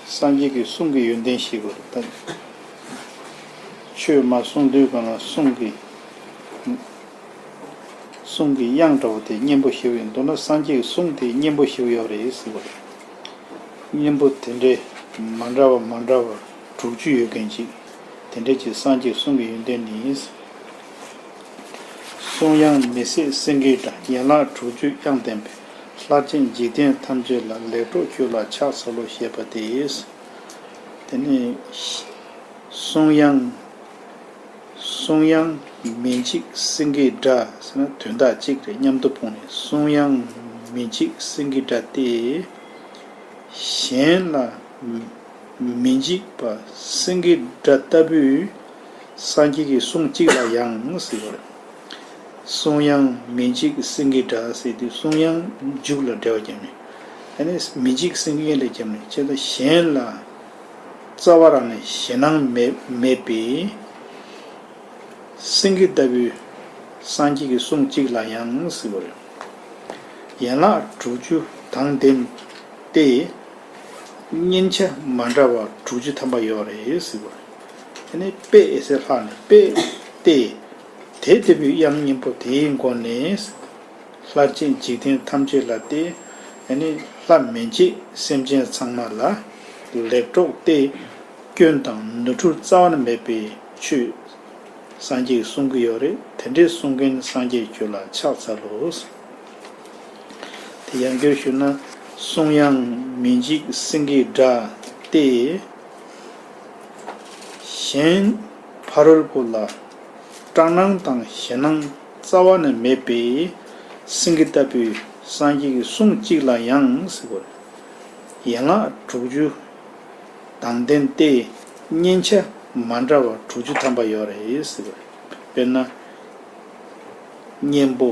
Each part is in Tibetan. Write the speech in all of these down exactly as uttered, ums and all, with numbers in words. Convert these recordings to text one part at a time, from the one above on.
སངས་རྒྱས་ཀྱི་གསུང་གི་ཡོན་ཏན་ཤེས་དགོས་རེད་ད། ཆོས་མ་གསུང་དུས་སྒང་ལ་གསུང་གི་གསུང་གི་དབྱངས་འདྲ་བོ་དེ་སྙན་པོ་ཞེ་པོ་ཡིན་མདོར་ན་སངས་རྒྱས་ཀྱི་གསུང་དེ་སྙན་པོ་ཞེ་པོ་ཡོད་རེད་ཟེར་བ་རེད། སྙན་པོ་དེ་འདྲའི་མ་འདྲ་བ་མ་འདྲ་བ་དྲུག་ཅུ་ཡོད་མཁན་ཅིག་དེ་འདྲའི་ཅིག་སངས་རྒྱས་གསུང་གི་ཡོན་ཏན་ནི། གསུང་དབྱངས་མི་ཟད་སེང་གེའི་སྒྲ། ཡན་ལག་དྲུག་ཅུ་དབྱངས་ལྡན་པའི། ལྷར་བཅས་འཇིག་རྟེན་ཐམས་ཅད་ལ། ལེགས་གྲོགས་ཁྱོད་ལ་ཕྱག་འཚལ་ལོ། ཞེས་པ་སྟེ། དེ་ནས་གསུང་དབྱངས། གསུང་དབྱངས་མི་འཇིགས་སེང་གེའི་སྒྲ་ཟེར་ན་དོན་དག་གཅིག་རེད། མཉམ་དུ་སྤུངས་ནས་གསུང་དབྱངས་མི་འཇིགས་སེང་གེའི་སྒྲ་སྟེ། གཞན་ལ་མི་འཇིགས་པ་སེང་གེའི་སྒྲ་ལྟ་བུའི་སངས་རྒྱས་ཀྱི་གསུང་གཅིག་ལ་ཡང་ཟེར་བ་རེད། གསུང་དབྱངས་མི་འཇིགས་སེང་གེའི་སྒྲ་ཟེར་དུས་གསུང་དབྱངས་མཇུག་ལ་འགྲེལ་བ་བརྒྱབ་ནས། ཨ་ནི་མི་འཇིགས་སེང་གེ་ལ་བརྒྱབ་ནས་བྱས་ཙང་གཞན་ལ་རྩ་བ་རང་ནས་ཞེད་སྣང་མེད་མེད་པའི་སེང་གེ་ལྟ་བུའི་སངས་རྒྱས་ཀྱི་གསུང་གཅིག་ལ་ཡང་ཟེར་བ་རེད། ཡན་ལག་དྲུག་ཅུ་དང་ལྡན་ཏེ། མཉེན་ཆ་མ་འདྲ་བ་དྲུག་ཅུ་ཐམ་པ་ཡོད་རེད་ཟེར་བ་རེད། དེ་ནས་དཔེ་ཟེར་ལྷག་ནས་དཔེ་སྟེ། དེ་ལྟ་བུའི་དབྱངས་སྙན་པོ་དེའི་སྒོ་ནས། ལྷར་བཅས་འཇིག་རྟེན་ཐམས་ཅད་ལ་སྟེ། ཨ་ནི་ལྷ་མི་འཇིགས་སེམས་ཅན་ཚང་མ་ལ། ལེགས་གྲོགས་ཏེ། སྐྱོན་དང་ནོར་འཁྲུལ་རྩ་བ་ནས་མེད་པའི་ཆོས་སངས་རྒྱས་གསུང་གི་ཡོད་རེད། དེ་འདྲའི་གསུང་མཁན་སངས་རྒྱས་ཁྱོད་ལ་ཕྱག་འཚལ་ལོ། དེ་ཡང་བསྐྱར་ཞུས་ན། གསུང་དབྱངས་མི་འཇིགས་སེང་གེའི་སྒྲ་སྟེ། གཞན་ཕ་རོལ་པོ་ལ་སྐྲག་སྣང་དང་ཞེད་སྣང་རྩ་བ་ནས་མེད་པའི་སེང་གེ་ལྟ་བུའི་སངས་རྒྱས་ཀྱི་གསུང་གཅིག་ལ་ཡང་ཟེར་བ་རེད། ཡན་ལག་དྲུག་ཅུ་དང་ལྡན་ཏེ། མཉེན་ཆ་མ་འདྲ་བ་དྲུག་ཅུ་ཐམ་པ་ཡོད་རེད་ཟེར་བ་རེད། དཔེར་ན། སྙན་པོ།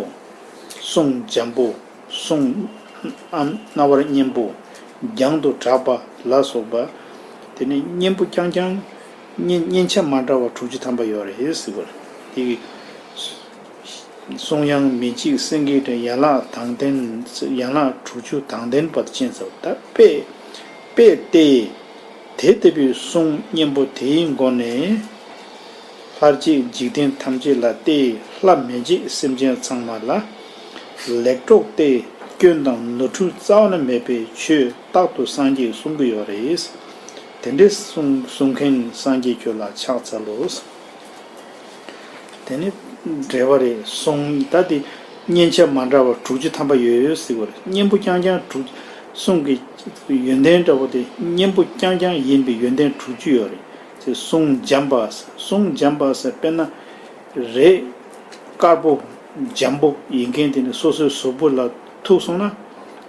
གསུང་འཇམ་པོ། གསུང་ཨམ་རྣ་བར་སྙན་པོ། རྒྱང་དུ་གྲགས་པ་ལ་སོགས་པ། དེ་ནས་སྙན་པོ་རྐྱང་རྐྱང་། སྙན་སྙན་ཆ་མ་འདྲ་བ་དྲུག་ཅུ་ཐམ་པ་ཡོད་རེད་ཟེར་བ་རེད། དེ་གསུང་དབྱངས་མི་འཇིགས་སེང་གེའི་སྒྲ་ཡན་ལག་དང་ལྡན། ཡན་ལག་དྲུག་ཅུ་དང་ལྡན་པ་ཅན་ཟེར་བ་ད་དཔེ་དཔེ་སྟེ། དེ་ལྟ་བུའི་གསུང་སྙན་པོ་དེའི་སྒོ་ནས། ལྷར་བཅས་འཇིག་རྟེན་ཐམས་ཅད་ལ་སྟེ། ལྷ་མི་འཇིགས་སེམས་ཅན་ཚང་མ་ལ། ལེགས་གྲོགས་ཏེ། སྐྱོན་དང་ནོར་འཁྲུལ་རྩ་བ་ནས་མེད་པའི་ཆོས་རྟག་ཏུ་སངས་རྒྱས་གསུང་གི་ཡོད་རེད། དེ་འདྲའི་གསུང་གསུང་མཁན་སངས་རྒྱས་ཁྱོད་ལ་ཕྱག་འཚལ་ལོ། དེ་ནི་འགྲེལ་པ་རེད། གསུང་ད་དེ་མཉེན་ཆ་མ་འདྲ་བ་དྲུག་ཅུ་ཐམ་པ་ཡོད་ཟེར་བ་རེད། སྙན་པོ་རྐྱང་རྐྱང་དྲུག་གསུང་གི་ཡོན་ཏན་འདྲ་བོ་དེ་སྙན་པོ་རྐྱང་རྐྱང་ཡིན་པའི་ཡོན་ཏན་དྲུག་ཅུ་ཡོད་རེད། དེ་གསུང་འཇམ་པ། གསུང་འཇམ་པ་ཟེར་དཔེར་ན་རས་དཀར་པོ་འཇམ་པོ་ཡིན་མཁན་དེ་ནི་སོ་སོའི་གཟུགས་པོ་ལ་ཐུག་སོང་ན་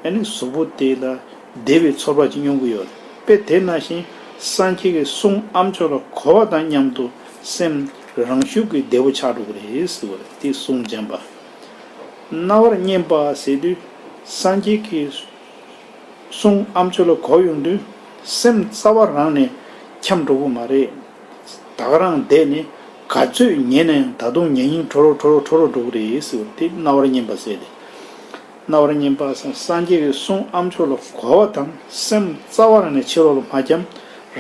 ཨ་ནི་གཟུགས་པོ་དེ་ལ་བདེ་བའི་ཚོར་བ་ཅིག་མྱོང་གི་ཡོད་རེད། དཔེ་དེ་ནང་བཞིན་སངས་རྒྱས་ཀྱི་གསུང་ཨ་མཆོག་ལ་གོ་བ་དང་མཉམ་དུ་སེམས་རང་ཤུགས་ཀྱིས་བདེ་བོ་ཆགས་འགྲོ་གི་རེད་ཟེར་བ་རེད། དེ་གསུང་འཇམ་པ། རྣ་བར་སྙན་པ་ཟེར་དུས་སངས་རྒྱས་ཀྱི་གསུང་ཨ་མཆོག་ལ་གོ་ཡོང་དུས་སེམས་རྩ་བ་རང་ནས་འཁྱམས་འགྲོ་གི་མ་རེད། ད་ག་རང་བསྡད་ནས་ག་ཚོད་ཉན་ན་ཡང་ད་དུང་ཉན་སྙིང་བྲོ་རོ་བྲོ་རོ་བྲོ་རོ་འགྲོ་གི་རེད་ཟེར་བ་དེ་རྣ་བར་སྙན་པ་ཟེར་ཏེ། རྣ་བར་སྙན་པ་ཟེར་སངས་རྒྱས་ཀྱི་གསུང་ཨ་མཆོག་ལ་གོ་བ་དང་སེམས་རྩ་བ་རང་ནས་ཕྱི་ལོགས་ལ་མ་འཁྱམས།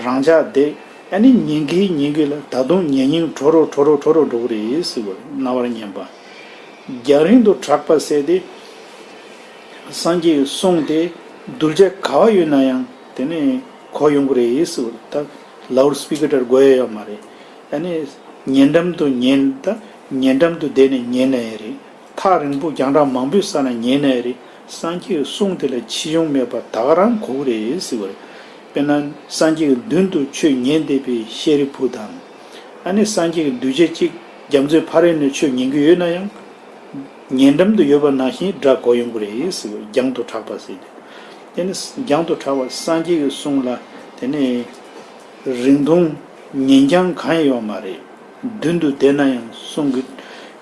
རང་འཇགས་བསྡད། ཨ་ནི་ཉན་གི་ཉན་གི་ལ་ད་དུང་ཉན་སྙིང་བྲོ་རོ་བྲོ་རོ་བྲོ་རོ་འགྲོ་གི་རེད་ཟེར་བ་རྣ་བར་སྙན་པ། རྒྱང་རིང་དུ་གྲགས་པ་ཟེར་ཏེ། སངས་རྒྱས་ཀྱི་གསུང་དེ་གདུལ་བྱ་ག་བ་ཡོད་ན་ཡང་དེ་ནས་གོ་ཡོང་གི་རེད་ཟེར་བ་ད་ལའུ་ཌི་སི་པི་ཀར་དགོས་ཡ་ཡོད་མ་རེད། ཨ་ནི་ཉེ་འགྲམ་དུ་ཉན་ད་ཉེ་འགྲམ་དུ་བསྡད་ནས་ཉན་ན་ཡང་རེད། ཐག་རིང་པོ་རྒྱང་གྲགས་མང་པོའི་ས་ན་ཉན་ན་ཡང་རེད། སངས་རྒྱས་ཀྱི་གསུང་དེ་ལ་ཕྱི་བྱུང་མེད་པར་ད་ག་རང་གོ་གི་རེད་ཟེར་བ་རེད། དཔེར་ན་སངས་རྒྱས་ཀྱི་མདུན་དུ་ཆོས་ཉན་བསྡད་པའི་ཤཱ་རིའི་བུ་དང་། ཨ་ནི་སངས་རྒྱས་ཀྱི་གདུལ་བྱ་གཅིག་རྒྱ་མཚོའི་ཕ་རོལ་ནས་ཆོས་ཉན་གྱི་ཡོད་ན་ཡང་། ཉེ་འགྲམ་དུ་ཡོད་པ་ནང་བཞིན་སྒྲ་གོ་ཡོང་གི་རེད་ཟེར་བ་རྒྱང་དུ་གྲགས་པ་ཟེར་ཏེ། དེ་ནི་རྒྱང་དུ་གྲགས་པ་སངས་རྒྱས་ཀྱི་གསུང་ལ་དེ་ནི་རིང་ཐུང་ཉན་རྐྱང་གང་ཡང་ཡོད་མ་རེད། མདུན་དུ་བསྡད་ན་ཡང་གསུང་གི་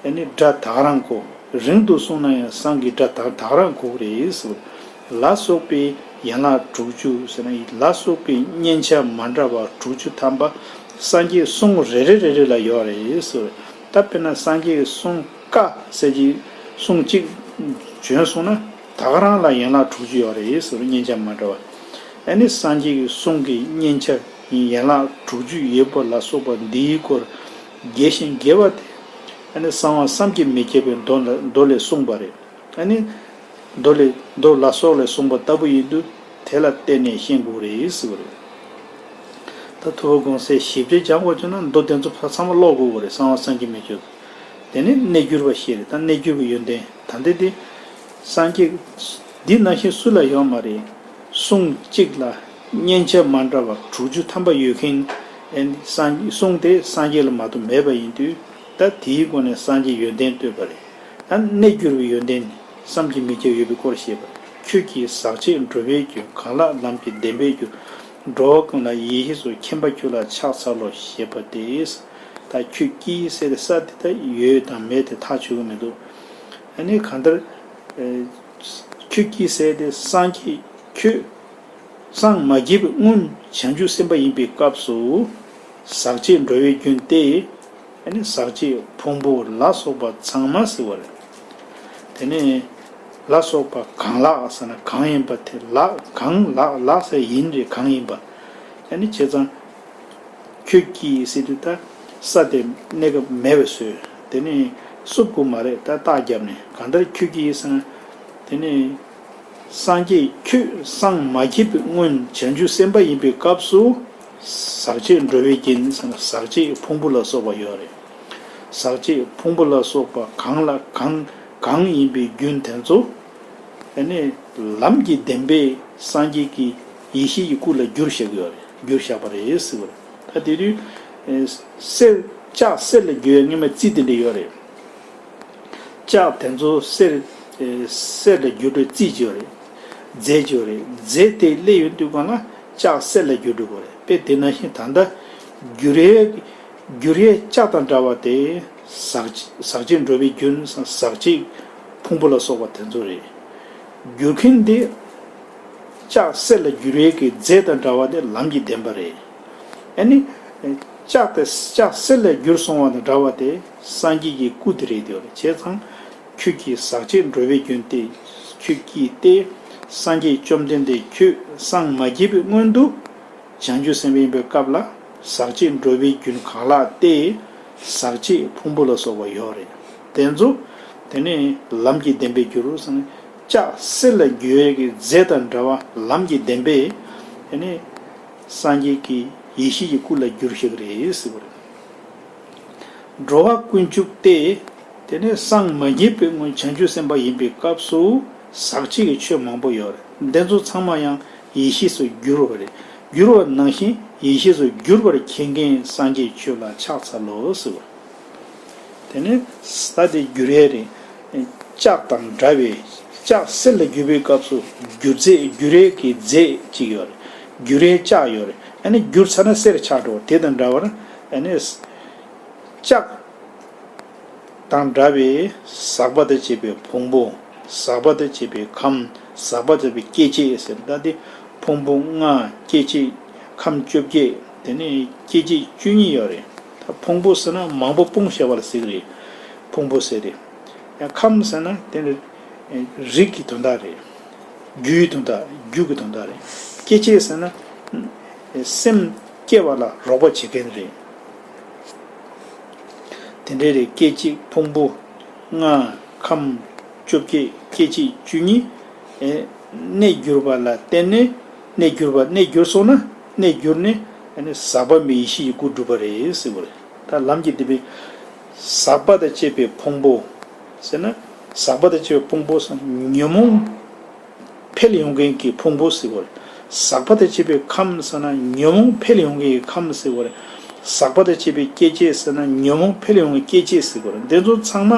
ཨ་ནི་སྒྲ་ད་ག་རང་གོ། རིང་དུ་སོང་ན་ཡང་གསང་གི་སྒྲ་ད་ད་ག་རང་གོ་གི་རེད་ཟེར་བ། ལ་སོགས་པའི་ཡན་ལག་དྲུག་ཅུ་ཟེར་ན་ལ་སོགས་པའི་མཉེན་ཆ་མ་འདྲ་བ་དྲུག་ཅུ་ཐམ་པ་སངས་རྒྱས་གསུང་རེ་རེ་རེ་རེ་ལ་ཡོད་རེད་ཟེར། ད་དཔེར་ན་སངས་རྒྱས་ཀྱི་གསུང་བཀའ་ཟེར་གྱི་གསུང་གཅིག་བྱོན་སོང་ན་ད་ག་རང་ལ་ཡན་ལག་དྲུག་ཅུ་ཡོད་རེད་ཟེར། མཉེན་ཆ་མ་འདྲ་བ། ཨ་ནི་སངས་རྒྱས་ཀྱི་གསུང་གི་སྙན་ཆ་ཡན་ལག་དྲུག་ཅུ་ཡོད་པ་ལ་སོགས་པ་འདིའི་སྐོར་རྒྱས་ཤིང་རྒྱས་པ་དེ། ཨ་ནི་གསང་བ་བསམ་གྱིས་མི་ཁྱབ་པའི་མདོ་ལ་མདོ་ལས་གསུངས་པ་རེད། ཨ་ནི་མདོ་ལས་མདོ་ལ་སོགས་ལས་གསུངས་པ་ལྟ་བུ་ཡིན་དུས་དེ་ལ་བརྟེན་ནས་ཤེས་དགོས་རེད་ཟེར་བ་རེད། ད་ཐུབ་པ་དགོངས་གསལ་ཞིབ་ཕྲ་སྦྱང་དགོས་བྱུང་ན་མདོ་དེ་ཚོ་ཚང་མ་ཀློག་དགོས་པ་རེད། གསང་བ་བསམ་གྱིས་མི་ཁྱབ། དེ་ནས་གནས་གྱུར་པ་ཞེས་རེད། ད་གནས་གྱུར་པའི་ཡོན་ཏན་ད་འདི་དེ། སངས་རྒྱས་འདི་ནང་བཞིན་སུ་ལ་ཡོད་མ་རེད། གསུང་གཅིག་ལ་སྙན་ཆ་མ་འདྲ་བ་དྲུག་ཅུ་ཐམ་པ་ཡོད་མཁན། ཨེ་སངས་གསུང་དེ་སངས་རྒྱས་ལ་མ་གཏོགས་མེད་པ་ཡིན་དུས། ད་དེའི་སྒོ་ནས་སངས་རྒྱས་ཡོན་ཏན་བསྟོད་པ་རེད། ད་གནས་གྱུར་པའི་ཡོན་ཏན་ནི་བསམ་གྱིས་མི་ཁྱབ་ཡོད་པའི་སྐོར་བཤད་པ། ཁྱོད་ཀྱིས་ཟག་བཅས་འགྲོ་བའི་རྒྱུན། གང་ལགས་ལམ་གྱི་བདེན་པའི་རྒྱུ། འགྲོ་བ་ཀུན་ལ་ཡེ་ཤེས་སུ། མཁྱེན་པ་ཁྱོད་ལ་ཕྱག་འཚལ་ལོ། ཞེས་པ་སྟེ། ད་ཁྱོད་ཀྱིས་ཟེར་ཏེ་ས་དེ་ད་ཡོད་དང་མེད་དེ་ཐག་ཆོད་ཀྱི་མི་འདུག་ཨ་ནི་གང་ལྟར། ཨེ། ཁྱོད་ཀྱིས་ཟེར་ཏེ་སངས་རྒྱས་ཁྱོད། སངས་མ་རྒྱས་པའི་སྔོན་བྱང་ཆུབ་སེམས་དཔའ་ཡིན་པའི་སྐབས་སུ། ཟག་བཅས་འགྲོ་བའི་རྒྱུན་ཏེ། ཨ་ནི་ཟག་བཅས་ཕུང་པོ་ལ་སོགས་པ་ཚང་མ་ཟེར་བ་རེད། དེ་ནས་ལ་སོགས་པ་གང་ལགས་ཟེར་ན་གང་ཡིན་པ་དེ་ལགས། གང་ལགས་ལགས་ཟེར་ཡིན་རེད། གང་ཡིན་པ། ཨ་ནི་བྱས་ཙང་། ཁྱོད་ཀྱིས་ཟེར་དུས་ད་ས་དེ་གནས་སྐབས་མེད་པ་བཟོས། དེ་ནས་བསུབ་དགོས་མ་རེད། ད་རྟགས་བརྒྱབ་ནས་གང་ལྟར་ཁྱོད་ཀྱིས་ཟེར་ན། དེ་ནས་སངས་རྒྱས་ཁྱོད་སངས་མ་རྒྱས་པའི་སྔོན་བྱང་ཆུབ་སེམས་དཔའ་ཡིན་པའི་སྐབས་སུ། ཟག་བཅས་འགྲོ་བའི་རྒྱུན་ཟེར་ན་ཟག་བཅས་ཕུང་པོ་ལ་སོགས་པ་ཡོད་རེད། ཟག་བཅས་ཕུང་པོ་ལ་སོགས་པ་གང་ལ་གང་གང་ཡིན་པའི་རྒྱུན་དེ་ཚོ། ཨ་ནི་ལམ་གྱི་བདེན་པས་སངས་རྒྱས་ཀྱི་ཡེ་ཤེས་ཀྱི་སྐུ་ལ་བསྒྱུར་བཞག་ཡོད་རེད། བསྒྱུར་བཞག་པ་རེད་ཟེར་བ་རེད། ད་དེ་དུས་གསེར་ལྕགས་གསེར་ལ་བསྒྱུར་ཡ་སྔོན་མ་རྩི་དེ་འདྲ་ཡོད་རེད། ལྕགས་དེ་ཚོ་གསེར་གསེར་ལ་བསྒྱུར་བའི་རྩི་ཅིག་ཡོད་རེད། རྫས་ཅིག་ཡོད་རེད། རྫས་དེ་སླེབས་ཡོང་དུས་སྒང་ལ་ལྕགས་གསེར་ལ་བསྒྱུར་འགྲོ་དགོས་རེད། དཔེ་དེ་ནང་བཞིན་ད་ལྟ་བསྒྱུར་ཡས། བསྒྱུར་ཡས་ལྕགས་དང་འདྲ་བ་དེ། ཟག་ཟག་བཅས་འགྲོ་བའི་རྒྱུན། ཟག་བཅས་ཕུང་པོ་ལ་སོགས་པ་དེ་ཚོ་རེད། བསྒྱུར་མཁན་དེ། ལྕགས་གསེར་ལ་བསྒྱུར་ཡས་ཀྱི་རྫས་དང་འདྲ་བ་དེ་ལམ་གྱི་བདེན་པ་རེད། ཨ་ནི། ལྕགས་དེ་ལྕགས་གསེར་ལ་བསྒྱུར་སོང་བ་དང་འདྲ་བ་དེ་སངས་རྒྱས་ཀྱི་སྐུ་དེ་རེད་དེ་བ་རེད། བྱས་ཙང་། ཁྱོད་ཀྱིས་ཟག་བཅས་འགྲོ་བའི་རྒྱུན་ཏེ། ཁྱོད་ཀྱིས་ཏེ། སངས་རྒྱས་བཅོམ་ལྡན་འདས་ཁྱོད་སངས་མ་རྒྱས་པའི་སྔོན་དུ། བྱང་ཆུབ་སེམས་དཔའ་ཡིན་པའི་སྐབས་ལ། ཟག་བཅས་འགྲོ་བའི་རྒྱུན་གང་ལགས་ཏེ། ཟག་བཅས་ཕུང་པོ་ལ་སོགས་པ་ཡོད་རེད། དེ་ཚོ། དེ་ནི་ལམ་གྱི་བདེན་པས་བསྒྱུར་ཟེར་ནས། ལྕགས་གསེར་ལ་བསྒྱུར་ཡས་ཀྱི་རྫས་དང་འདྲ་བ་ལམ་གྱི་བདེན་པས། དེ་ནི། སངས་རྒྱས་ཀྱི་ཡེ་ཤེས་ཀྱི་སྐུ་ལ་བསྒྱུར་བཞག་གི་རེད་ཟེར་བ་རེད། འགྲོ་བ་ཀུན་སྤྱུགས་ཏེ། དེ་ནས་སངས་མ་རྒྱས་པའི་སྔོན་བྱང་ཆུབ་སེམས་དཔའ་ཡིན་པའི་སྐབས་སུ་ཟག་བཅས་ཀྱི་ཆོས་མང་པོ་ཡོད་རེད། འདི་ཚོ་ཚང་མ་ཡང་ཡེ་ཤེས་སུ་བསྒྱུར་བ་རེད། བསྒྱུར་བ་ནང་བཞིན་ཡེ་ཤེས་སུ་བསྒྱུར་བར་མཁྱེན་མཁན་སངས་རྒྱས་ཁྱོད་ལ་ཕྱག་འཚལ་ལོ་ཟེར་བ། དེ་ནས་ས་དེ་བསྒྱུར་ཡས་རེད། ལྕགས་དང་འདྲ་བའི་ལྕགས་གསེར་ལ་བསྒྱུར་བའི་སྐབས་སུ་བསྒྱུར་རྫས་བསྒྱུར་ཡས་ཀྱི་རྫས་གཅིག་ཡོད་རེད། བསྒྱུར་ཡས་ལྕགས་ཡོད་རེད། ཨ་ནི་བསྒྱུར་ཚར་ན་གསེར་ཆགས་འགྲོ་བ་དེ་དང་འདྲ་བར། ཨ་ནི། ལྕགས་དང་འདྲ་བའི་ཟག་པ་དང་བཅས་པའི་ཕུང་པོ། ཟག་པ་དང་བཅས་པའི་ཁམས། ཟག་པ་དང་བཅས་པའི་སྐྱེ་མཆེད་ཟེར། ད་དེ་ཕུང་པོ་ལྔ། སྐྱེ་མཆེད་ཁམས་བཅོ་བརྒྱད། དེ་ནས་སྐྱེ་མཆེད་བཅུ་གཉིས་ཡོད་རེད། ད་ཕུང་པོ་ཟེར་ན་མང་པོ་སྤུངས་བཞག་པ་ལ་ཟེར་གི་རེད། ཕུང་པོ་ཟེར་ཏེ། ཡང་ཁམས་ཟེར་ན་དེ་ནི་རིགས་ཀྱི་དོན་དག་རེད། རྒྱུའི་དོན་དག་རྒྱུ་གི་དོན་དག་རེད། སྐྱེ་མཆེད་ཟེར་ན། སེམས་སྐྱེ་བ་ལ་རོགས་པ་བྱེད་མཁན་རེད། དེ་འདྲའི་རེད། སྐད་ཅིག་ཕུང་པོ་ལྔ། ཁམས་བཅོ་བརྒྱད། སྐད་ཅིག་བཅུ་གཉིས། ཨེ། གནས་གྱུར་པ་ལ་བརྟེན་ནས། གནས་གྱུར་པ་གནས་གྱུར་སོང་ན། གནས་གྱུར་ནས་ཨ་ནི་ཟག་པ་མེད་ཡེ་ཤེས་ཀྱི་སྐུ་འགྲུབ་པ་རེད་ཟེར་བ་རེད། ད་ལམ་གྱི་བདེན་པས། ཟག་པ་དང་བཅས་པའི་ཕུང་པོ་ཟེར་ན། ཟག་པ་དང་བཅས་པའི་ཕུང་པོ་ཟེར་ན་ཉོན་མོངས་འཕེལ་ཡོང་མཁན་གྱི་ཕུང་པོ་ཟེར་བ་རེད། ཟག་པ་དང་བཅས་པའི་ཁམས་ཟེར་ན་ཉོན་མོངས་འཕེལ་ཡོང་མཁན་གྱི་ཁམས་ཟེར་བ་རེད། ཟག་པ་དང་བཅས་པའི་སྐྱེ་མཆེད་ཟེར་ན་ཉོན་མོངས་འཕེལ་ཡོང་མཁན་སྐྱེ་མཆེད་ཟེར་བ་རེད། འདི་ཚོ་ཚང་མ་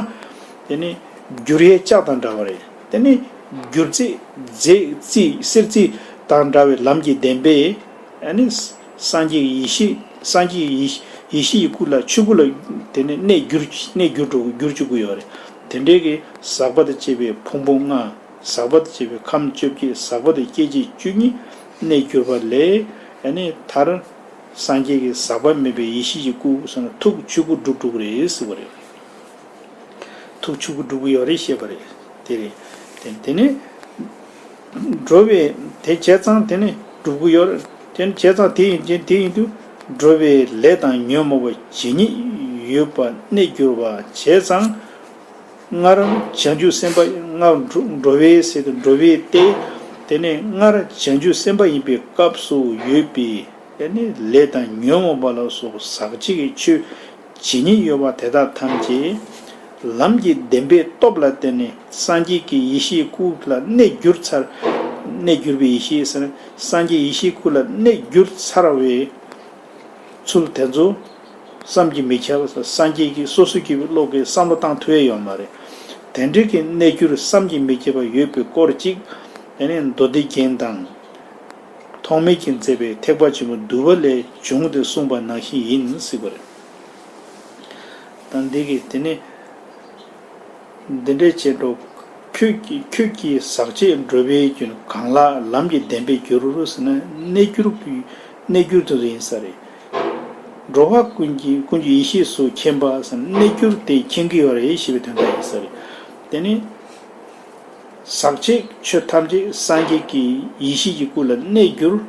དེ་ནི་བསྒྱུར་ཡས་ལྕགས་དང་འདྲ་བ་རེད། དེ་ནི་བསྒྱུར་རྫས་རྫས་རྩི་གསེར་རྩི་དང་འདྲ་བའི་ལམ་གྱི་བདེན་པས། ཨ་ནི་སངས་རྒྱས་ཀྱི་ཡེ་ཤེས། སངས་རྒྱས་ཀྱི་ཡེ་ཡེ་ཤེས་ཀྱི་སྐུ་ལ་ཆོས་སྐུ་ལ་དེ་ནི་གནས་འགྱུར་གནས་འགྱུར་འགྲོ་འགྱུར་བཅུག་གི་ཡོད་རེད། དེ་འདྲའི་གི་ཟག་པ་དང་བཅས་པའི་ཕུང་པོ་ལྔ། ཟག་པ་དང་བཅས་པའི་ཁམས་བཅོ་བརྒྱད། ཟག་པ་དང་སྐྱེ་མཆེད་བཅུ་གཉིས་གནས་གྱུར་པ་ལས། ཨ་ནི་མཐར་སངས་རྒྱས་ཀྱི་ཟག་པ་མེད་པའི་ཡེ་ཤེས་ཀྱི་སྐུ་ཟེར་ན་ཐུགས་ཆོས་སྐུ་འགྲུབ་འགྲོ་གི་རེད་ཟེར་བ་རེད། ཐུགས་ཆོས་སྐུ་འགྲུབ་ཀྱི་ཡོད་རེད་ཞེས་པ་རེད། དེ་རེད། དེ་དེ་ནི་འགྲོ་བའི་དེ་བྱས་ཙང་དེ་ནི་ སྒྲུབ་ཀྱི་ཡོད་རེད། དེ་བྱས་ཙང་དེ་ཡིན་ཅིང་དེ་ཡིན་དུས་འགྲོ་བའི་ལས་དང་ཉོན་མོངས་པ་ཇི་སྙེད་ཡོད་པ་གནས་གྱུར་པ་བྱས་ཙང་། སྔར་བྱང་ཆུབ་སེམས་དཔའ་སྔར་འགྲོ་འགྲོ་བའི་ཟེར་དུས་འགྲོ་བའི་སྟེ། དེ་ནས་སྔར་བྱང་ཆུབ་སེམས་དཔའ་ཡིན་པའི་སྐབས་སུ་ཡོད་པའི་དེ་ནས་ལས་དང་ཉོན་མོངས་པ་ལ་སོགས་ཟག་བཅས་ཀྱི་ཆོས་ཇི་སྙེད་ཡོད་པ་དེ་དག་ཐམས་ཅད་ལམ་གྱི་བདེན་པའི་སྟོབས་ལ་བརྟེན་ནས་སངས་རྒྱས་ཀྱི་ཡེ་ཤེས་སྐུ་ལ་གནས་གྱུར་ཚར། གནས་གྱུར་པའི་ཡེ་ཤེས་ཟེར་ན་སངས་རྒྱས་ཡེ་ཤེས་སྐུ་ལ་གནས་གྱུར་ཚར་བའི་ཚུལ་དེ་ཚོ་བསམ་གྱིས་མི་ཁྱབ་པ། སངས་རྒྱས་ཀྱི་སོ་སོ་སྐྱེ་བོའི་བློ་གིས་བསམ་བློ་བཏང་ཐུབ་ཡ་ཡོད་མ་རེད། དེ་འདྲའི་གི་གནས་གྱུར་བསམ་གྱིས་མི་ཁྱབ་པ་ཡོད་པའི་སྐོར་གཅིག་དེ་ནས་མདོ་སྡེ་རྒྱན་དང་། ཐོགས་མེད་ཀྱིས་མཛད་པའི་ཐེག་པ་ཆེན་པོའི་བསྡུས་པ་ལས་བྱུང་སྟེ་གསུངས་པ་ནང་བཞིན་ཡིན་ཟེར་བ་རེད། ད་འདི་གི་དེ་ནི་འདི་འདྲའི་བྱེད་འགྲོ། ཁྱོད་ཀྱི་ཁྱོད་ཀྱི་ཟག་བཅས་འགྲོ་བའི་རྒྱུན་གང་ལགས་ལམ་གྱི་བདེན་པས་འགྱུར་ཟེར་ན་གནས་གྱུར་གྱི་གནས་གྱུར་དུ་ཡིན་ས་རེད། འགྲོ་བ་ཀུན་གྱི་ཀུན་གྱི་ཡེ་ཤེས་སུ་མཁྱེན་པ་ཟེར་ན་གནས་གྱུར་དེ་མཁྱེན་གྱི་ཡོད་རེད་ཞེས་པའི་དོན་དག་ཡིན་ས་རེད། དེ་ནི། ཟག་བཅས་ཆོས་ཐམས་ཅད་སངས་རྒྱས་ཀྱི་ཡེ་ཤེས་ཀྱི་སྐུ་ལ་གནས་གྱུར།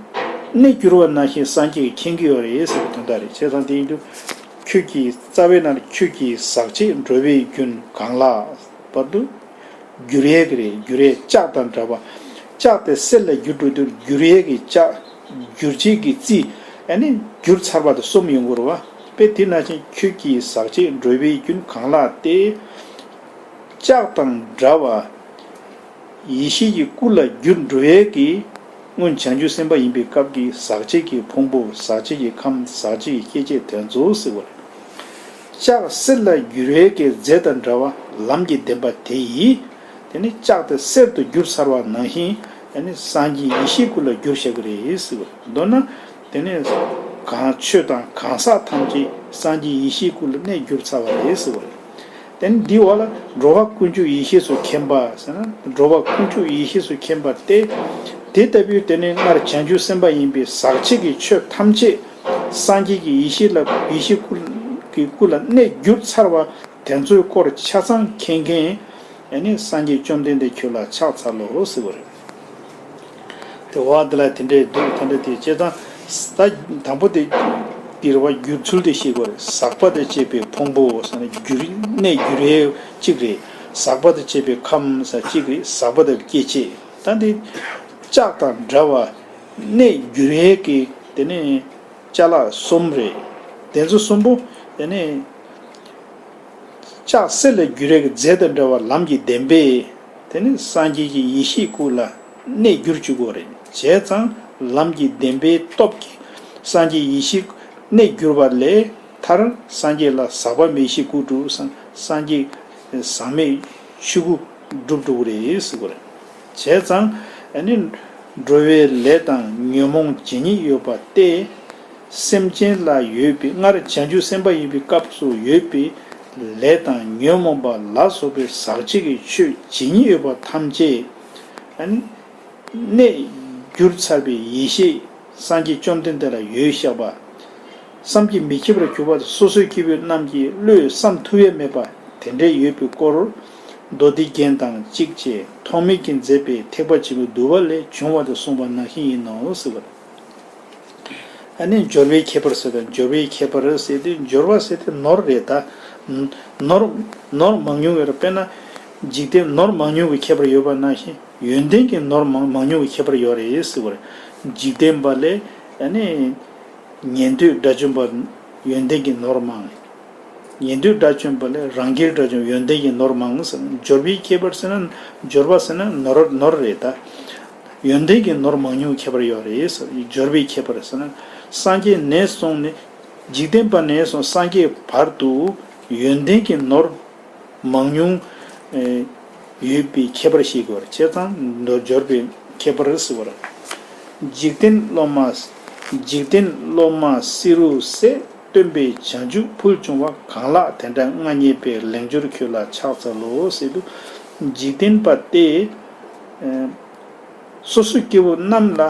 གནས་གྱུར་བ་ནང་བཞིན་སངས་རྒྱས་ཀྱིས་མཁྱེན་གྱི་ཡོད་རེད་ཟེར་བའི་དོན་དག་རེད། བྱས་ཙང་དེ་ཡིན་དུས། ཁྱོད་ཀྱི་རྩ་བའི་ནང་ཁྱོད་ཀྱི་ཟག་བཅས་འགྲོ་བའི་རྒྱུན་གང་ལགས་བར་དུ། འགྱུར་ཡས་ཀྱི་རེད། འགྱུར་ཡས་ལྕགས་དང་འདྲ་བ། ལྕགས་དེ་གསེར་ལ་འགྱུར་འགྲོ་དུས་འགྱུར་ཡས་ཀྱི་ལྕགས། འགྱུར་བྱེད་ཀྱི་རྩི། ཨ་ནི་འགྱུར་ཚར་བ་དེ་གསུམ་ཡོང་གི་རེད་བ། དཔེ་དེ་ནང་བཞིན་ཁྱོད་ཀྱི་ཟག་བཅས་འགྲོ་བའི་རྒྱུན་གང་ལགས་ཏེ། ལྕགས་དང་འདྲ་བ། ཡེ་ཤེས་ཀྱི་སྐུ་ལ་འགྱུར་འགྲོ་ཡས་ཀྱི། སྔོན་བྱང་ཆུབ་སེམས་དཔའ་ཡིན་པའི་སྐབས་ཀྱི་ཟག་བཅས་ཀྱི་ཕུང་པོ། ཟག་བཅས་ཀྱི་ཁམས། ཟག་བཅས་ཀྱི་སྐྱེ་མཆེད་དེ་ཚོ་ཟེར་བ་རེད། ལྕགས་གསེར་ལ་འགྱུར་ཡས་ཀྱི་རྫས་དང་འདྲ་བ་ལམ་གྱི་བདེན་པ་དེ་ཡིས། དེ་ནི་ལྕགས་དེ་གསེར་དུ་འགྱུར་ཚར་བ་ནང་བཞིན། དེ་ནི་སངས་རྒྱས་ཡེ་ཤེས་སྐུ་ལ་འགྱུར་བཞག་གི་རེད་ཟེར་བ་རེད། མདོར་ན། དེ་ནས་གང་ཆོས་དང་གང་ཟག་ཐམས་ཅད་སངས་རྒྱས་ཡེ་ཤེས་སྐུ་ལ་གནས་གྱུར་ཚར་བ་རེད་ཟེར་བ་རེད། དེ་ནས་འདིའི་འོག་ལ་འགྲོ་བ་ཀུན་ཁྱབ་ཡེ་ཤེས་སུ་མཁྱེན་པ་ཟེར་ན་འགྲོ་བ་ཀུན་ཁྱབ་ཡེ་ཤེས་སུ་མཁྱེན་པ་སྟེ། དེ་ལྟ་བུའི་དེ་ནས་སྔར་བྱང་ཆུབ་སེམས་དཔའ་ཡིན་པའི་ཟག་བཅས་ཀྱི་ཆོས་ཐམས་ཅད་སངས་རྒྱས་ཀྱི་ཡེ་ཤེས་ལ་ཡེ་ཤེས་སྐུ་གི་སྐུ་ལ་གནས་གྱུར་ཚར་བ་དེ་ཚོའི་སྐོར་ཆ་ཚང་མཁྱེན་མཁན་ཨ་ནི་སངས་རྒྱས་བཅོམ་ལྡན་འདས་ཁྱོད་ལ་ཕྱག་འཚལ་ལོ་ཟེར་བ་རེད། དེ་བ་འདི་ལ་དེ་འདྲའི་འདུག་དེ་འདྲ་དེ་བྱས་ཙང་། ད་དང་པོ་དེ་འདིར་བ་འགྱུར་ཚུལ་དེ་ཤེས་དགོས་རེད། ཟག་པ་དང་བཅས་པའི་ཕུང་པོ་ཟེར་ན་འགྱུར་གནས་འགྱུར་ཡས་གཅིག་རེད། ཟག་པ་དང་བཅས་པའི་ཁམས་ཟེར་གཅིག་རེད། ཟག་པ་དང་སྐྱེ་མཆེད། ད་འདི་ལྕགས་དང་འདྲ་བ་གནས་འགྱུར་ཡས་ཀྱི་དེ་ནས་ཅ་ལག་གསུམ་རེད། དེ་ཚོ་གསུམ་པོ་དེ་ནས། ལྕགས་གསེར་ལ་འགྱུར་ཡས་ཀྱི་རྫས་དང་འདྲ་བ་ལམ་གྱི་བདེན་པས། དེ་ནི་སངས་རྒྱས་ཀྱི་ཡེ་ཤེས་སྐུ་ལ་གནས་འགྱུར་བཅུག་དགོས་རེད། བྱས་ཙང་ལམ་གྱི་བདེན་པའི་སྟོབས་ཀྱིས་སངས་རྒྱས་ཡེ་ཤེས་གནས་གྱུར་པ་ལས་མཐར་སངས་རྒྱས་ལ་ཟག་པ་མེད་ཡེ་ཤེས་སྐུ་སྒྲུབ་སངས་སངས་རྒྱས་ཟག་མེད་ཆོས་སྐུ་སྒྲུབ་འགྲོ་གི་རེད་ཟེར་གི་རེད། བྱས་ཙང་ཨ་ནི་འགྲོ་བའི་ལས་དང་ཉོན་མོངས་ཇི་སྙེད་ཡོད་པ་སྟེ། སེམས་ཅན་ལ་ཡོད་པའི་སྔར་བྱང་ཆུབ་སེམས་དཔའ་ཡིན་པའི་སྐབས་སུ་ཡོད་པའི་ལས་དང་ཉོན་མོངས་པ་ལ་སོགས་པའི་ཟག་བཅས་ཀྱི་ཆོས་ཇི་སྙེད་ཡོད་པ་ཐམས་ཅད་ཨ་ནི་གནས་གྱུར་ཚར་བའི་ཡེ་ཤེས་སངས་རྒྱས་བཅོམ་ལྡན་འདས་ལ་ཡོད་བཞག་པ། བསམ་གྱིས་མི་ཁྱབ་པར་གྱུར་པ་སོ་སོའི་སྐྱེ་བོ་རྣམས་ཀྱི་བློས་བསམ་ཐུབ་ཡས་མེད་པ་དེ་འདྲའི་ཡོད་པའི་སྐོར། མདོ་སྡེ་རྒྱན་དང་གཅིག་བཅས་ཐོགས་མེད་ཀྱིས་མཛད་པའི་ཐེག་པ་ཆེན་པོའི་བསྡུས་པ་ལས་བྱུང་བ་དེ་གསུངས་པ་ནང་བཞིན་ཡིན་ནོ་ཟེར་བ། ཨ་ནི་འབྱོར་པའི་ཁྱད་པར་ཟེར་དང་འབྱོར་པའི་ཁྱད་པར་ཟེར་དུས་འབྱོར་པ་ཟེར་དུས་ནོར་རེད་ད། ནོར་ནོར་མང་ཉུང་ཡོད་རེད། དཔེར་ན་འཇིག་རྟེན་ནོར་མང་ཉུང་གི་ཁྱད་པར་ཡོད་པ་ནང་བཞིན་ཡོན་ཏན་གྱི་ནོར་མང་མང་ཉུང་གི་ཁྱད་པར་ཡོད་རེད་ཟེར་བ་རེད། འཇིག་རྟེན་པ་ལས་ཨ་ནི། ཉན་ཐོས་དགྲ་བཅོམ་པ་ཡོན་ཏན་གྱི་ནོར་མང་། ཉན་ཐོས་དགྲ་བཅོམ་པ་ལས་རང་རྒྱལ་དགྲ་བཅོམ་ཡོན་ཏན་གྱི་ནོར་མང་ཟེར། འབྱོར་པའི་ཁྱད་པར་ཟེར་ན་འབྱོར་པ་ཟེར་ན་ནོར་ནོར་རེད་ད། ཡོན་ཏན་གྱི་ནོར་མང་ཉུང་ཁྱད་པར་ཡོད་རེད་ཟེར། འབྱོར་པའི་ཁྱད་པར་ཟེར་ན་སངས་རྒྱས་ནས་བཟུང་ནས་འཇིག་རྟེན་པ་ནས་བཟུང་སངས་རྒྱས་བར་དུ་ཡོན་ཏན་གྱི་ནོར་མང་ཉུང་ཡོད་པའི་ཁྱད་པར་ཤེས་དགོས་རེད། བྱས་ཙང་མདོ་འབྱོར་པའི་ཁྱད་པར་ཟེར་བ་རེད། འཇིག་རྟེན་སློབ་མ། འཇིག་རྟེན་སློབ་མ་བསེ་རུ་སྲས། སྟོན་པའི་བྱང་ཆུབ་ཕུལ་བྱུང་བ། གང་ལགས་དེ་འདྲ་མངའ་བརྙེས་པའི། ལེགས་སྦྱོར་ཁྱོད་ལ་ཕྱག་འཚལ་ལོ་ཟེར་དུས། འཇིག་རྟེན་པ་སྟེ། སོ་སོའི་སྐྱེ་བོ་རྣམས་ལ་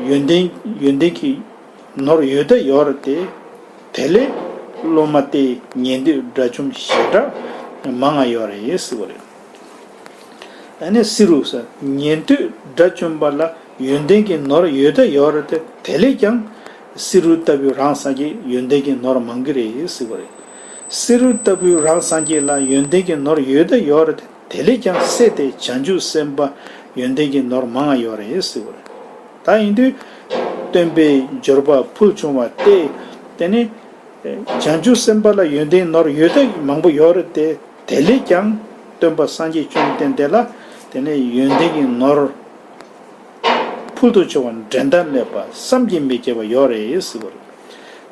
ཡོན་ཏན་ཡོན་ཏན་གྱི་ནོར་ཡོད་ད་ཡོད་རེད་དེ། དེ་ལས་སློབ་མ་སྟེ་ཉན་ཐོས་དགྲ་བཅོམ་ཞེ་དྲག་མང་ང་ཡོད་རེད་ཟེར་བ་རེད། ཨ་ནི་བསེ་རུ་ཟེར་ཉན་ཐོས་དགྲ་བཅོམ་པ་ལ་ ཡོན་ཏན་གྱི་ནོར་ཡོད་ད་ཡོད་རེད་དེ། དེ་ལས་ཀྱང་བསེ་རུ་ལྟ་བུའི་རང་སངས་རྒྱས་ཡོན་ཏན་གྱི་ནོར་མང་གི་རེད་ཟེར་བ་རེད། བསེ་རུ་ལྟ་བུའི་རང་སངས་རྒྱས་ལ་ཡོན་ཏན་གྱི་ནོར་ཡོད་ད་ཡོད་རེད་དེ། དེ་ལས་ཀྱང་སྲས་དེ་བྱང་ཆུབ་སེམས་དཔའ་ཡོན་ཏན་གྱི་ནོར་མང་ང་ཡོད་རེད་ཟེར་བ་རེད། ད་ཡིན་དུས་སྟོན་པའི་འབྱོར་པ་ཕུལ་བྱུང་བ་སྟེ། དེ་ནི་བྱང་ཆུབ་སེམས་དཔའ་ལ་ཡོན་ཏན་ནོར་ཡོད་ད་མང་པོ་ཡོད་རེད་དེ། དེ་ལས་ཀྱང་སྟོན་པ་སངས་རྒྱས་བཅོམ་ལྡན་འདས་ལ་དེ་ནས་ཡོན་ཏན་གྱི་ནོར་ཕུལ་དུ་བྱུང་བ་འགྲན་ཟླ་མེད་པ་བསམ་གྱིས་མི་ཁྱབ་པ་ཡོད་རེད་ཟེར་བ་རེད།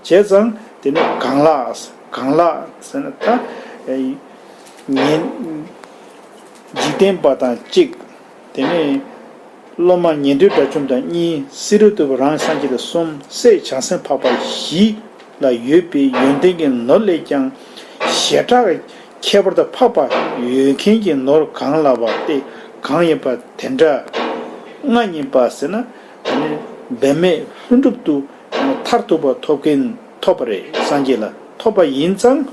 བྱས་ཙང་དེ་ནས་གང་ལགས། གང་ལགས་ཟེར་ན་ད་ཉན། འཇིག་རྟེན་པ་དང་གཅིག་དེ་ནས་སློབ་མ་ཉན་ཐོས་དགྲ་བཅོམ་དང་གཉིས། བསེ་རུ་ལྟ་བུ་རང་སངས་རྒྱས་དང་གསུམ། སྲས་བྱང་སེམས་འཕགས་པ་བཞི་ལ་ཡོད་པའི་ཡོན་ཏན་གྱི་ནོར་ལས་ཀྱང་ཞེ་དྲག་ཁྱད་པར་དུ་འཕགས་པ་ཡོད་མཁན་གྱི་ནོར་གང་ལགས་པ་སྟེ། གང་ཡིན་པ་དེ་འདྲ་ལྔ་ཡིན་པ་ཟེར་ན། དེ་ནི་འབད་མེད་ལྷུན་གྲུབ་ཏུ་མཐར་ཐུག་པ་ཐོབ་མཁན་ཐོབ་པ་རེད། སངས་རྒྱས་ལ་ཐོབ་པ་ཡིན་ཙང་།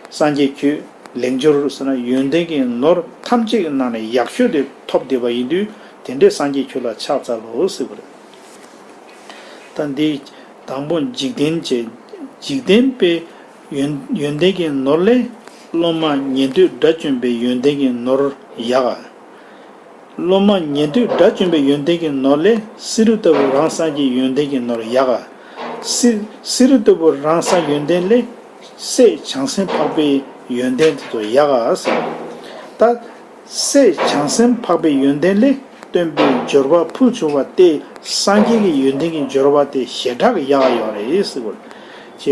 སངས་རྒྱས་ཁྱོད་ལེགས་འབྱོར་ཟེར་ན་ཡོན་ཏན་གྱི་ནོར་ཐམས་ཅད་ཀྱི་ནང་ནས་ཡག་ཤོས་དེ་ཐོབ་བསྡད་པ་ཡིན་དུས། དེ་འདྲའི་སངས་རྒྱས་ཁྱོད་ལ་ཕྱག་འཚལ་ལོ་ཟེར་བ་རེད། ད་འདི་དང་པོ་འཇིག་རྟེན་བྱས། འཇིག་རྟེན་པའི་ཡོན་ཡོན་ཏན་གྱི་ནོར་ལས་སློབ་མ་ཉན་ཐོས་དགྲ་བཅོམ་པའི་ཡོན་ཏན་གྱི་ནོར་ཡག་ག་སློབ་མ་ཉན་ཐོས་དགྲ་བཅོམ་པའི་ཡོན་ཏན་གྱི་ནོར་ལས་བསེ་རུ་ལྟ་བུ་རང་སངས་རྒྱས་ཡོན་ཏན་གྱི་ནོར་ཡག་ག་བསེ་བསེ་རུ་ལྟ་བུ་རང་སངས་ཡོན་ཏན་ལས་སྲས་བྱང་སེམས་འཕགས་པའི་ཡོན་ཏན་དེ་ཚོ་ཡག་ག་ཟེར། ད་སྲས་བྱང་སེམས་འཕགས་པའི་ཡོན་ཏན་ལས་སྟོན་པའི་འབྱོར་པ་ཕུལ་བྱུང་བ་སྟེ། སངས་རྒྱས་ཀྱི་ཡོན་ཏན་གྱི་འབྱོར་པ་དེ་ཞེ་དྲག་གི་ཡག་ག་ཡོད་རེད་ཟེར་བ་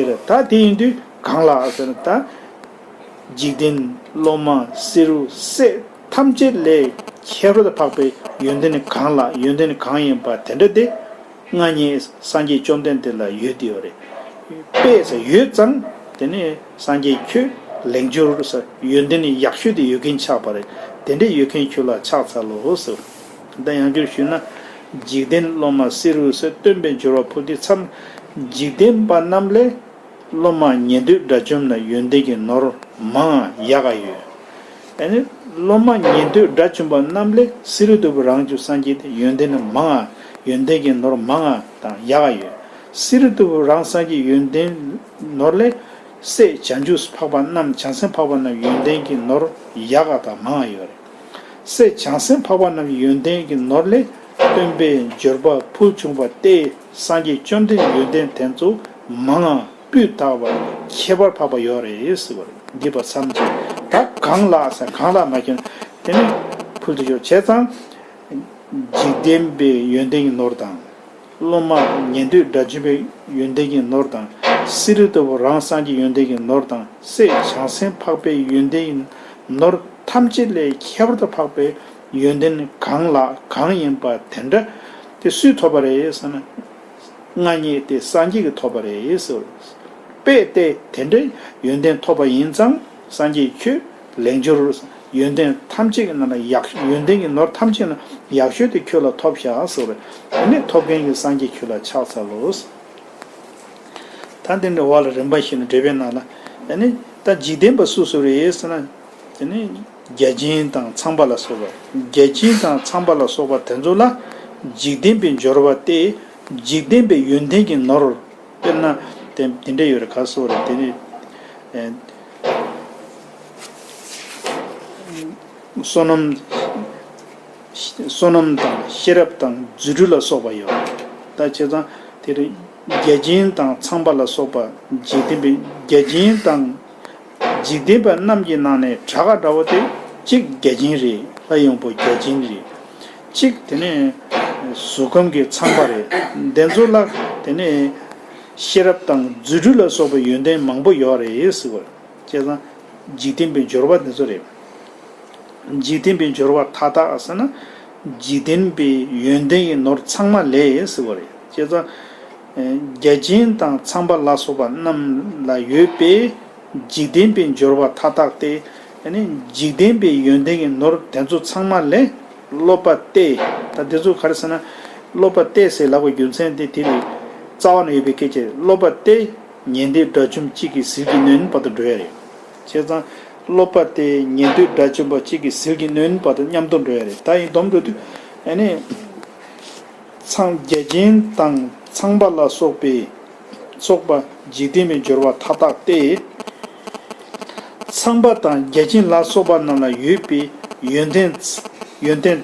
རེད། ད་དེ་ཡིན་དུས་གང་ལགས་ཟེར་ན། ད་འཇིག་རྟེན། སློབ་མ། བསེ་རུ། སྲས་ཐམས་ཅད་ལས་ཁྱད་པར་དུ་འཕགས་པའི་ཡོན་ཏན་ནི་གང་ལགས། ཡོན་ཏན་ནི་གང་ཡིན་པ་དེ་འདྲ་དེ་མངའ་བརྙེས་སངས་རྒྱས་བཅོམ་ལྡན་འདས་ལ་ཡོད་དེ་ཡོད་རེད། དཔེ་ཟེར་ཡོད་ཙང་། དེ་ནས་སངས་རྒྱས་ཁྱོད་ལེགས་འབྱོར་ཟེར་ཡོན་ཏན་ནི་ཡག་ཤོས་དེ་ཡོད་མཁན་ཆགས་པ་རེད། དེ་འདྲ་ཡོད་མཁན་ཁྱོད་ལ་ཕྱག་འཚལ་ལོ་ཟེར། ད་ཡང་བསྐྱར་ཞུས་ན། འཇིག་རྟེན། སློབ་མ། བསེ་རུ་ཟེར་སྟོན་པའི་འབྱོར་པ་ཕུལ་དུས་མཚམས། འཇིག་རྟེན་པ་རྣམས་ལས་སློབ་མ་ཉན་ཐོས་དགྲ་བཅོམ་ན་ཡོན་ཏན་གྱི་ནོར་མང་ང་ཡག་ག་ཡོད། ཨ་ནི་སློབ་མ་ཉན་ཐོས་དགྲ་བཅོམ་པ་རྣམས་ལས་བསེ་རུ་ལྟ་བུ་རང་བྱུང་སངས་རྒྱས་དེ་ཡོན་ཏན་ནི་མང་ང་། ཡོན་ཏན་གྱི་ནོར་མང་ང་དང་ཡག་ག་ཡོད། བསེ་རུ་ལྟ་བུ་རང་སངས་རྒྱས་ཡོན་ཏན་ནོར་ལས་སྲས་བྱང་ཆུབ་འཕགས་པ་རྣམས། བྱང་སེམས་འཕགས་པ་རྣམས་ཡོན་ཏན་གྱི་ནོར་ཡག་ག་དང་མང་ང་ཡོད་རེད། སྲས་བྱང་སེམས་འཕགས་པ་རྣམས་ཡོན་ཏན་གྱི་ནོར་ལས་སྟོན་པའི་འབྱོར་པ་ཕུལ་བྱུང་བ་སྟེ། སངས་རྒྱས་བཅོམ་ལྡན་ཡོན་ཏན་དེ་ཚོ་མང་ང་སྤུས་དག་པ་ཁྱད་པར་འཕགས་པ་ཡོད་རེད་ཟེར་བ་རེད། འདི་པ་མཚམས་ཀྱི་ད་གང་ལགས་ཟེར། གང་ལགས་མ་ཁྱོད་དེ་ནི་ཕུལ་དུ་ཞོག་བྱས་ཙང་། འཇིག་རྟེན་པའི་ཡོན་ཏན་གྱི་ནོར་དང་། སློབ་མ་ཉན་ཐོས་དགྲ་བཅོམ་པའི་ཡོན་ཏན་གྱི་ནོར་དང་། བསེ་རུ་ལྟ་བུ་རང་སངས་རྒྱས་ཡོན་ཏན་གྱི་ནོར་དང་། སྲས་བྱང་སེམས་འཕགས་པའི་ཡོན་ཏན་གྱི་ནོར་ཐམས་ཅད་ལས་ཁྱད་པར་དུ་འཕགས་པའི་ཡོན་ཏན་གང་ལགས། གང་ཡིན་པ་དེ་འདྲ་དེ་སུས་ཐོབ་པ་རེད་ཟེར་ན། མངའ་བརྙེས་ཏེ་སངས་རྒྱས་ཀྱིས་ཐོབ་པ་རེད་ཟེར། དཔེ་དེ་དེ་འདྲའི་ཡོན་ཏན་ཐོབ་པ་ཡིན་ཙང་། སངས་རྒྱས་ཁྱོད་ལེགས་འབྱོར་ཡོན་ཏན་ཐམས་ཅད་ཀྱི་ནང་ན་ཡག་ཡོན་ཏན་གྱི་ནོར་ཐམས་ཅད་ནང་ཡག་ཤོས་དེ་ཁྱོད་ལ་ཐོབ་ཤག་ཟེར་བ་རེད། དེ་ནས་ཐོབ་མཁན་གྱི་སངས་རྒྱས་ཁྱོད་ལ་ཕྱག་འཚལ་ལོ། ད་འདི་འདྲ་བ་ལ་རིམ་པ་བཞིན་དུ་འགྲེལ་པའི་ནང་ལ། ཨ་ནི་ད་འཇིག་རྟེན་པ་སུ་སུ་རེད་ཟེར་ན། དེ་ནི་བརྒྱ་བྱིན་དང་ཚངས་པ་ལ་སོགས་པ། བརྒྱ་བྱིན་དང་ཚངས་པ་ལ་སོགས་པ་དེ་ཚོ་ལ་འཇིག་རྟེན་པའི་འབྱོར་པ་སྟེ། འཇིག་རྟེན་པའི་ཡོན་ཏན་གྱི་ནོར། དཔེར་ན་དེ་དེ་འདྲ་ཡོད་རེད། ག་སོགས་རེད། དེ་ནི་ཨེ་བསོད་ནམས། བསོད་ནམས་དང་ཤེས་རབ་དང་རྫུ་འཕྲུལ་ལ་སོགས་པ་ཡོད། ད་བྱས་ཙང་དེ་རེད། བརྒྱ་བྱིན་དང་ཚངས་པ་ལ་སོགས་པ་འཇིག་རྟེན་པའི་བརྒྱ་བྱིན་དང་། འཇིག་རྟེན་པ་རྣམས་ཀྱི་ནང་ནས་གྲགས་ཀ་འདྲ་བོ་དེ་གཅིག་བརྒྱ་བྱིན་རེད། ལྷ་ཡི་དབང་པོ་བརྒྱ་བྱིན་རེད། གཅིག་དེ་ནས་གཟུགས་ཁམས་ཀྱི་ཚངས་པ་རེད། དེ་ཚོ་ལ་དེ་ནས་ཤེས་རབ་དང་རྫུ་འཕྲུལ་ལ་སོགས་པའི་ཡོན་ཏན་མང་པོ་ཡོད་རེད་ཟེར་བ། བྱས་ཙང་འཇིག་རྟེན་པའི་འབྱོར་པ་དེ་ཚོ་རེད། འཇིག་རྟེན་པའི་འབྱོར་བ་མཐའ་དག་ཟེར་ན། འཇིག་རྟེན་པའི་ཡོན་ཏན་གྱི་ནོར་ཚང་མ་ལས་ཟེར་བ་རེད། བྱས་ཙང་། ཨེ་བརྒྱ་བྱིན་དང་ཚངས་པ་ལ་སོགས་པ་རྣམས་ལ་ཡོད་པའི་འཇིག་རྟེན་པའི་འབྱོར་བ་མཐའ་དག་སྟེ། ཨ་ནི་འཇིག་རྟེན་པའི་ཡོན་ཏན་གྱི་ནོར་དེ་ཚོ་ཚང་མ་ལས་སློབ་པ་སྟེ། ད་དེ་ཚོ་ག་རེ་ཟེར་ན། སློབ་པ་སྟེ་ཟེར་ལབ་པའི་རྒྱུ་མཚན་དེ་དེ་ནི་རྩ་བ་ནས་ཡོད་པའི་སྐད་ཆ་རེད། སློབ་པ་སྟེ། ཉན་ཐོས་དགྲ་བཅོམ་གཅིག་གི་ཟིལ་གྱིས་གནོན་པ་དང་འགྲོ་ཡ་རེད། བྱས་ཙང་། སློབ་པ་སྟེ་ཉན་ཐོས་དགྲ་བཅོམ་པ་གཅིག་གི་ཟིལ་གྱིས་གནོན་པ་དང་མཉམ་དུ་འགྲོ་ཡ་རེད། ད་ཡིན་སྡོམ་འགྲོ་དུས། ཨ་ནི། ཚངས་བརྒྱ་བྱིན་དང་ཚངས་པ་ལ་སོགས་པའི་སོགས་པ་འཇིག་རྟེན་པའི་འབྱོར་བ་མཐའ་དག་སྟེ། ཚངས་པ་དང་བརྒྱ་བྱིན་ལ་སོགས་པ་རྣམས་ལ་ཡོད་པའི་ཡོན་ཏན། ཡོན་ཏན་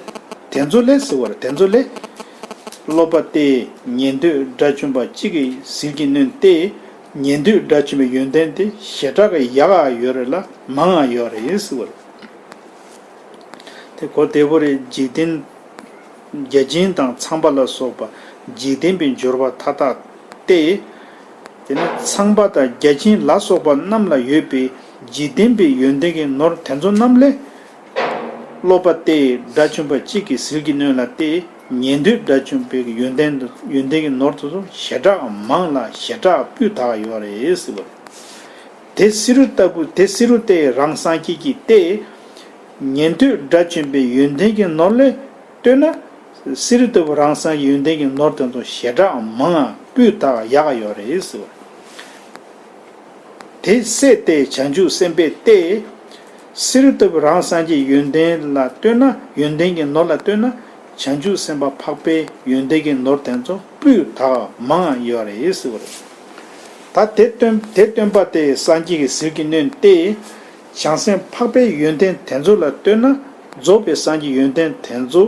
དེ་ཚོ་ལས་ཟེར་བ་རེད། དེ་ཚོ་ལས། སློབ་པ་སྟེ་ཉན་ཐོས་དགྲ་བཅོམ་པ་གཅིག་གི་ཟིལ་གྱིས་གནོན་ཏེ། ཉན་ཐོས་དགྲ་བཅོམ་པའི་ཡོན་ཏན་དེ་ཞེ་དྲག་གི་ཡག་ག་ཡོད་རེད་ལ་མང་ང་ཡོད་རེད་ཟེར་བ་རེད། དེ་གོ་བདེ་པོ་རེད། འཇིག་རྟེན། བརྒྱ་བྱིན་དང་ཚངས་པ་ལ་སོགས་པ་འཇིག་རྟེན་པའི་འབྱོར་བ་མཐའ་དག་སྟེ། དེ་ནས་ཚངས་པ་དང་བརྒྱ་བྱིན་ལ་སོགས་པ་རྣམས་ལ་ཡོད་པའི་འཇིག་རྟེན་པའི་ཡོན་ཏན་གྱི་ནོར་དེ་ཚོ་རྣམས་ལས། སློབ་པ་སྟེ་དགྲ་བཅོམ་པ་གཅིག་གི་ཟིལ་གྱིས་གནོན་ལ་སྟེ། ཉན་ཐོས་དགྲ་བཅོམ་པའི་ཡོན་ཏན་དུ་ཡོན་ཏན་གྱི་ནོར་དེ་ཚོ་ཞེ་དྲག་མང་ལ་ཞེ་དྲག་སྤུས་དག་ཡོད་རེད་ཟེར་བ་རེད། དེ་བསེ་རུ་ལྟ་བུ་དེ་བསེ་རུ་སྟེ་རང་སངས་རྒྱས་ཀྱིས་ཏེ། ཉན་ཐོས་དགྲ་བཅོམ་པའི་ཡོན་ཏན་གྱི་ནོར་ལས་ལྟོས་ན། བསེ་རུ་ལྟ་བུ་རང་སངས་རྒྱས་ཡོན་ཏན་གྱི་ནོར་དེ་ཚོ་ཞེ་དྲག་མང་ང་སྤུས་དག་ཡག་ག་ཡོད་རེད་ཟེར་བ། དེ་སྲས་ཏེ་བྱང་ཆུབ་སེམས་དཔས་ཏེ། བསེ་རུ་ལྟ་བུ་རང་སངས་རྒྱས་ཡོན་ཏན་ལ་ལྟོས་ན་ཡོན་ཏན་གྱི་ནོར་ལ་ལྟོས་ན། བྱང་ཆུབ་སེམས་དཔའ་འཕགས་པའི་ཡོན་ཏན་གྱི་ནོར་དེ་ཚོ་སྤུས་དག་མང་ང་ཡོད་རེད་ཟེར་བ་རེད། ད་དེ་སྟོན་དེ་སྟོན་པ་སྟེ་སངས་རྒྱས་ཀྱི་ཟིལ་གྱིས་གནོན་ཏེ། བྱང་སེམས་འཕགས་པའི་ཡོན་ཏན་དེ་ཚོ་ལ་ལྟོས་ན་རྫོགས་པའི་སངས་རྒྱས་ཡོན་ཏན་དེ་ཚོ་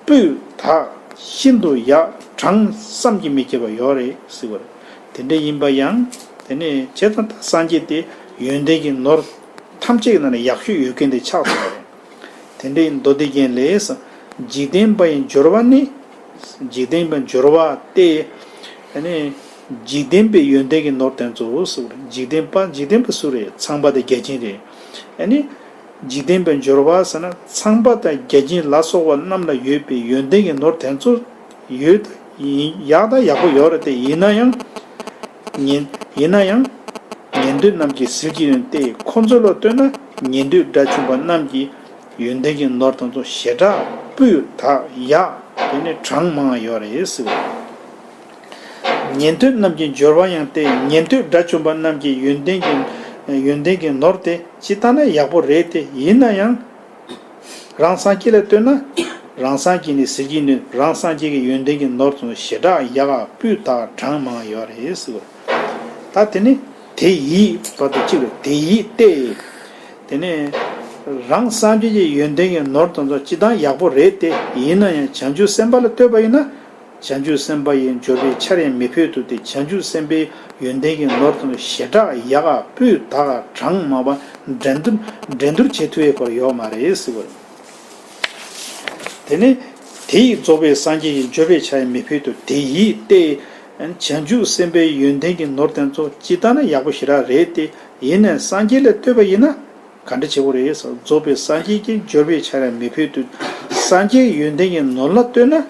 སྤུས་དག་ཤིན་ཏུ་ཡག་གྲངས་བསམ་གྱིས་མི་ཁྱབ་པ་ཡོད་རེད་ཟེར་བ་རེད། དེ་འདྲ་ཡིན་པ་ཡང་དེ་ནས་བྱས་ཙང་ད་སངས་རྒྱས་དེ་ཡོན་ཏན་གྱི་ནོར་ཐམས་ཅད་ཀྱི་ནང་ནས་ཡག་ཤོས་ཡོད་མཁན་དེ་ཆགས་སོང་བ་རེད། དེ་འདྲའི་མདོ་སྡེ་རྒྱན་ལས། འཇིག་རྟེན་པ་ཡི་འབྱོར་བ་ནི། འཇིག་རྟེན་པའི་འབྱོར་བ་སྟེ། ཨ་ནི། འཇིག་རྟེན་པའི་ཡོན་ཏན་གྱི་ནོར་དེ་ཚོ་ཟེར་བ་རེད། འཇིག་རྟེན་པ་འཇིག་རྟེན་པ་སུ་རེད། ཚངས་པ་དང་བརྒྱ་བྱིན་རེད། ཨ་ནི། འཇིག་རྟེན་པའི་འབྱོར་བ་ཟེར་ན་ཚངས་པ་དང་བརྒྱ་བྱིན་ལ་སོགས་པ་རྣམས་ལ་ཡོད་པའི་ཡོན་ཏན་གྱི་ནོར་དེ་ཚོ་ཡོད་ཡིན་ཡག་དང་ཡག་པོ་ཡོད་རེད་དེ་ཡིན་ན་ཡང་། ཉན་ཡིན་ན་ཡང་། ཉན་ཐོས་རྣམས་ཀྱི་ཟིལ་གྱིས་གནོན་ཏེ་ཁོ་ཚོ་ལ་ལྟོས་ན་ཉན་ཐོས་དགྲ་བཅོམ་པ་རྣམས་ཀྱི་ཡོན་ཏན་གྱི་ནོར་དེ་ཚོ་ཞེ་དྲག་སྤུས་དག་ཡག་དེ་ནས་གྲངས་མང་ཡོད་རེད་ཟེར་བ། ཉན་ཐོས་རྣམས་ཀྱི་འབྱོར་བ་ཡང་སྟེ་ཉན་ཐོས་དགྲ་བཅོམ་པ་རྣམས་ཀྱི་ཡོན་ཏན་གྱི་ཡོན་ཏན་གྱི་ནོར་དེ་ཇི་ལྟར་ན་ཡག་པོ་རེད་དེ་ཡིན་ན་ཡང་། རང་སངས་རྒྱས་ལ་ལྟོས་ན། རང་སངས་རྒྱས་ནི་ཟིལ་གྱིས་གནོན། རང་སངས་རྒྱས་ཀྱི་ཡོན་ཏན་གྱི་ནོར་དང་ཞེ་དྲག་ཡག་ག་སྤུས་དག་གྲངས་མང་ཡོད་རེད་ཟེར་བ། ད་དེ་ནི་དེ་ཡིས་བར་དུ་གཅིག་རེད། དེ་ཡིས་ཏེ། དེ་ནི་རང་སངས་རྒྱས་ཀྱི་ཡོན་ཏན་གྱི་ནོར་དང་ཚོ་ཅི་ལྟར་ཡག་པོ་རེད་དེ་ཡིན་ན་ཡང་བྱང་ཆུབ་སེམས་དཔའ་ལ་ལྟོས་པ་ཡིན་ན། བྱང་ཆུབ་སེམས་དཔའ་ཡི་འབྱོར་པའི་ཆར་ཡང་མི་ཕོད་དུ་སྟེ་བྱང་ཆུབ་སེམས་དཔའི་ཡོན་ཏན་གྱི་ནོར་དང་ཞེ་དྲག་ཡག་ག་སྤུས་དག་གྲངས་མང་བ་འགྲན་བསྡུར་འགྲན་བསྡུར་བྱེད་ཐུབ་ཡས་སྐོར་ཡོད་མ་རེད་ཟེར་བ་རེད། དེ་ནས་དེ་ཡིས་རྫོགས་པའི་སངས་རྒྱས་ཀྱི་འབྱོར་པའི་ཆར་ཡང་མི་ཕོད་དུ་དེ་ཡིས་ཏེ། བྱང་ཆུབ་སེམས་དཔའི་ཡོན་ཏན་གྱི་ནོར་དེ་ཚོ་ཅི་ལྟར་ན་ཡག་པོ་ཞེ་དྲག་རེད་དེ་ཡིན་ནས་སངས་རྒྱས་ལ་ལྟོས་པ་ཡིན་ན། ག་འདྲ་བྱེད་དགོས་རེད་ཟེར། རྫོགས་པའི་སངས་རྒྱས་ཀྱི་འབྱོར་པའི་ཆར་ཡང་མི་ཕོད་དུ། སངས་རྒྱས་ཡོན་ཏན་གྱི་ནོར་ལ་ལྟོས་ན།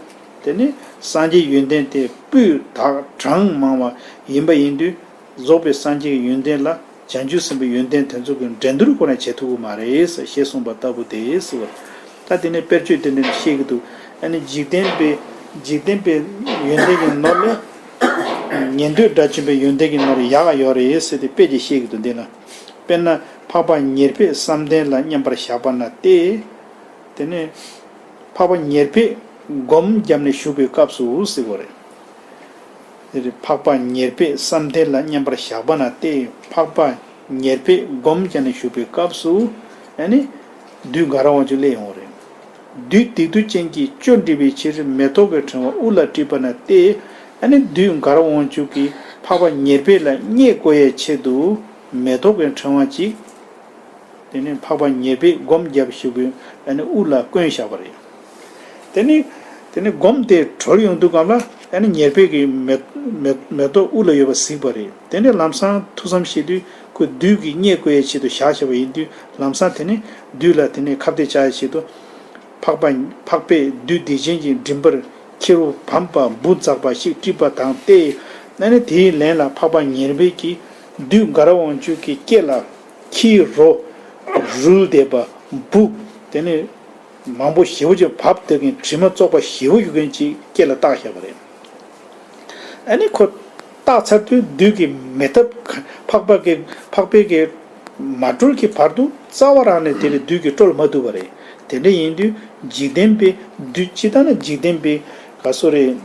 དེ་ནི་སངས་རྒྱས་ཡོན་ཏན་དེ་སྤུས་དག་གྲངས་མང་བ་ཡིན་པ་ཡིན་དུས། རྫོགས་པའི་སངས་རྒྱས་ཀྱི་ཡོན་ཏན་ལ་བྱང་ཆུབ་སེམས་དཔའི་ཡོན་ཏན་དེ་ཚོ་གི་འགྲན་བསྡུར་ཁོ་ན་བྱེད་ཐུབ་ཀྱི་མ་རེད་ཟེར་ཞེས་གསུངས་པ་ལྟ་བུ་དེ་ཟེར་བ། ད་དེ་ནི་དཔེར་བརྗོད་དེ་འདྲ་ནས་བཤད་ཀྱི་འདུག་ཨ་ནི་འཇིག་རྟེན་པའི་འཇིག་རྟེན་པའི་ཡོན་ཏན་གྱི་ནོར་ལས། ཉན་ཐོས་དགྲ་བཅོམ་པའི་ཡོན་ཏན་གྱི་ནོར་ཡག་ག་ཡོད་རེད་ཟེར་ཏེ་དཔེ་ཅིག་བཤད་ཀྱི་འདུག་འདི་ལ། དཔེར་ན་འཕགས་པ་ཉེར་སྦས་བསམ་གཏན་ལ་མཉམ་པར་བཞག་པ་ན་སྟེ། དེ་ནས་འཕགས་པ་ཉེར་སྦས་སྒོམ་བརྒྱབ་ནས་བཞུགས་པའི་སྐབས་སུ་ཟེར་བ་རེད། དེ་རེད། འཕགས་པ་ཉེར་སྦས་བསམ་གཏན་ལ་མཉམ་པར་བཞག་པ་ན་སྟེ་འཕགས་པ་ཉེར་སྦས་སྒོམ་བརྒྱབ་ནས་བཞུགས་པའི་སྐབས་སུ་ཨ་ནི་བདུད་དགའ་རབ་དབང་ཕྱུག་སླེབས་ཡོང་བ་རེད། བདུད་སྡིག་ལྡན་ཅན་གྱིས་ཅོ་འདྲི་བའི་ཕྱིར་མེ་ཏོག་གི་ཕྲེང་བ་དབུ་ལ་དཀྲིས་པ་ན་སྟེ། ཨ་ནི་བདུད་དགའ་རབ་དབང་ཕྱུག་གིས་འཕགས་པ་ཉེར་སྦས་ལ་བརྙས་བཀོ་ཡའི་ཆེད་དུ་མེ་ཏོག་གི་ཕྲེང་བ་གཅིག་དེ་ནས་འཕགས་པ་ཉེར་སྦས་སྒོམ་བརྒྱབ་བཞུགས་པའི་ཨ་ནི་དབུ་ལ་བསྐོན་བཞག་པ་རེད། དེ་ནས་དེ་ནས་སྒོམ་དེ་གྲོལ་ཡོང་དུས་སྒང་ལ་ཨ་ནི་ཉེར་སྦས་ཀྱི་མེ་མེ་མེ་ཏོག་དབུ་ལ་ཡོད་པ་གཟིགས་པ་རེད། དེ་ནས་ལམ་སང་ཐུགས་བསམ་བཞེས་དུས་ཁོས་བདུད་ཀྱི་བརྙས་བཀོ་ཡའི་ཆེད་དུ་བཞག་བཞག་པ་ཡིན་དུས་ལམ་སང་དེ་ནས་བདུད་ལ་དེ་ནས་ཁ་གཏད་བཅག་ཡའི་ཆེད་དུ། འཕགས་པ་འཕགས་པས་བདུད་སྡིག་ཅན་གྱི་མགྲིན་པར་ཁྱེའུ་བམ་པ་འབུ་འཛག་པ་ཞིག་དཀྲིས་པ་དང་སྟེ། ཨ་ནི་དེའི་ལན་ལ་འཕགས་པ་ཉེར་སྦས་ཀྱིས་བདུད་དགའ་རབ་དབང་ཕྱུག་གི་སྐེ་ལ་ཁྱིའི་རོ་རུལ་བསྡད་པ་འབུ་དེ་ནི་མང་པོ་ཞེ་པོ་ཅིག་བབས་བསྡད་མཁན་དྲི་མ་བཙོག་པ་ཞེ་པོ་ཡོད་མཁན་ཅིག་སྐེ་ལ་བཏགས་བཞག་པ་རེད། ཨ་ནི་ཁོ་བཏགས་ཚར་དུས་བདུད་ཀྱི་མེ་ཐབ་འཕགས་པ་གི་འཕགས་པའི་གི་མ་དཀྲོལ་གྱི་བར་དུ་རྩ་བ་རང་ནས་དེ་ལས་བདུད་ཀྱིས་དཀྲོལ་མ་ཐུབ་པ་རེད། དེ་འདྲ་ཡིན་དུས་འཇིག་རྟེན་པའི་བདུད་ཅི་ལྟར་ན་འཇིག་རྟེན་པའི་ག་སོ་རེད།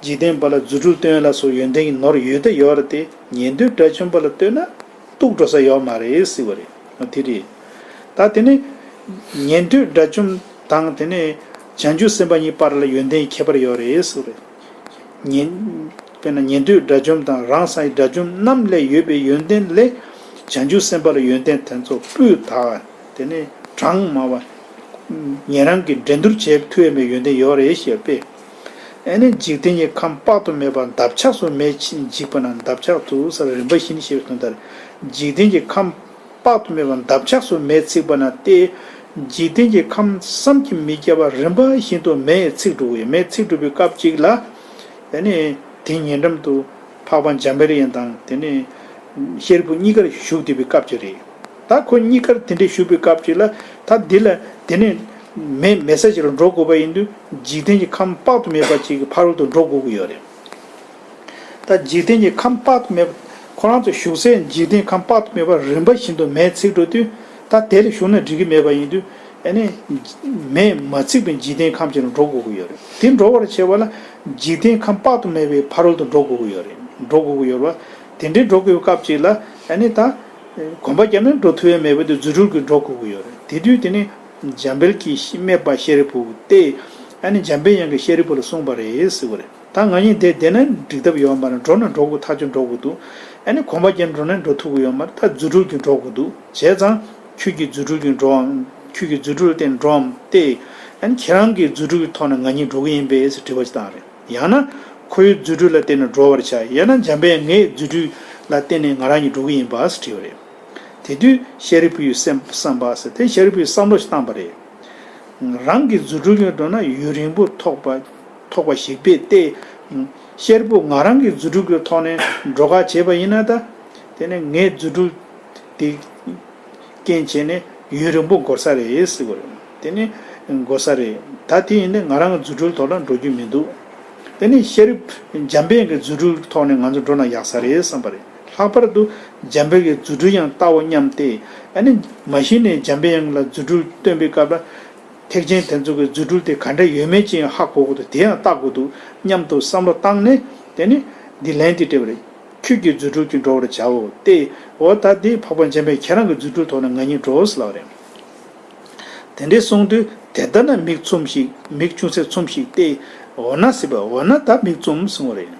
འཇིག་རྟེན་པ་ལ་རྫུ་འཕྲུལ་སྟོན་ལ་སོགས་ཡོན་ཏན་གྱི་ནོར་ཡོད་དེ་ཡོད་རེད་དེ། ཉན་ཐོས་དགྲ་བཅོམ་པ་ལ་ལྟོས་ན་གཏུགས་འགྲོ་ས་ཡོད་མ་རེད་ཟེར་བ་རེད། དེ་རེད། ད་དེ་ནས་ཉན་ཐོས་དགྲ་བཅོམ་དང་དེ་ནས་བྱང་ཆུབ་སེམས་དཔའ་གཉིས་བར་ལ་ཡོན་ཏན་གྱི་ཁྱད་པར་ཡོད་རེད་ཟེར་བ་རེད། ཉན། དཔེར་ན་ཉན་ཐོས་དགྲ་བཅོམ་དང་རང་སངས་རྒྱས་དགྲ་བཅོམ་རྣམས་ལས་ཡོད་པའི་ཡོན་ཏན་ལས་བྱང་ཆུབ་སེམས་དཔའ་ལ་ཡོན་ཏན་དེ་ཚོ་སྤུས་དག་དེ་ནས་གྲངས་མང་བ། ཉན་རང་གིས་འགྲན་བསྡུར་བྱེད་ཐུབ་ཡ་མེད་ཡོན་ཏན་ཡོད་རེད་ཞེས་པས། ཨ་ནི་འཇིག་རྟེན་གྱི་ཁམས་དཔག་ཏུ་མེད་པ་འདབ་ཆགས་སུ་མེས་འཇིག་པ་ན་འདབ་ཆགས་དུ་ཟེར་རིམ་པ་བཞིན་ཞེས་པའི་དོན་ལྟར། འཇིག་རྟེན་གྱི་ཁམས་དཔག་ཏུ་མེད་པ་འདབ་ཆགས་སུ་མེས་ཚིག་པ་ན་སྟེ། འཇིག་རྟེན་གྱི་ཁམས་བསམ་གྱིས་མི་ཁྱབ་པ་རིམ་པ་བཞིན་དུ་མེས་ཚིག་འགྲོ་བའི་མེས་ཚིག་འགྲོ་བའི་སྐབས་གཅིག་ལ། ཨ་ནི་དེ་ཉེ་འགྲམ་དུ་འཕགས་པ་འཇམ་དཔལ་དབྱངས་དང་དེ་ནས་ཤཱ་རིའི་བུ་གཉིས་ཀར་བཞུགས་བསྡད་པའི་སྐབས་ཅིག་རེད། ད་ཁོ་གཉིས་ཀར་དེ་འདྲའི་བཞུགས་པའི་སྐབས་ཅིག་ལ་ད་འདི་ལ་དེ་ནས་མེ་མེ་ས་ཅིག་ལ་འགྲོ་དགོས་པ་ཡིན་དུས་འཇིག་རྟེན་གྱི་ཁམས་དཔག་ཏུ་མེད་པ་ཅིག་གི་ཕ་རོལ་ཏུ་འགྲོ་དགོས་ཀྱི་ཡོད་རེད། ད་འཇིག་རྟེན་གྱི་ཁམས་དཔག་ཏུ་མེད་པ་ཁོ་རང་ཚོ་བཞུགས་སའི་འཇིག་རྟེན་ཁམས་དཔག་ཏུ་མེད་པ་རིམ་པ་བཞིན་དུ་མེས་ཚིག་འགྲོ་དུས་ད་དེ་ལ་བཞུགས་ན་འགྲིག་གི་མེད་པ་ཡིན་དུས། ཨ་ནི། མེས་མ་ཚིག་པའི་འཇིག་རྟེན་ཁམས་ཅིག་ལ་འགྲོ་དགོས་ཀྱི་ཡོད་རེད། དེ་འགྲོ་བར་བྱེད་པ་ལ་འཇིག་རྟེན་ཁམས་དཔག་ཏུ་མེད་པའི་ཕ་རོལ་ཏུ་འགྲོ་དགོས་ཀྱི་ཡོད་རེད། འགྲོ་དགོས་ཀྱི་ཡོད་རེད་བ། དེ་འདྲའི་འགྲོ་དགོས་པའི་སྐབས་ཅིག་ལ་ཨ་ནི་ད། གོམ་པ་བརྒྱབ་ནས་འགྲོ་ཐུབ་ཡ་མེད་པ་དེ་རྫུ་འཕྲུལ་གྱིས་འགྲོ་དགོས་ཀྱི་ཡོད་རེད། དེ་དུས་དེ་ནི་འཇམ་དཔལ་གྱིས་སྨྲས་པ་ཤཱ་རིའི་བུ་སྟེ། ཨ་ནི་འཇམ་དཔལ་དབྱངས་ཀྱིས་ཤཱ་རིའི་བུ་ལ་གསུངས་པ་རེད་ཟེར་བ་རེད། ད་ང་གཉིས་དེ་བསྡད་ན་འགྲིག་ཐབས་ཡོད་མ་རེད། འགྲོ་ན་འགྲོ་དགོས་ཐག་ཆོད་འགྲོ་དགོས་འདུག་ཨ་ནི་གོམ་པ་བརྒྱབ་འགྲོ་ན་འགྲོ་ཐུབ་ཀྱི་ཡོད་མ་རེད། ད་རྫུ་འཕྲུལ་གྱིས་འགྲོ་དགོས་འདུག་བྱས་ཙང་ཁྱོད་ཀྱི་རྫུ་འཕྲུལ་གྱིས་འགྲོའམ། ཁྱོད་ཀྱི་རྫུ་འཕྲུལ་བརྟེན་འགྲོའམ་སྟེ། ཨ་ནི་ཁྱེད་རང་གི་རྫུ་འཕྲུལ་གྱི་ཐོག་ནས་ང་གཉིས་འགྲོ་གི་ཡིན་པས་ཟེར་དྲི་བ་ཞིག་བཏང་རེད། ཡང་ན་ཁོའི་རྫུ་འཕྲུལ་ལ་བརྟེན་ནས་འགྲོ་བར་བྱ། ཡང་ན་འཇམ་པས་ངའི་རྫུ་འཕྲུལ་ལ་བརྟེན་ནས་ང་རང་གཉིས་འགྲོ་གི་ཡིན་པ་ཟེར་དྲིས་པ་རེད། དེ་དུས་ཤཱ་རིའི་བུས་སེམས་བསམ་པ་ཟེར་ཏེ་ཤཱ་རིའི་བུས་བསམ་བློ་ཞིག་བཏང་པ་རེད། རང་གི་རྫུ་འཕྲུལ་གྱིས་འགྲོ་ན་ཡུན་རིང་པོ་ཐོགས་པ་ཐོགས་པ་ཞིག་པས་ཏེ། ཤཱ་རིའི་བུ་ང་རང་གི་རྫུ་འཕྲུལ་གྱི་ཐོག་ནས་འགྲོ་ག་བྱས་པ་ཡིན་ན་ད། དེ་ནས་ངའི་རྫུ་འཕྲུལ་དེ་རྐྱེན་བྱས་ནས་ཡུན་རིང་པོ་འགོར་ས་རེད་ཟེར་བ་རེད། དེ་ནས་འགོར་ས་རེད། ད་དེ་ཡིན་ན་ང་རང་གི་རྫུ་འཕྲུལ་ཐོག་ལ་འགྲོ་རྒྱུ་མི་འདུག་དེ་ནས་ཤཱ་རིའི་འཇམ་དཔལ་གྱི་རྫུ་འཕྲུལ་ཐོག་ནས་ང་ཚོ་འགྲོ་ན་ཡག་ས་རེད་བསམ་པ་རེད། ལྷག་པར་དུ་འཇམ་དཔལ་གྱི་རྫུ་འཕྲུལ་ཡང་བལྟའོ་སྙམ་སྟེ། ཨ་ནི་མ་གཞི་ནས་འཇམ་དཔལ་དབྱངས་ལ་རྫུ་འཕྲུལ་སྟོན་པའི་སྐབས་ལ། ཐེག་ཆེན་དེ་ཚོ་གི་རྫུ་འཕྲུལ་དེ་ག་འདྲ་ཡོད་མེད་ཅིག་ཧ་གོ་དགོས་འདུག་དེ་ཡང་བལྟ་དགོས་འདུག་སྙམ་དུ་བསམ་བློ་བཏང་ནས་དེ་ནི་འདི་ལན་དེ་སྤྲད་པ་རེད། ཁྱོད་ཀྱི་རྫུ་འཕྲུལ་གྱིས་འགྲོ་བར་བྱའོ་སྟེ། འོ་ད་འདི་འཕགས་པ་འཇམ་དཔལ་ཁྱེད་རང་གི་རྫུ་འཕྲུལ་ཐོག་ནས་ང་གཉིས་འགྲོ་ཟེར་ལབ་པ་རེད། དེ་འདྲའི་གསུངས་དུས་དེ་ལྟ་ན་མིག་བཙུམས་ཤིག་མིག་ཅུང་ཟད་བཙུམས་ཤིག་སྟེ། འོ་ན་ཟེར་བ་འོ་ན་ད་མིག་བཙུམས་གསུངས་པ་རེད།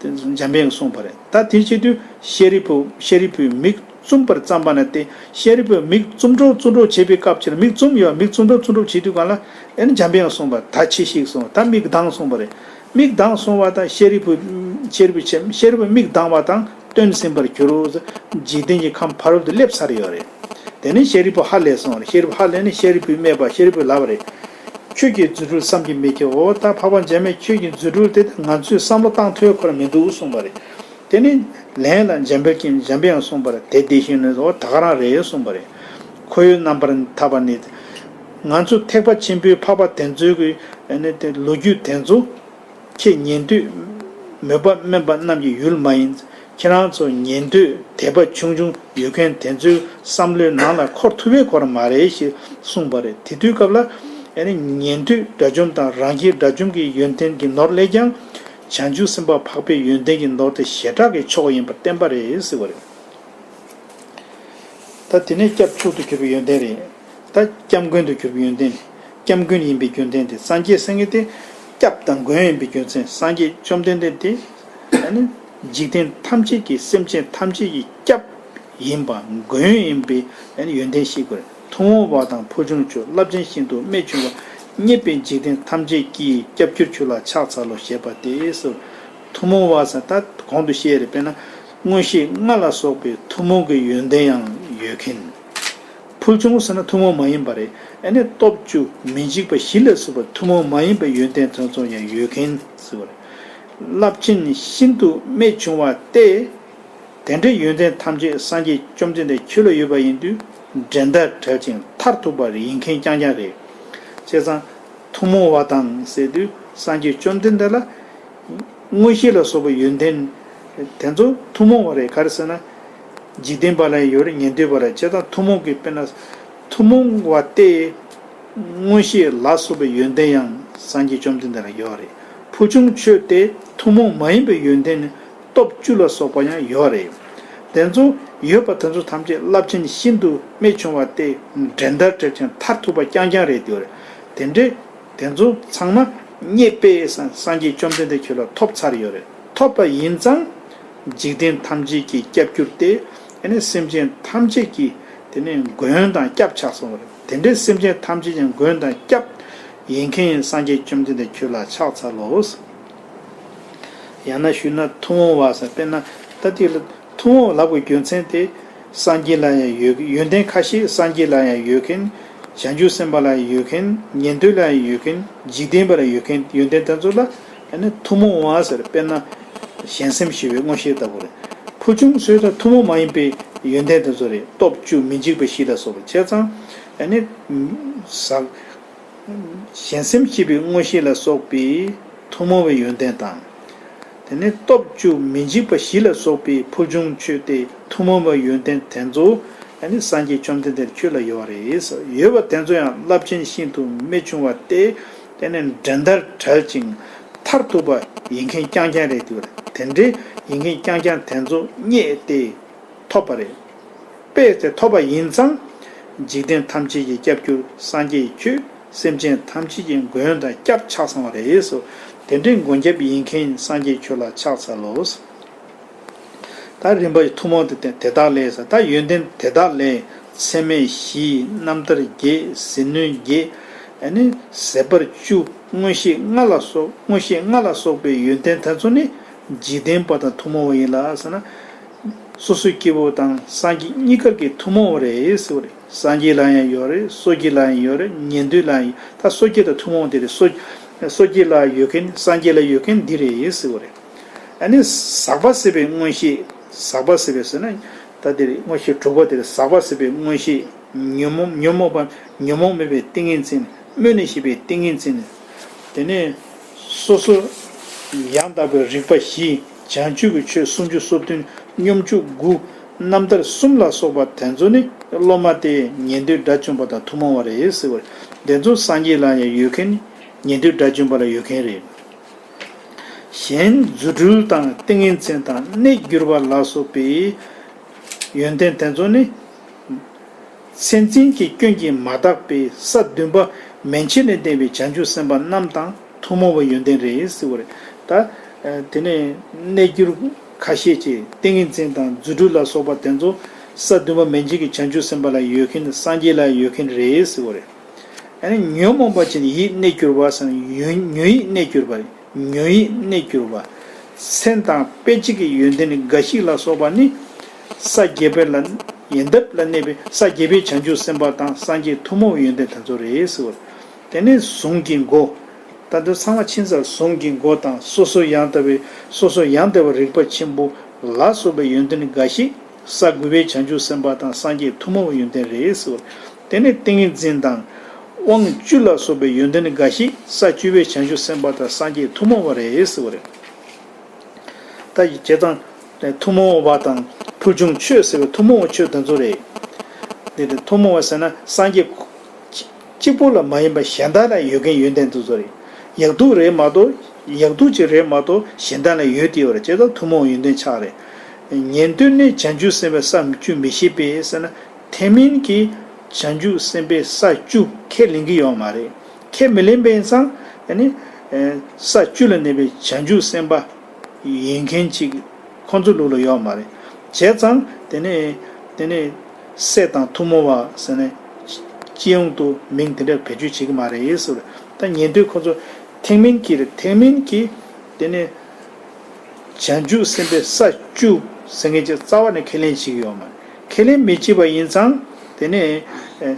དེ་འཇམ་དཔལ་གསུངས་པ་རེད། ད་དེ་བྱེད་དུས་ཤཱ་རིའི་བུ་ཤཱ་རིའི་བུས་མིག་བཙུམས་པར་བརྩམས་པ་ན་སྟེ། ཤཱ་རིའི་བུས་མིག་བཙུམ་གྲོགས་བཙུམ་གྲོགས་བྱེད་པའི་སྐབས་ཅིག་ལ་མིག་བཙུམ་ཡོད་མིག་བཙུམ་གྲོགས་བཙུམ་གྲོགས་བྱེད་དུས་གང་ལ་ཨེ་ནི་འཇམ་དཔལ་གསུངས་པ་ད་ཕྱིས་ཤིག་གསུངས། ད་མིག་གདངས་གསུངས་པ་རེད། མིག་གདངས་གསུངས་པ་དང་ཤཱ་རིའི་བུ་ཤཱ་རིའི་བུ་ཆེ་ཤཱ་རིའི་བུས་མིག་གདངས་པ་དང་སྟོན་ཟིན་པར་གྱུར། འཇིག་རྟེན་གྱི་ཁམས་ཕ་རོལ་ཏུ་སླེབས་ཚར་ཡོད་རེད། དེ་ནས་ཤཱ་རིའི་བུ་ཧ་ལས་སོང་རེད། ཤཱ་རིའི་བུ་ཧ་ལས་ནས་ཤཱ་རིའི་བུས་སྨྲས་པ་ཤཱ་རིའི་བུས་ལབ་པ་རེད། ཁྱོད་ཀྱི་རྫུ་འཕྲུལ་བསམ་གྱིས་མི་ཁྱབ། འོ་ད་འཕགས་པ་འཇམ་དཔལ་ཁྱོད་ཀྱི་རྫུ་འཕྲུལ་དེ་ང་ཚོས་བསམ་བློ་བཏང་ཐུབ་ཁོ་རང་མི་འདུག་གསུངས་པ་རེད། དེ་ནས་ལན་ལ་འཇམ་དཔལ་གྱིས་འཇམ་དཔལ་དབྱངས་གསུངས་པ་རེད། དེ་དེ་བཞིན་ནོ། འོ་ད་ག་རང་རེད་གསུངས་པ་རེད། ཁོ་བོས་རྣམ་པར་ཐར་པ་ནི། ང་ཚོ་ཐེག་པ་ཆེན་པོའི་འཕགས་པ་དེ་ཚོའི་གི་ཨ་ནི་དེ་ལོ་རྒྱུས་དེ་ཚོ་ཁྱེད་ཉན་ཐོས་མོས་པ་དམན་པ་རྣམས་ཀྱི་ཡུལ་མ་ཡིན། ཁྱེད་རང་ཚོ་ཉན་ཐོས་དད་པ་ཆུང་ཆུང་ཡོད་མཁན་དེ་ཚོའི་བསམ་བློའི་ནང་ལ་འཁོར་ཐུབ་པའི་སྐོར་མ་རེད་ཞེས་གསུངས་པ་རེད། དེ་དུས་སྐབས་ལ་ཨ་ནི་ཉན་ཐོས་དགྲ་བཅོམ་དང་རང་རྒྱལ་དགྲ་བཅོམ་གྱི་ཡོན་ཏན་གྱི་ནོར་ལས་ཀྱང་། བྱང་ཆུབ་སེམས་དཔའ་འཕགས་པའི་ཡོན་ཏན་གྱི་ནོར་དེ་ཞེ་དྲག་གི་མཆོག་ཡིན་པར་བསྟན་པ་རེད་ཟེར་བ་རེད། ད་དེ་ནས་སྐྱབས་མཆོག་ཏུ་གྱུར་པའི་ཡོན་ཏན་རེད། ད་སྐྱབས་མགོན་དུ་གྱུར་པའི་ཡོན་ཏན། སྐྱབས་མགོན་ཡིན་པའི་རྒྱུ་མཚན་དེ་སངས་རྒྱས་སེང་གེ་དེ་སྐྱབས་དང་མགོན་ཡིན་པའི་རྒྱུ་མཚན། སངས་རྒྱས་བཅོམ་ལྡན་འདས་དེ་ཨ་ནི་འཇིག་རྟེན་ཐམས་ཅད་ཀྱི་སེམས་ཅན་ཐམས་ཅད་ཀྱི་སྐྱབས་ཡིན་པ་མགོན་ཡིན་པའི་ཨ་ནི་ཡོན་ཏན་ཤེས་དགོས་རེད། ཐུན་མོང་བ་དང་ཕུལ་བྱུང་ཆོས། རླབས་ཆེན་ཤིན་ཏུ་རྨད་བྱུང་བ། མཉེས་པའི་འཇིག་རྟེན་ཐམས་ཅད་ཀྱིས་སྐྱབས་གྱུར་ཁྱོད་ལ་ཕྱག་འཚལ་ལོ་ཞེས་པ་དེ་སོ། ཐུན་མོང་བ་ཟེར་ད་གོང་དུ་བཤད་རེད། དཔེར་ན་མངོན་ཤེས་ལྔ་ལ་སོགས་པའི་ཐུན་མོང་གི་ཡོན་ཏན་ཡང་ཡོད་མཁན། ཕུལ་བྱུང་ཟེར་ན་ཐུན་མོང་མ་ཡིན་པ་རེད། ཨ་ནི་སྟོབས་བཅུ་མི་འཇིགས་པ་བཞི་ལ་སོགས་པ་ཐུན་མོང་མ་ཡིན་པའི་ཡོན་ཏན་དེ་ཚོ་ཡང་ཡོད་མཁན་ཟེར་བ་རེད། རླབས་ཆེན་ཤིན་ཏུ་རྨད་བྱུང་བ་སྟེ། དེ་འདྲའི་ཡོན་ཏན་ཐམས་ཅད་སངས་རྒྱས་བཅོམ་ལྡན་འདས་ཁྱོད་ལ་ཡོད་པ་ཡིན་དུས་འགྲན་ཟླ་བྲལ་ཅིང་མཐར་ཐུག་པ་ཡིན་མཁན་རྐྱང་རྐྱང་རེད། བྱས་ཙང་ཐུན་མོང་བ་དང་ཟེར་དུས་སངས་རྒྱས་བཅོམ་ལྡན་འདས་ལ་མངོན་ཤེས་ལ་སོགས་པའི་ཡོན་ཏན་དེ་ཚོ་ཐུན་མོང་བ་རེད། ག་རེ་ཟེར་ན་འཇིག་རྟེན་པ་ལ་ཡང་ཡོད་རེད། ཉན་ཐོས་པ་ལ་ཡང་། བྱས་ཙང་ཐུན་མོང་གི་དཔེར་ན་ཐུན་མོང་བ་སྟེ། མངོན་ཤེས་ལ་སོགས་པའི་ཡོན་ཏན་ཡང་སངས་རྒྱས་བཅོམ་ལྡན་འདས་ལ་ཡོད་རེད། ཕུལ་བྱུང་ཆོས་ཏེ་ཐུན་མོང་མ་ཡིན་པའི་ཡོན་ཏན་ནི་སྟོབས་བཅུ་ལ་སོགས་པ་ཡང་ཡོད་རེད། དེ་ཚོ་ཡོད་པ་དེ་ཚོ་ཐམས་ཅད་རླབས་ཆེན་ཤིན་ཏུ་རྨད་བྱུང་བ་སྟེ་འགྲན་ཟླར་བྲལ་ཅིང་མཐར་ཐུག་པ་རྐྱང་རྐྱང་རེད་འདུག་རེད། དེ་འདྲའི་དེ་ཚོ་ཚང་མ་རྙེད་པས་སངས་རྒྱས་བཅོམ་ལྡན་འདས་ཁྱོད་ལ་ཐོབ་ཚར་ཡོད་རེད། ཐོབ་པ་ཡིན་ཙང་། འཇིག་རྟེན་ཐམས་ཅད་ཀྱི་སྐྱབས་གྱུར་ཏེ། ཨ་ནི་སེམས་ཅན་ཐམས་ཅད་ཀྱི་དེ་ནས་མགོན་དང་སྐྱབས་ཆགས་སོང་བ་རེད། དེ་འདྲའི་སེམས་ཅན་ཐམས་ཅད་ཀྱི་མགོན་དང་སྐྱབས་ཡིན་མཁན་སངས་རྒྱས་བཅོམ་ལྡན་འདས་ཁྱོད་ལ་ཕྱག་འཚལ་ལོ། ཡང་ན་ཞུས་ན་ཐུན་མོང་བ་ཟེར། དཔེར་ན་ད་དེ་ལ་ཐུན་མོང་བ་ལབ་པའི་རྒྱུ་མཚན་དེ། སངས་རྒྱས་ལ་ཡང་ཡོད། ཡོན་ཏན་ཁ་ཤས་སངས་རྒྱས་ལ་ཡང་ཡོད་མཁན། བྱང་ཆུབ་སེམས་དཔའ་ལ་ཡང་ཡོད་མཁན། ཉན་ཐོས་ལ་ཡང་ཡོད་མཁན། འཇིག་རྟེན་པ་ལ་ཡོད་མཁན་ཡོན་ཏན་དེ་ཚོ་ལ་ཨ་ནི་ཐུན་མོང་བ་ཟེར། དཔེར་ན་གཞན་སེམས་ཞི་བའི་མངོན་ཤེས་ལྟ་བུ་རེད། ཕུལ་བྱུང་ཟེར་དུས་ཐུན་མོང་མ་ཡིན་པའི་ཡོན་ཏན་དེ་ཚོ་རེད། སྟོབས་བཅུ་མི་འཇིགས་པ་བཞི་ལ་སོགས་པ་བྱས་ཙང་ཨ་ནི་ཟག་གཞན་སེམས་སྐྱིད་པའི་མངོན་ཤེས་ལ་སོགས་པའི་ཐུན་མོང་བའི་ཡོན་ཏན་དང་། དེ་ནས་སྟོབས་བཅུ་མི་འཇིགས་པ་བཞི་ལ་སོགས་པའི་ཕུལ་བྱུང་ཆོས་ཏེ་ཐུན་མོང་བའི་ཡོན་ཏན་དེ་ཚོ་ཨ་ནི་སངས་རྒྱས་བཅོམ་ལྡན་འདས་ཁྱོད་ལ་ཡོད་པ་རེད། ཡོད་པ་དེ་ཚོ་ཡང་རླབས་ཆེན་ཤིན་ཏུ་རྨད་བྱུང་བ་སྟེ། དེ་ནས་འགྲན་ཟླར་བྲལ་ཅིང་མཐར་ཐུག་པ་ཡིན་མཁན་རྐྱང་རྐྱང་རེད་འདུག་དེ་འདྲའི་ཡིན་མཁན་རྐྱང་རྐྱང་དེ་ཚོ་རྙེད་དེ། ཐོབ་པ་རེད། དཔེ་དེ་ཐོབ་པ་ཡིན་ཙང་། འཇིག་རྟེན་ཐམས་ཅད་ཀྱི་སྐྱབས་གྱུར་སངས་རྒྱས་ཁྱོད་སེམས་ཅན་ཐམས་ཅད་ཀྱི་མགོན་དང་སྐྱབས་ཆགས་སོང་བ་རེད་སོ། དེ་འདྲའི་མགོན་སྐྱབས་ཡིན་མཁན་སངས་རྒྱས་ཁྱོད་ལ་ཕྱག་འཚལ་ལོ། ད་རིམ་པ་ཐུན་མོང་དེ་དེ་དག་ལས་ཟེར། ད་ཡོན་ཏན་དེ་དག་ལས་མཚན་མེད་བཞི། རྣམ་ཐར་བརྒྱད། ཟིལ་གནོན་བརྒྱད། ཨ་ནི་ཟད་པར་བཅུ། མངོན་ཤེས་ལྔ་ལ་སོགས། མངོན་ཤེས་ལྔ་ལ་སོགས་པའི་ཡོན་ཏན་དེ་ཚོ་ནི་འཇིག་རྟེན་པ་དང་ཐུན་མོང་བ་ཡིན་ལ་ཟེར་ན། སོ་སོའི་སྐྱེ་བོ་དང་སངས་རྒྱས་གཉིས་ཀར་གྱི་ཐུན་མོང་བ་རེད་ཟེར་བ་རེད། སངས་རྒྱས་ལ་ཡང་ཡོད་རེད། སོ་སྐྱེ་ལ་ཡང་ཡོད་རེད། ཉན་ཐོས་ལ་ཡང་ཡོད། ད་སོ་སྐྱེ་དང་ཐུན་མོང་དེ་རེད། སོ་སོ་སྐྱེ་ལ་ཡོད་མཁན་སངས་རྒྱས་ལ་ཡོད་མཁན་འདི་རེད་ཟེར་བ་རེད། ཨ་ནི་ཟག་པ་ཟད་པའི་མངོན་ཤེས། ཟག་པ་ཟད་པའི་ཟེར་ན་ད་དེ་རེད། མངོན་ཤེས་དྲུག་པ་དེ་རེད། ཟག་པ་ཟད་པའི་མངོན་ཤེས། ཉོན་མོངས་ཉོན་མོངས་པ་ཉོན་མོངས་མེད་པའི་ཏིང་ངེ་འཛིན། སྨོན་ལམ་ཞེས་པའི་ཏིང་ངེ་འཛིན། དེ་ནས་སོ་སོ་ཡང་དག་པའི་རིག་པ་བཞི། བྱང་ཆུབ་ཀྱི་ཆོས་སུམ་ཅུ་སོ་བདུན། སྙོམས་འཇུག་དགུ། རྣམ་ཐར་གསུམ་ལ་སོགས་པ་དེ་ཚོ་ནི་སློབ་མ་སྟེ་ཉན་ཐོས་དགྲ་བཅོམ་པ་དང་ཐུན་མོང་བ་རེད་ཟེར་བ་རེད། དེ་ཚོ་སངས་རྒྱས་ལ་ཡང་ཡོད་མཁན། ཉན་ཐོས་དགྲ་བཅོམ་པ་ལ་ཡོད་མཁན་རེད། གཞན་རྫུ་འཕྲུལ་དང་ཏིང་ངེ་འཛིན་དང་གནས་གྱུར་པ་ལ་སོགས་པའི་ཡོན་ཏན་དེ་ཚོ་ནི། མཚན་འཛིན་གྱི་སྐྱོན་གྱིས་མ་དག་པའི་ས་བདུན་པ་མན་ཆད་ལས་འདས་པའི་བྱང་ཆུབ་སེམས་དཔའ་རྣམས་དང་ཐུན་མོང་བའི་ཡོན་ཏན་རེད་ཟེར་བ་རེད། ད་དེ་ནས་གནས་གྱུར་ཁ་ཤས་ཀྱི་ཏིང་ངེ་འཛིན་དང་རྫུ་འཕྲུལ་ལ་སོགས་པ་དེ་ཚོ་ས་བདུན་པ་མན་ཆད་ཀྱི་བྱང་ཆུབ་སེམས་དཔའ་ལ་ཡོད་མཁན། སངས་རྒྱས་ལ་ཡོད་མཁན་རེད་ཟེར་བ་རེད། ཨ་ནི་ཉོན་མོངས་པ་ཅན་ཡིད་གནས་གྱུར་པ་ཟེར་ན་ཉོན་ཉོན་ཡིད་གནས་གྱུར་པ་རེད། ཉོན་ཡིད་གནས་གྱུར་པ། མཚན་དང་དཔེ་བྱད་ཀྱི་ཡོན་ཏན་འགའ་ཞིག་ལ་སོགས་པ་ནི། ས་བརྒྱད་པའི་ལ་ཡལ་འདབ་ལ་གནས་པའི་ས་བརྒྱད་པའི་བྱང་ཆུབ་སེམས་དཔའ་དང་སངས་རྒྱས་ཐུན་མོང་བའི་ཡོན་ཏན་དེ་ཚོ་རེད་ཟེར་བ། དེ་ནས་གཟུངས་ཀྱི་མགོ། ད་དུང་ཚང་མ་ཕྱིན་ཚར། གཟུངས་ཀྱི་མགོ་དང་སོ་སོ་ཡང་དག་པའི་སོ་སོ་ཡང་དག་པའི་རིག་པ་ཆེན་པོ་ལ་སོགས་པའི་ཡོན་ཏན་འགའ་ཞིག་ས་དགུ་པའི་བྱང་ཆུབ་སེམས་དཔའ་དང་སངས་རྒྱས་ཐུན་མོང་བའི་ཡོན་ཏན་རེད་ཟེར་བ། དེ་ནས་ཏིང་ངེ་འཛིན་དང་དབང་བཅུ་ལ་སོགས་པའི་ཡོན་ཏན་འགའ་ཞིག་ས་བཅུ་པའི་བྱང་ཆུབ་སེམས་དཔའ་དང་སངས་རྒྱས་ཐུན་མོང་བ་རེད་ཟེར་བ་རེད། ད་ཡི་བྱས་ཙང་ཐུན་མོང་བ་དང་ཕུལ་བྱུང་ཆོས་ཟེར་བའི་ཐུན་མོང་བའི་ཆོས་དེ་ཚོ་རེད། དེ་དེ་ཐུན་མོང་བ་ཟེར་ན་སངས་རྒྱས་གཅིག་པོ་ལ་མ་ཡིན་པ་གཞན་དག་ལ་ཡོད་མཁན་ཡོན་ཏན་དེ་ཚོ་རེད། ཡག་སྡུག་རེད་མ་གཏོགས། ཡག་སྡུག་ཅིག་རེད་མ་གཏོགས་གཞན་དག་ལ་ཡོད་དེ་ཡོད་རེད། བྱས་ཙང་ཐུན་མོང་བའི་ཡོན་ཏན་ཆགས་རེད། ཉན་ཐོས་ནི་བྱང་ཆུབ་སེམས་དཔའི་ས་བཅུ་མི་ཤེས་པས་ཟེར་ན། ཐེག་དམན་གྱིས་བྱང་ཆུབ་སེམས་དཔའི་ས་བཅུ་ཁས་ལེན་གྱི་ཡོད་མ་རེད། ཁས་མི་ལེན་པ་ཡིན་ཙང་ཨ་ནི་ས་བཅུ་ལ་གནས་པའི་བྱང་ཆུབ་སེམས་དཔའ་ཡིན་མཁན་ཅིག་ཁོང་ཚོའི་ལུགས་ལ་ཡོད་མ་རེད། བྱས་ཙང་དེ་ནས་དེ་ནས་སྲས་དང་ཐུན་མོང་བ་ཟེར་ནས་སྤྱི་ཡོངས་དུ་མིང་དེ་འདྲ་བེད་སྤྱོད་བྱེད་ཀྱི་མ་རེད་ཟེར། ད་ཉན་ཐོས་ཁོང་ཚོ་ཐེག་དམན་གྱི་རེད། ཐེག་དམན་གྱི་དེ་ནས་བྱང་ཆུབ་སེམས་དཔའི་ས་བཅུ་ཟེར་མཁན་ཅིག་རྩ་བ་ནས་ཁས་ལེན་བྱེད་ཀྱི་ཡོད་མ་རེད། ཁས་ལེན་མི་བྱེད་པ་ཡིན་ཙང་དེ་ནས་ཨེ།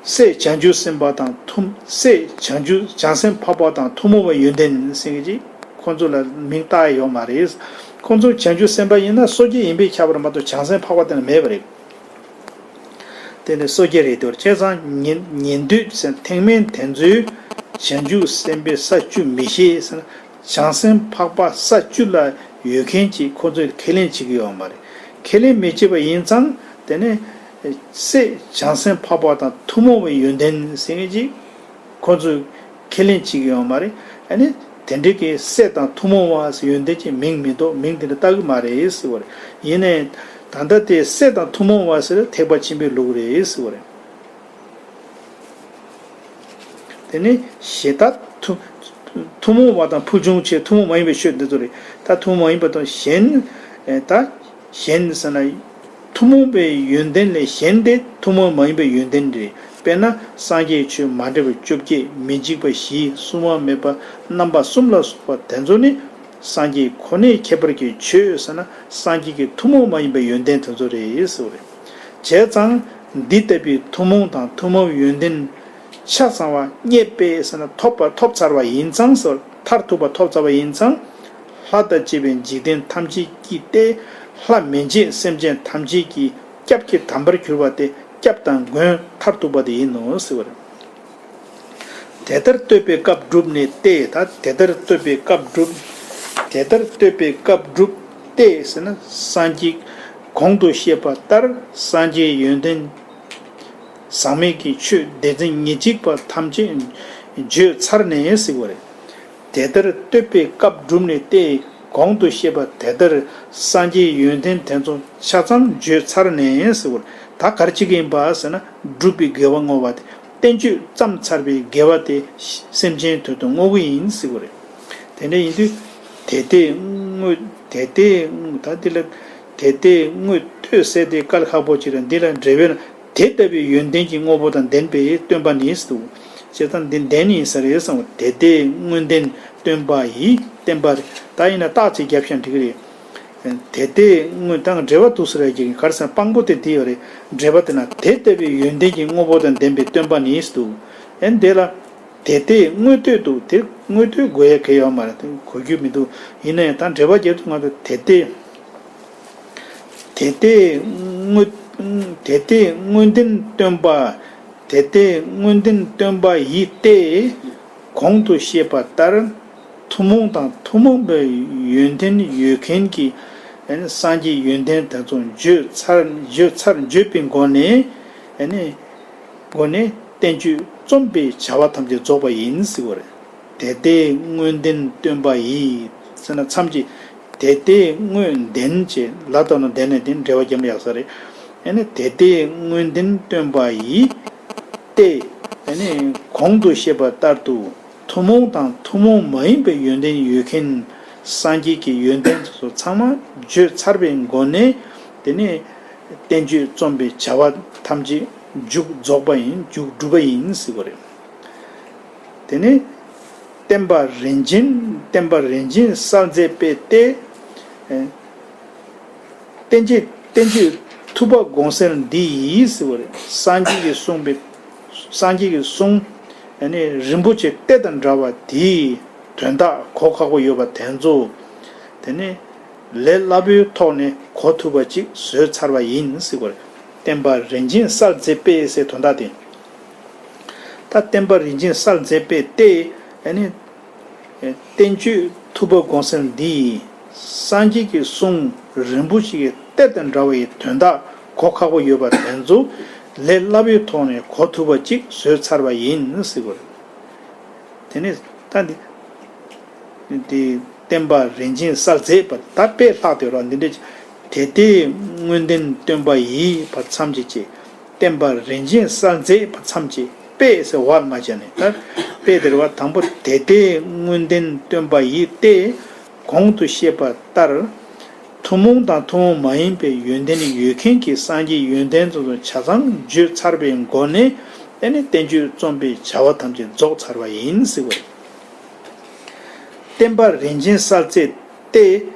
སྲས་བྱང་ཆུབ་སེམས་དཔའ་དང་ཐུན། སྲས་བྱང་ཆུབ་བྱང་སེམས་འཕགས་པ་དང་ཐུན་མོང་བའི་ཡོན་ཏན་ཟེར་མཁན་ཅིག་ཁོང་ཚོ་ལ་མིང་བཏགས་ཡོད་མ་རེད། ཁོང་ཚོ་བྱང་ཆུབ་སེམས་དཔའ་ཡིན་ན་སོ་སྐྱེ་ཡིན་པས་ཁྱབ་པ་རེད་མ་གཏོགས་བྱང་སེམས་འཕགས་པ་དེ་ལ་མེད་པ་རེད། དེ་ནི་སོ་སྐྱེ་རེད་དེ། བྱས་ཙང་ཉན་ཉན་ཐོས་ཟེར་ཐེག་དམན་དེ་ཚོས་བྱང་ཆུབ་སེམས་དཔའི་ས་བཅུ་མི་ཤེས་ཟེར་ན། བྱང་སེམས་འཕགས་པ་ས་བཅུ་ལ་ཡོད་མཁན་ཅིག་ཁོ་ཚོས་ཁས་ལེན་བྱེད་ཀྱི་ཡོད་མ་རེད། ཁས་ལེན་མི་བྱེད་པ་ཡིན་ཙང་དེ་ནི་སྲས་བྱང་སེམས་འཕགས་པ་དང་ཐུན་མོང་བའི་ཡོན་ཏན་ཟེར་མཁན་ཅིག་ཁོ་ཚོས་ཁས་ལེན་བྱེད་ཀྱི་ཡོད་མ་རེད། ཨ་ནི་ དེ་འདྲའི་གི་སྲས་དང་ཐུན་མོང་བ་ཟེར་ཡོན་ཏན་ཅན་མིང་མི་འདུག་མིང་དེ་འདྲ་བཏགས་ཀྱི་མ་རེད་ཟེར་བ་རེད། ཡིན་ནའི་ད་ལྟ་དེ་སྲས་དང་ཐུན་མོང་བ་ཟེར་ཐེག་པ་ཆེན་པོའི་ལུགས་རེད་ཟེར་བ་རེད། དེ་ནི་གཞན་དག་ཐུན་ཐུན་མོང་བ་དང་ཕུལ་བྱུང་ཆོས་ཐུན་མོང་མ་ཡིན་པའི་ཆོས་འདི་ཚོ་རེད། ད་ཐུན་མོང་མ་ཡིན་པ་དང་གཞན་ད་གཞན་ཟེར་ན་ཐུན་མོང་བའི་ཡོན་ཏན་ལས་གཞན་དེ་ཐུན་མོང་མ་ཡིན་པའི་ཡོན་ཏན་རེད། དཔེར་ན་སངས་རྒྱས་ཆོས་མ་འདྲེས་པ་བཅོ་བརྒྱད། མི་འཇིགས་པ་བཞི། བསྲུང་བ་མེད་པ་རྣམ་པ་གསུམ་ལ་སོགས་པ་དེ་ཚོ་ནི་སངས་རྒྱས་ཁོ་ནའི་ཁྱད་པར་གྱི་ཆོས་ཟེར་ན་སངས་རྒྱས་ཀྱི་ཐུན་མོང་མ་ཡིན་པའི་ཡོན་ཏན་དེ་ཚོ་རེད་ཟེར་བ་རེད། བྱས་ཙང་འདི་ལྟ་བུའི་ཐུན་མོང་དང་ཐུན་མོང་ཡོན་ཏན་ཆ་ཚང་བ་རྙེད་པས་ཟེར་ན་ཐོབ་པ་ཐོབ་ཚར་བ་ཡིན་ཙང་ཟེར། མཐར་ཐུག་པ་ཐོབ་ཚར་བ་ཡིན་ཙང་། ལྷ་དང་བཅས་པའི་འཇིག་རྟེན་ཐམས་ཅད་ཀྱིས་ཏེ། ལྷ་མི་མཇེད་སེམས་ཅན་ཐམས་ཅད་ཀྱི་སྐྱབས་ཀྱི་དམ་པར་གྱུར་པ་སྟེ་སྐྱབས་དང་མགོན་མཐར་ཐུག་པ་དེ་ཡིན་ནོ་ཟེར་བ་རེད། དེ་ལྟར་བསྟོད་པའི་སྐབས་བསྒྲུབས་ནས་ཏེ། ད་དེ་ལྟར་བསྟོད་པའི་སྐབས་བསྒྲུབས། དེ་ལྟར་བསྟོད་པའི་སྐབས་བསྒྲུབས་ཏེ་ཟེར་ན་སངས་རྒྱས་གོང་དུ་བཤད་པ་ལྟར་སངས་རྒྱས་ཡོན་ཏན་ཟག་མེད་ཀྱི་ཆོས་སྡེ་ཚན་ཉེར་གཅིག་པ་ཐམས་ཅད་བརྗོད་ཚར་ནས་ཟེར་བ་རེད། དེ་ལྟར་བསྟོད་པའི་སྐབས་བསྒྲུབས་ནས་ཏེ། གོང་དུ་བཤད་པ་དེ་ལྟར་སངས་རྒྱས་ཡོན་ཏན་དེ་ཚོ་ཆ་ཚང་བརྗོད་ཚར་ནས་ཟེར་བ་རེད། ད་ག་རེ་བྱེད་ཀྱི་ཡིན་པ་ཟེར་ན་སྒྲུབ་པའི་དགེ་བ་བསྔོ་བ་དེ། བསྟན་བཅོས་བརྩམས་ཚར་བའི་དགེ་བ་དེ་སེམས་ཅན་དོན་དུ་བསྔོ་གི་ཡིན་ཟེར་བ་རེད། དེ་འདྲ་ཡིན་དུས་དེ་ལྟས་བསྔོས། དེ་ལྟས་བསྔོས། ད་འདི་ལ་དེ་ལྟས་བསྔོས་བསྟོད་ཟེར་དེ་དཀའ་ལས་ཁག་པོ་ཅིག་རེད། འདི་ལ་འགྲེལ་པས་ན་དེ་ལྟ་བུའི་ཡོན་ཏན་གྱི་དངོས་པོ་དང་ལྡན་པའི་སྟོན་པ་ནི་ཟེར་འདུག་བྱས་ཙང་འདི་ལྡན་ནི་ཡིན་ས་རེད་བསམ། དེ་ལྟས་བསྔོས་ལྡན་སྟོན་པ་ཡི་བསྟན་པ་རེད། ད་ཡིན་ན་རྟགས་ཅིག་རྒྱབ་ཤ་འགྲིག་གི་རེད། དེ་ལྟས་བསྔོས་དང་འགྲེལ་པ་འདུག་ཟེར་ཡ་གི་གར་སང་དཔང་པོ་དེ་འདི་ཡོད་རེད། འགྲེལ་པ་དེ་ན་དེ་ལྟ་བུའི་ཡོན་ཏན་གྱི་དངོས་པོ་དང་ལྡན་པའི་སྟོན་པ་ནི་ཟེར་འདུག་ཨེ་འདི་ལ། དེ་ལྟས་བསྔོས་བསྟོད་འདུག་དེ་བསྔོས་བསྟོད་དགོས་ཡ་གལ་ཡོད་མ་རེད། དེ་གོ་རྒྱུ་མི་འདུག་ཡིན་ན་ཡང་ད་འགྲེལ་པ་རྒྱབ་དུས་ང་ཚོ་དེ་ལྟས། དེ་ལྟས་བསྔོས། དེ་ལྟས་བསྔོས་ལྡན་སྟོན་པ། དེ་ལྟས་བསྔོས་ལྡན་སྟོན་པ་ཡི་སྟེ། གོང་དུ་བཤད་པ་ལྟར་ཐུན་མོང་དང་ཐུན་མོང་པའི་ཡོན་ཏན་ཡོད་མཁན་གྱི་སངས་རྒྱས་ཡོན་ཏན་དེ་ཚོ་བརྗོད་ཚར། བརྗོད་ཚར། བརྗོད་པའི་སྒོ་ནས། སྒོ་ནས་བསྟན་བཅོས་རྩོམ་པའི་བྱ་བ་ཐམས་ཅད་རྫོགས་པ་ཡིན་ཟེར་བ་རེད། དེ་ལྟས་བསྔོས་ལྡན་སྟོན་པ་ཡིས་ཟེར་ན་མཚམས་ཀྱི་དེ་ལྟས་བསྔོས་ལྡན་བྱས་ལ་དང་ནང་ལྡན་ནས་དེ་འགྲེལ་པ་རྒྱབ་ན་ཡག་ས་རེད། ཨ་ནི་དེ་ལྟས་བསྔོས་ལྡན་སྟོན་པ་ཡིས་ཏེ། ཨ་ནི་གོང་དུ་བཤད་པ་ལྟར་དུ་ཐུན་མོང་དང་ཐུན་མོང་མ་ཡིན་པའི་ཡོན་ཏན་ཡོད་མཁན་སངས་རྒྱས་ཀྱི་ཡོན་ཏན་དེ་ཚོ་ཚང་མ་བརྗོད་ཚར་བའི་སྒོ་ནས་དེ་ནས་བསྟན་བཅོས་རྩོམ་པའི་བྱ་བ་ཐམས་ཅད་མཇུག་རྫོགས་པ་ཡིན། མཇུག་གྲུབ་པ་ཡིན་ཟེར་བ་རེད། དེ་ནས་བསྟན་པ་རིན་ཆེན། བསྟན་པ་རིན་ཆེན་གསལ་མཛད་པས་ཏེ། བསྟན་བཅོས། བསྟན་བཅོས་ཐུབ་པ་དགོངས་གསལ་འདི་ཡིས་ཟེར་བ་རེད། སངས་རྒྱས་ཀྱིས་གསུངས་པའི། སངས་རྒྱས་ཀྱི་གསུང་ཨ་ནི་རིན་པོ་ཆེ་གཏེར་དང་འདྲ་བ་དེའི་དོན་དག་གོ་ཁག་པོ་ཡོད་པ་དེ་ཚོ་དེ་ནི་ལས་སླ་པོའི་ཐོག་ནས་གོ་ཐུབ་པ་ཅིག་བཟོས་ཚར་བ་ཡིན་ཟེར་བ་རེད། བསྟན་པ་རིན་ཆེན་གསལ་མཛད་པས་ཟེར་དོན་དག་དེ། ད་བསྟན་པ་རིན་ཆེན་གསལ་མཛད་པས་ཏེ། ཨ་ནི། བསྟན་བཅོས་ཐུབ་པ་དགོངས་གསལ་འདི་ཡིས་སངས་རྒྱས་ཀྱི་གསུང་རིན་པོ་ཆེ་གི་གཏེར་དང་འདྲ་བའི་དོན་དག་གོ་ཁག་པོ་ཡོད་པ་དེ་ཚོ་ལས་སླ་པོའི་ཐོག་ནས་གོ་ཐུབ་པ་ཅིག་བཟོས་ཚར་བ་ཡིན་ཟེར་བ་རེད། དེ་ནས་ད་འདི། འདི་བསྟན་པ་རིན་ཆེན་གསལ་མཛད་པ་ད་དཔེ་ལྷག་དེ་རོ་འདི་འདྲ་དེ་ལྟས་བསྔོས་ལྡན་སྟོན་པ་ཡིས་བར་མཚམས་ཀྱི་བཅད། བསྟན་པ་རིན་ཆེན་གསལ་མཛད་བར་མཚམས་ཀྱི་དཔེ་ཟེར་བར་མ་བྱས་ནས་ད་དཔེ་དེར་བ་དང་པོ་དེ་ལྟས་བསྔོས་ལྡན་སྟོན་པ་ཡིས་ཏེ། གོང་དུ་བཤད་པ་ལྟར། ཐུན་མོང་དང་ཐུན་མོང་མ་ཡིན་པའི་ཡོན་ཏན་ཡོད་མཁན་གྱི་སངས་རྒྱས་ཡོན་ཏན་དེ་ཚོ་ཆ་ཚང་བརྗོད་ཚར་བའི་སྒོ་ནས་ཨ་ནི་བསྟན་བཅོས་རྩོམ་པའི་བྱ་བ་ཐམས་ཅད་རྫོགས་ཚར་བ་ཡིན་ཟེར་བ་རེད། བསྟན་པ་རིན་ཆེན་གསལ་མཛད་ཏེ།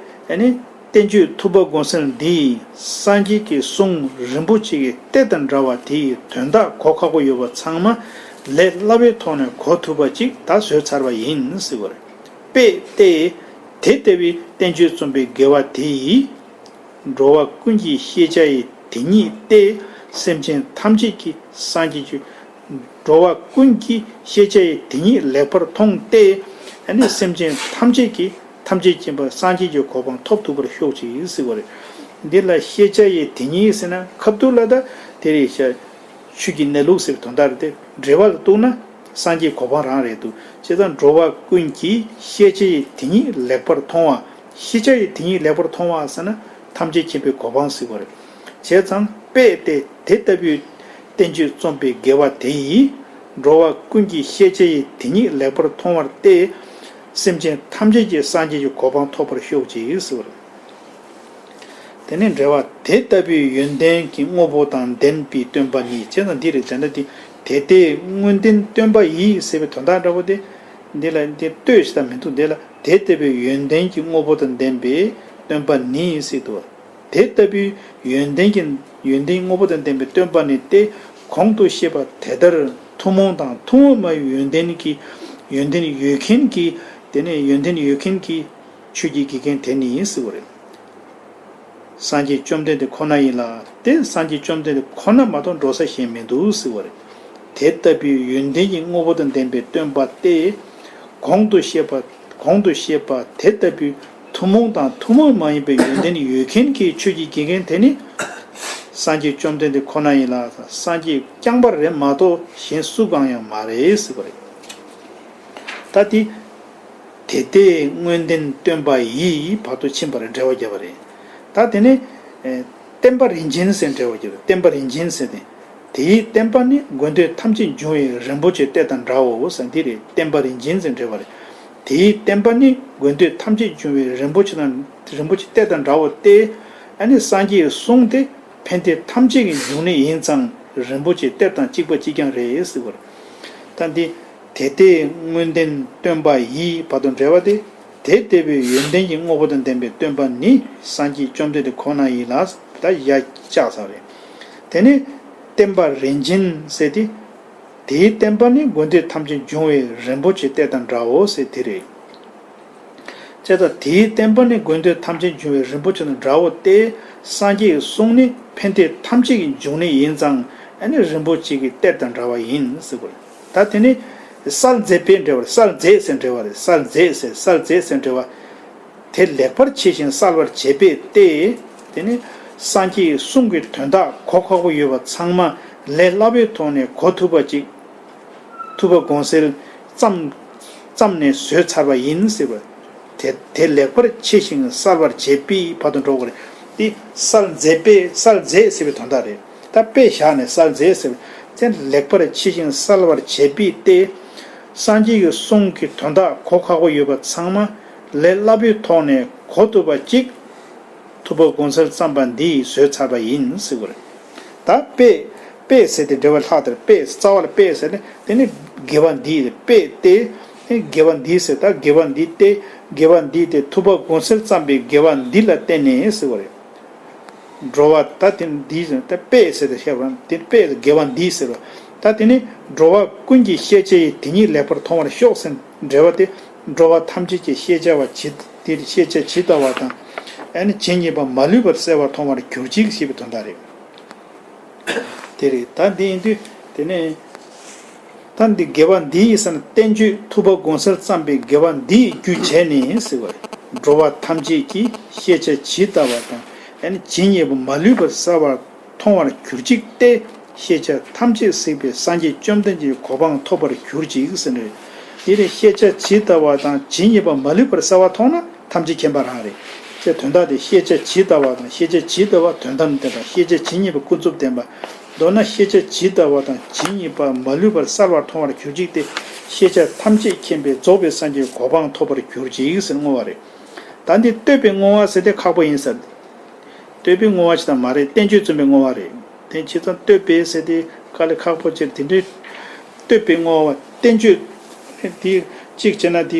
ཨ་ནི་བསྟན་བཅོས་ཐུབ་པ་དགོངས་གསལ་འདི་ཡིས་སངས་རྒྱས་ཀྱི་གསུང་རིན་པོ་ཆེ་གི་གཏེར་དང་འདྲ་བ་དེ་ཡི་དོན་དག་གོ་ཁག་པོ་ཡོད་པ་ཚང་མ་ལས་སླ་བའི་ཐོག་ནས་གོ་ཐུབ་པ་ཅིག་ད་བཟོས་ཚར་བ་ཡིན་ཟེར་བ་རེད། དཔེ་སྟེ། དེ་ལྟ་བུའི་བསྟན་བཅོས་རྩོམ་པའི་དགེ་བ་དེ་ཡིས། འགྲོ་བ་ཀུན་གྱི་ཤེས་བྱ་ཡི་དེ་ཉིད་སྟེ། སེམས་ཅན་ཐམས་ཅད་ཀྱི་སངས་རྒྱས་ཀྱི། འགྲོ་བ་ཀུན་གྱི་ཤེས་བྱ་ཡི་དེ་ཉིད་ལེགས་པར་མཐོང་སྟེ། ཨ་ནི་སེམས་ཅན་ཐམས་ཅད་ཀྱི་ཐམས་ཅད་མཁྱེན་པ་སངས་རྒྱས་ཀྱི་གོ་འཕང་ཐོབ་ཐུབ་པར་ཤོག་ཅིག་ཟེར་བ་རེད། འདི་ལ་ཤེས་བྱ་ཡི་དེ་ཉིད་ཟེར་ན་ཁ་ཐུག་ལ་ད་དེ་རེད་ཤག་ཆོས་ཀྱི་གནས་ལུགས་ཟེར་བའི་དོན་དག་རེད་དེ། འགྲེལ་པ་ལ་གཏུགས་ན། སངས་རྒྱས་གོ་འཕང་རང་རེད་འདུག་བྱས་ཙང་འགྲོ་བ་ཀུན་གྱིས་ཤེས་བྱ་ཡི་དེ་ཉིད་ལེགས་པར་མཐོང་བ། ཤེས་བྱ་ཡི་དེ་ཉིད་ལེགས་པར་མཐོང་བ་ཟེར་ན་ཐམས་ཅད་མཁྱེན་པའི་གོ་འཕང་ཟེར་བ་རེད། བྱས་ཙང་དཔེ་སྟེ་དེ་ལྟ་བུའི་བསྟན་བཅོས་རྩོམ་པའི་དགེ་བ་དེ་ཡིས་འགྲོ་བ་ཀུན་གྱིས་ཤེས་བྱ་ཡི་དེ་ཉིད་ལེགས་པར་མཐོང་བར་ཏེ། སེམས་ཅན་ཐམས་ཅད་ཀྱིས་སངས་རྒྱས་ཀྱི་གོ་འཕང་ཐོབ་པར་ཤོག་ཅིག་ཟེར་བ་རེད། དེ་ནས་འགྲེལ་བ། དེ་ལྟ་བུའི་ཡོན་ཏན་གྱི་དངོས་པོ་དང་ལྡན་པའི་སྟོན་པ་ནི་ཅེས་དང་འདི་རེད་དེ་འདྲ་དེ། དེ་ལྟའི་དངོས་ལྡན་སྟོན་པ་ཡིས་ཟེར་བའི་དོན་དག་འདྲ་པོ་དེ། འདི་ལ་འདི་ལྟོས་ཞེས་དང་མི་འདུག་འདི་ལ་དེ་ལྟ་བུའི་ཡོན་ཏན་གྱི་དངོས་པོ་དང་ལྡན་པའི་སྟོན་པ་ནི་ཟེར་འདུག་དེ་ལྟ་བུའི་ཡོན་ཏན་གྱི་ཡོན་ཏན་དངོས་པོ་དང་ལྡན་པའི་སྟོན་པ་ནི་སྟེ། གོང་དུ་བཤད་པ་དེ་ལྟར་ཐུན་མོང་དང་ཐུན་མོང་མ་ཡིན་པའི་ཡོན་ཏན་གྱི་ཡོན་ཏན་ཡོད་མཁན་གྱི། དེ་ནས་ཡོན་ཏན་ཡོད་མཁན་གྱི་ཆོས་ཀྱི་དགེ་རྒན་དེ་ནི་ཟེར་བ་རེད། སངས་རྒྱས་བཅོམ་ལྡན་འདས་ཁོ་ན་ཡིན་ལ། དེ་སངས་རྒྱས་བཅོམ་ལྡན་འདས་ཁོ་ན་མ་གཏོགས་འགྲོ་ས་གཞན་མི་འདུག་ཟེར་བ་རེད། དེ་ལྟ་བུའི་ཡོན་ཏན་གྱི་དངོས་པོ་དང་ལྡན་པའི་སྟོན་པ་སྟེ། གོང་དུ་བཤད་པ་གོང་དུ་བཤད་པ་དེ་ལྟ་བུའི་ཐུན་མོང་དང་ཐུན་མོང་མ་ཡིན་པའི་ཡོན་ཏན་ཡོད་མཁན་གྱི་ཆོས་ཀྱི་དགེ་རྒན་དེ་ནི། སངས་རྒྱས་བཅོམ་ལྡན་འདས་ཁོ་ན་ཡིན་ལ། སངས་རྒྱས་རྐྱང་པ་རེད་མ་གཏོགས་གཞན་སུ་གང་ཡང་མ་རེད་ཟེར་བ་རེད། ད་དེ། དེ་ལྟའི་དངོས་ལྡན་སྟོན་པ་ཡིས་བར་དུ་ཕྱིན་པར་འགྲེལ་བ་བརྒྱབ་པ་རེད། ད་དེ་ནས། ཨེ། བསྟན་པ་རིན་ཆེན་ཟེར་འགྲེལ་བ་བརྒྱབ་པ་རེད། བསྟན་པ་རིན་ཆེན་ཟེར་ཏེ། དེའི་བསྟན་པ་ནི་དགོས་འདོད་ཐམས་ཅད་འབྱུང་བའི་རིན་པོ་ཆེ་གཏེར་དང་འདྲའོ་ཟེར་འདི་རེད། བསྟན་པ་རིན་ཆེན་ཟེར་འགྲེལ་བ་རེད། དེའི་བསྟན་པ་ནི་དགོས་འདོད་ཐམས་ཅད་འབྱུང་བའི་རིན་པོ་ཆེ་དང་རིན་པོ་ཆེ་གཏེར་དང་འདྲའོ་སྟེ། ཨ་ནི་སངས་རྒྱས་གསུང་དེ། ཕན་བདེ་ཐམས་ཅད་ཀྱི་འབྱུང་གནས་ཡིན་ཙང་རིན་པོ་ཆེ་གཏེར་དང་གཅིག་པ་གཅིག་རྐྱང་རེད་ཟེར་བ་རེད། ད་འདི། དེ་ལྟའི་དངོས་ལྡན་སྟོན་པ་ཡིས་བར་དུ་འགྲེལ་བ་སྟེ། དེ་ལྟ་བུའི་ཡོན་ཏན་གྱི་དངོས་པོ་དང་ལྡན་པའི་སྟོན་པ་ནི་སངས་རྒྱས་བཅོམ་ལྡན་འདས་ཁོ་ན་ཡིན་ལ། ད་ཡ་བཅག་ས་རེད། དེ་ནི་བསྟན་པ་རིན་ཆེན་ཟེར་ཏེ། དེའི་བསྟན་པ་ནི་དགོས་འདོད་ཐམས་ཅད་འབྱུང་བའི་རིན་པོ་ཆེ་གཏེར་དང་འདྲའོ་ཟེར་དེ་རེད། ཅེས་དང་དེའི་བསྟན་པ་ནི་དགོས་འདོད་ཐམས་ཅད་འབྱུང་བའི་རིན་པོ་ཆེ་དང་འདྲའོ་སྟེ། སངས་རྒྱས་གསུང་ནི་ཕན་བདེ་ཐམས་ཅད་ཀྱི་འབྱུང་གནས་ཡིན་ཙང་ཨ་ནི་རིན་པོ་ཆེ་གི་གཏེར་དང་འདྲ་བ་ཡིན་ཟེར་བ་རེད། ད་དེ་ནི་གསལ་མཛད་པས་འགྲེལ་བ་རེད། གསལ་མཛད་ཟེར་འགྲེལ་བ་རེད། གསལ་མཛད་ཟེར་གསལ་མཛད་ཟེར་འགྲེལ་བ། དེ་ལེགས་པར་ཕྱེ་ཞིང་གསལ་བར་བྱེད་པས་ཏེ། དེ་ནི་སངས་རྒྱས་གསུང་གི་དོན་དག་གོ་ཁག་པོ་ཡོད་པ་ཚང་མ་ལས་སླ་པོའི་ཐོག་ནས་གོ་ཐུབ་པ་ཅིག་ཐུབ་པ་དགོངས་གསལ་བརྩམས་བརྩམས་ནས་བཟོས་ཚར་བ་ཡིན་ཟེར་བ། དེ་དེ་ལེགས་པར་ཕྱེ་ཞིང་གསལ་བར་བྱེད་པའི་བར་དུ་འགྲོ་དགོས་རེད། འདི་གསལ་མཛད་པས་གསལ་མཛད་ཟེར་བའི་དོན་དག་རེད། ད་དཔེ་བཞག་ནས་གསལ་མཛད་ཟེར་བ། དེ་ལེགས་པར་ཕྱེ་ཞིང་གསལ་བར་བྱེད་པའི་ཏེ། སངས་རྒྱས་ཀྱི་གསུང་གི་དོན་དག་གོ་ཁག་པོ་ཡོད་པ་ཚང་མ་ལས་སླ་པོའི་ཐོག་ནས་གོ་ཐུབ་པ་གཅིག་ཐུབ་པ་དགོངས་གསལ་བརྩམས་པ་འདིས་བཟོས་ཚར་བ་ཡིན་ཟེར་བ་རེད། ད་དཔེ། དཔེ་ཟེར་ཏེ་འགྲེལ་བ་ལྷག་དེར་དཔེ་རྩ་བ་ལ་དཔེ་ཟེར་ནས་དེ་ནི་དགེ་བ་འདིའི་དཔེ་སྟེ། དེ་དགེ་བ་འདིའི་ཟེར་ད་དགེ་བ་འདི་སྟེ། དགེ་བ་འདིའི་སྟེ་ཐུབ་པ་དགོངས་གསལ་བརྩམས་པའི་དགེ་བ་འདི་ལ་བརྟེན་ནས་ཟེར་བ་རེད། འགྲོ་བ་ད་དེ་འདིའི་ཟེར་ད་དཔེ་ཟེར་ཏེ་བཤད་པ་དེ་དཔེ་དགེ་བ་འདིའི་ཟེར་བ། ད་དེ་ནི་འགྲོ་བ་ཀུན་གྱི་ཤེས་བྱ་ཡི་དེ་ཉིད་ལེགས་པར་མཐོང་བར་ཤོག་ཟེར་འགྲེལ་བ་སྟེ། འགྲོ་བ་ཐམས་ཅད་ཀྱི་ཤེས་བྱ་བ་ཇི་དེ་ཤེས་བྱ་ཇི་ལྟ་བ་དང་། ཨ་ནི་ཇི་སྙེད་པ་མ་ལུས་པར་གསལ་བར་མཐོང་བར་གྱུར་ཅིག་ཞེས་པའི་དོན་དག་རེད། དེ་རེད། ད་འདི་ཡིན་དུས་དེ་ནས་ད་འདི་དགེ་བ་འདི་ཡི་ས་ན་བསྟན་བཅོས་ཐུབ་པ་དགོངས་གསལ་བརྩམས་པའི་དགེ་བ་འདི་ཡི་རྒྱུ་བྱས་ནས་ཟེར་བ་རེད། འགྲོ་བ་ཐམས་ཅད་ཀྱི་ཤེས་བྱ་ཇི་ལྟ་བ་དང་ཨ་ནི་ཇི་སྙེད་པ་མ་ལུས་པར་གསལ་བར་མཐོང་བར་གྱུར་ཅིག་སྟེ། ཤེས་བྱ་ཐམས་ཅད་གཟིགས་པའི་སངས་རྒྱས་བཅོམ་ལྡན་འདས་ཀྱི་གོ་འཕང་ཐོབ་པར་གྱུར་ཅིག་ཟེར་ནས། དེ་ལས་ཤེས་བྱ་ཇི་ལྟ་བ་དང་ཇི་སྙེད་པ་མ་ལུས་པར་གསལ་བར་མཐོང་ན་ཐམས་ཅད་མཁྱེན་པ་རང་རེད། ཅེས་དོན་དག་དེ་ཤེས་བྱ་ཇི་ལྟ་བ་དང་ཤེས་བྱ་ཇི་ལྟ་བ་དོན་དམ་བདེན་པ་ཤེས་བྱ་ཇི་སྙེད་པ་ཀུན་རྫོབ་བདེན་པ། མདོར་ན་ཤེས་བྱ་ཇི་ལྟ་བ་དང་ཇི་སྙེད་པ་མ་ལུས་པར་གསལ་བར་མཐོང་བར་གྱུར་ཅིག་སྟེ། ཤེས་བྱ་ཐམས་ཅད་མཁྱེན་པས་རྫོགས་པའི་སངས་རྒྱས་གོ་འཕང་ཐོབ་པར་གྱུར་ཅིག་ཟེར་བསྔོ་བ་རེད། ད་འདི་བསྟོད་པའི་བསྔོ་བ་ཟེར་དེ་ཁག་པོ་ཡིན་ཟེར། བསྟོད་པའི་བསྔོ་བ་ཞིག་དང་མ་རེད། བསྟན་བཅོས་རྩོམ་པའི་བསྔོ་བ་རེད། དེ་བྱས་ཙང་བསྟོད་པའི་ཟེར་དེ་དཀའ་ལས་ཁག་པོ་ཅིག་རེད། དེ་འདྲའི་བསྟོད་པའི་བསྔོ་བ་བསྟན་བཅོས་དེ་གཅིག་བྱས་ན་དེ་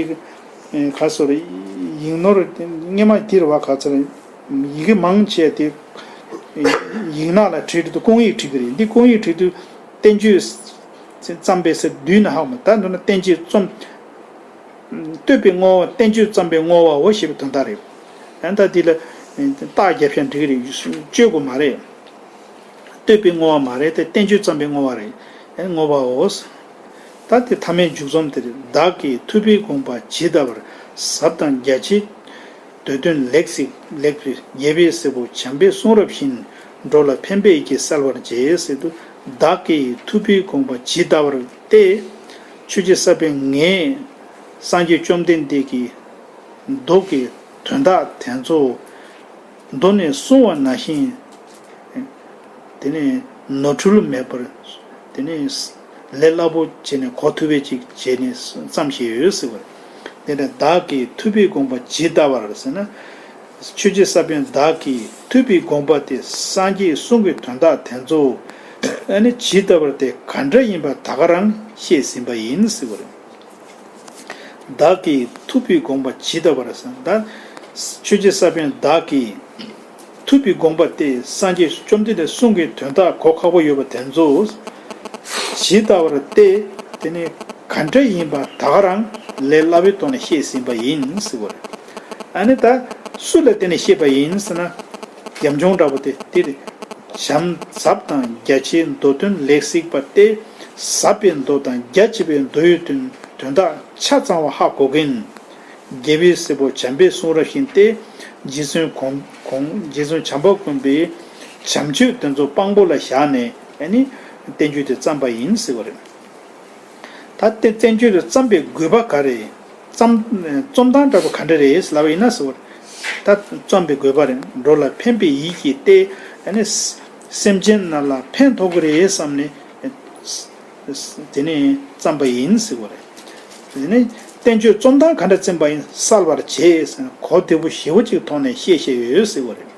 ག་སོ་རེད། ཡིག་ནོར་སྔས་མ་དེ་རེད་བ། ག་ཚོད་རེད། ཡི་གེ་མང་ཆེ་དེ་ཡིག་ནག་ལ་བྲིས་དུས་སྐུང་ཡིག་བྲིས་ཀྱི་རེད། འདི་སྐུང་ཡིག་བྲིས་དུས་བསྟན་བཅོས་བརྩམས་པའི་ཟེར་བསྡུས་ན་ཧ་མ་ད་འདུག་ན་བསྟན་བཅོས་རྩོམ། བསྟོད་པའི་བསྔོ་བ་བསྟན་བཅོས་བརྩམས་པའི་བསྔོ་བའོ་ཞེས་པའི་དོན་དག་རེད། ཡང་ད་འདི་ལ་རྟགས་རྒྱབ་ཤ་འགྲིག་གི་རེད། བཅོས་དགོས་མ་རེད། བསྟོད་པའི་བསྔོ་བ་མ་རེད་དེ་བསྟན་བཅོས་བརྩམས་པའི་བསྔོ་བ་རེད། ཡང་བསྔོ་བའོ། ད་དེ་མཐའ་མའི་མཇུག་རྩོམ་དེ་རེད། བདག་གིས་ཐུབ་པའི་དགོངས་པ་ཇི་ལྟ་བར་ཟབ་དང་རྒྱ་ཆེའི་འདོད་དོན་ལེགས་སི་ལེགས་པའི་རྒྱལ་བའི་སྲས་པོ་བྱམས་པས་གསུང་རབ་བཞིན་འགྲོ་ལ་ཕན་པའི་ཡི་གེ་གསལ་བར་མཛད་ཟེར་དུས་བདག་གིས་ཐུབ་པའི་དགོངས་པ་ཇི་ལྟ་བར་ཏེ། ཆོས་རྗེ་ས་པཎ་ངས་སངས་རྒྱས་བཅོམ་ལྡན་འདས་ཀྱི་མདོ་གི་དོན་དག་དེ་ཚོ་མདོ་ནས་གསུངས་པ་ནང་བཞིན། དེ་ནས་ནོར་འཁྲུལ་མེད་པར། དེ་ནས་ལས་སླ་པོ་བྱས་ནས་གོ་ཐུབ་པའི་ཅིག་བྱས་ནས་བརྩམས་བཞག་ཡོད་ཟེར་བ་རེད། དེ་ནས་བདག་གིས་ཐུབ་པའི་དགོངས་པ་ཇི་ལྟ་བར་ཟེར་ན། ཆོས་རྗེ་ས་པཎ་བདག་གིས་ཐུབ་པའི་དགོངས་པ་དེ་སངས་རྒྱས་གསུང་གི་དོན་དག་དེ་ཚོ་ཨ་ནི་ཇི་ལྟ་བར་དེ་ག་འདྲ་ཡིན་པ་ད་ག་རང་བཤད་ཟིན་པ་ཡིན་ཟེར་བ་རེད། བདག་གིས་ཐུབ་པའི་དགོངས་པ་ཇི་ལྟ་བར་ཟེར་ན། ད་ཆོས་རྗེ་ས་པཎ་བདག་གིས་ཐུབ་པའི་དགོངས་པ་དེ་སངས་རྒྱས་བཅོམ་ལྡན་འདས་གསུང་གི་དོན་དག་གོ་ཁག་པོ་ཡོད་པ་དེ་ཚོ་ཇི་ལྟ་བར་ཏེ། དེ་ནི་ག་འདྲ་ཡིན་པ་ད་ག་རང་ལས་སླ་བའི་ཐོག་ནས་བཤད་ཟིན་པ་ཡིན་ཟེར་བ་རེད། ཨ་ནི་ད་སུ་ལ་བརྟེན་ནས་བཤད་པ་ཡིན་ཟེར་ན། ཉམ་ཆུང་འདྲ་པོ་དེ་དེ་རེད། བྱམས་ཟབ་དང་རྒྱ་ཆེའི་མདོ་དོན་ལེགས་གཟིགས་པ་སྟེ། ཟབ་པའི་མདོ་དང་རྒྱ་ཆེ་བའི་མདོ་ཡི་དོན་དོན་དག་ཆ་ཚང་བ་ཧ་གོ་མཁན། རྒྱལ་པོའི་སྲས་པོ་བྱམས་པས་གསུང་རབ་བཞིན་ཏེ། རྗེ་བཙུན་གོང་གོང་རྗེ་བཙུན་བྱམས་པ་མགོན་པོའི་བྱམས་ཆོས་དེ་ཚོ་དཔང་པོ་ལ་བཞག་ནས་ཨ་ནི་བསྟན་བཅོས་དེ་བརྩམས་པ་ཡིན་ཟེར་བ་རེད། ད་ལྟའི་བསྟན་བཅོས་དེ་བརྩམས་པའི་དགོས་པ་ག་རེ། བརྩམས་རྩོམ་སྟངས་འདྲ་པོ་ག་འདྲ་རེད་ལབ་པ་ཡིན་ན་ཟེར་བ་རེད། ད་རྩོམ་པའི་དགོས་པ་རེད། འགྲོ་ལ་ཕན་པའི་ཡིད་ཀྱིས་ཏེ། ཨ་ནི་སེམས་ཅན་རྣམས་ལ་ཕན་ཐོགས་ཀྱི་རེད་བསམ་ནས། དེ་ནས་བརྩམས་པ་ཡིན་ཟེར་བ་རེད། དེ་ནས་བསྟན་བཅོས་རྩོམ་སྟངས་ག་འདྲ་བརྩམས་པ་ཡིན་གསལ་བར་བྱས་ཟེར་ན་གོ་བདེ་པོ་ཞེ་པོ་ཅིག་ཐོག་ནས་བཤད་བཤད་ཡོད་ཟེར་བ་རེད།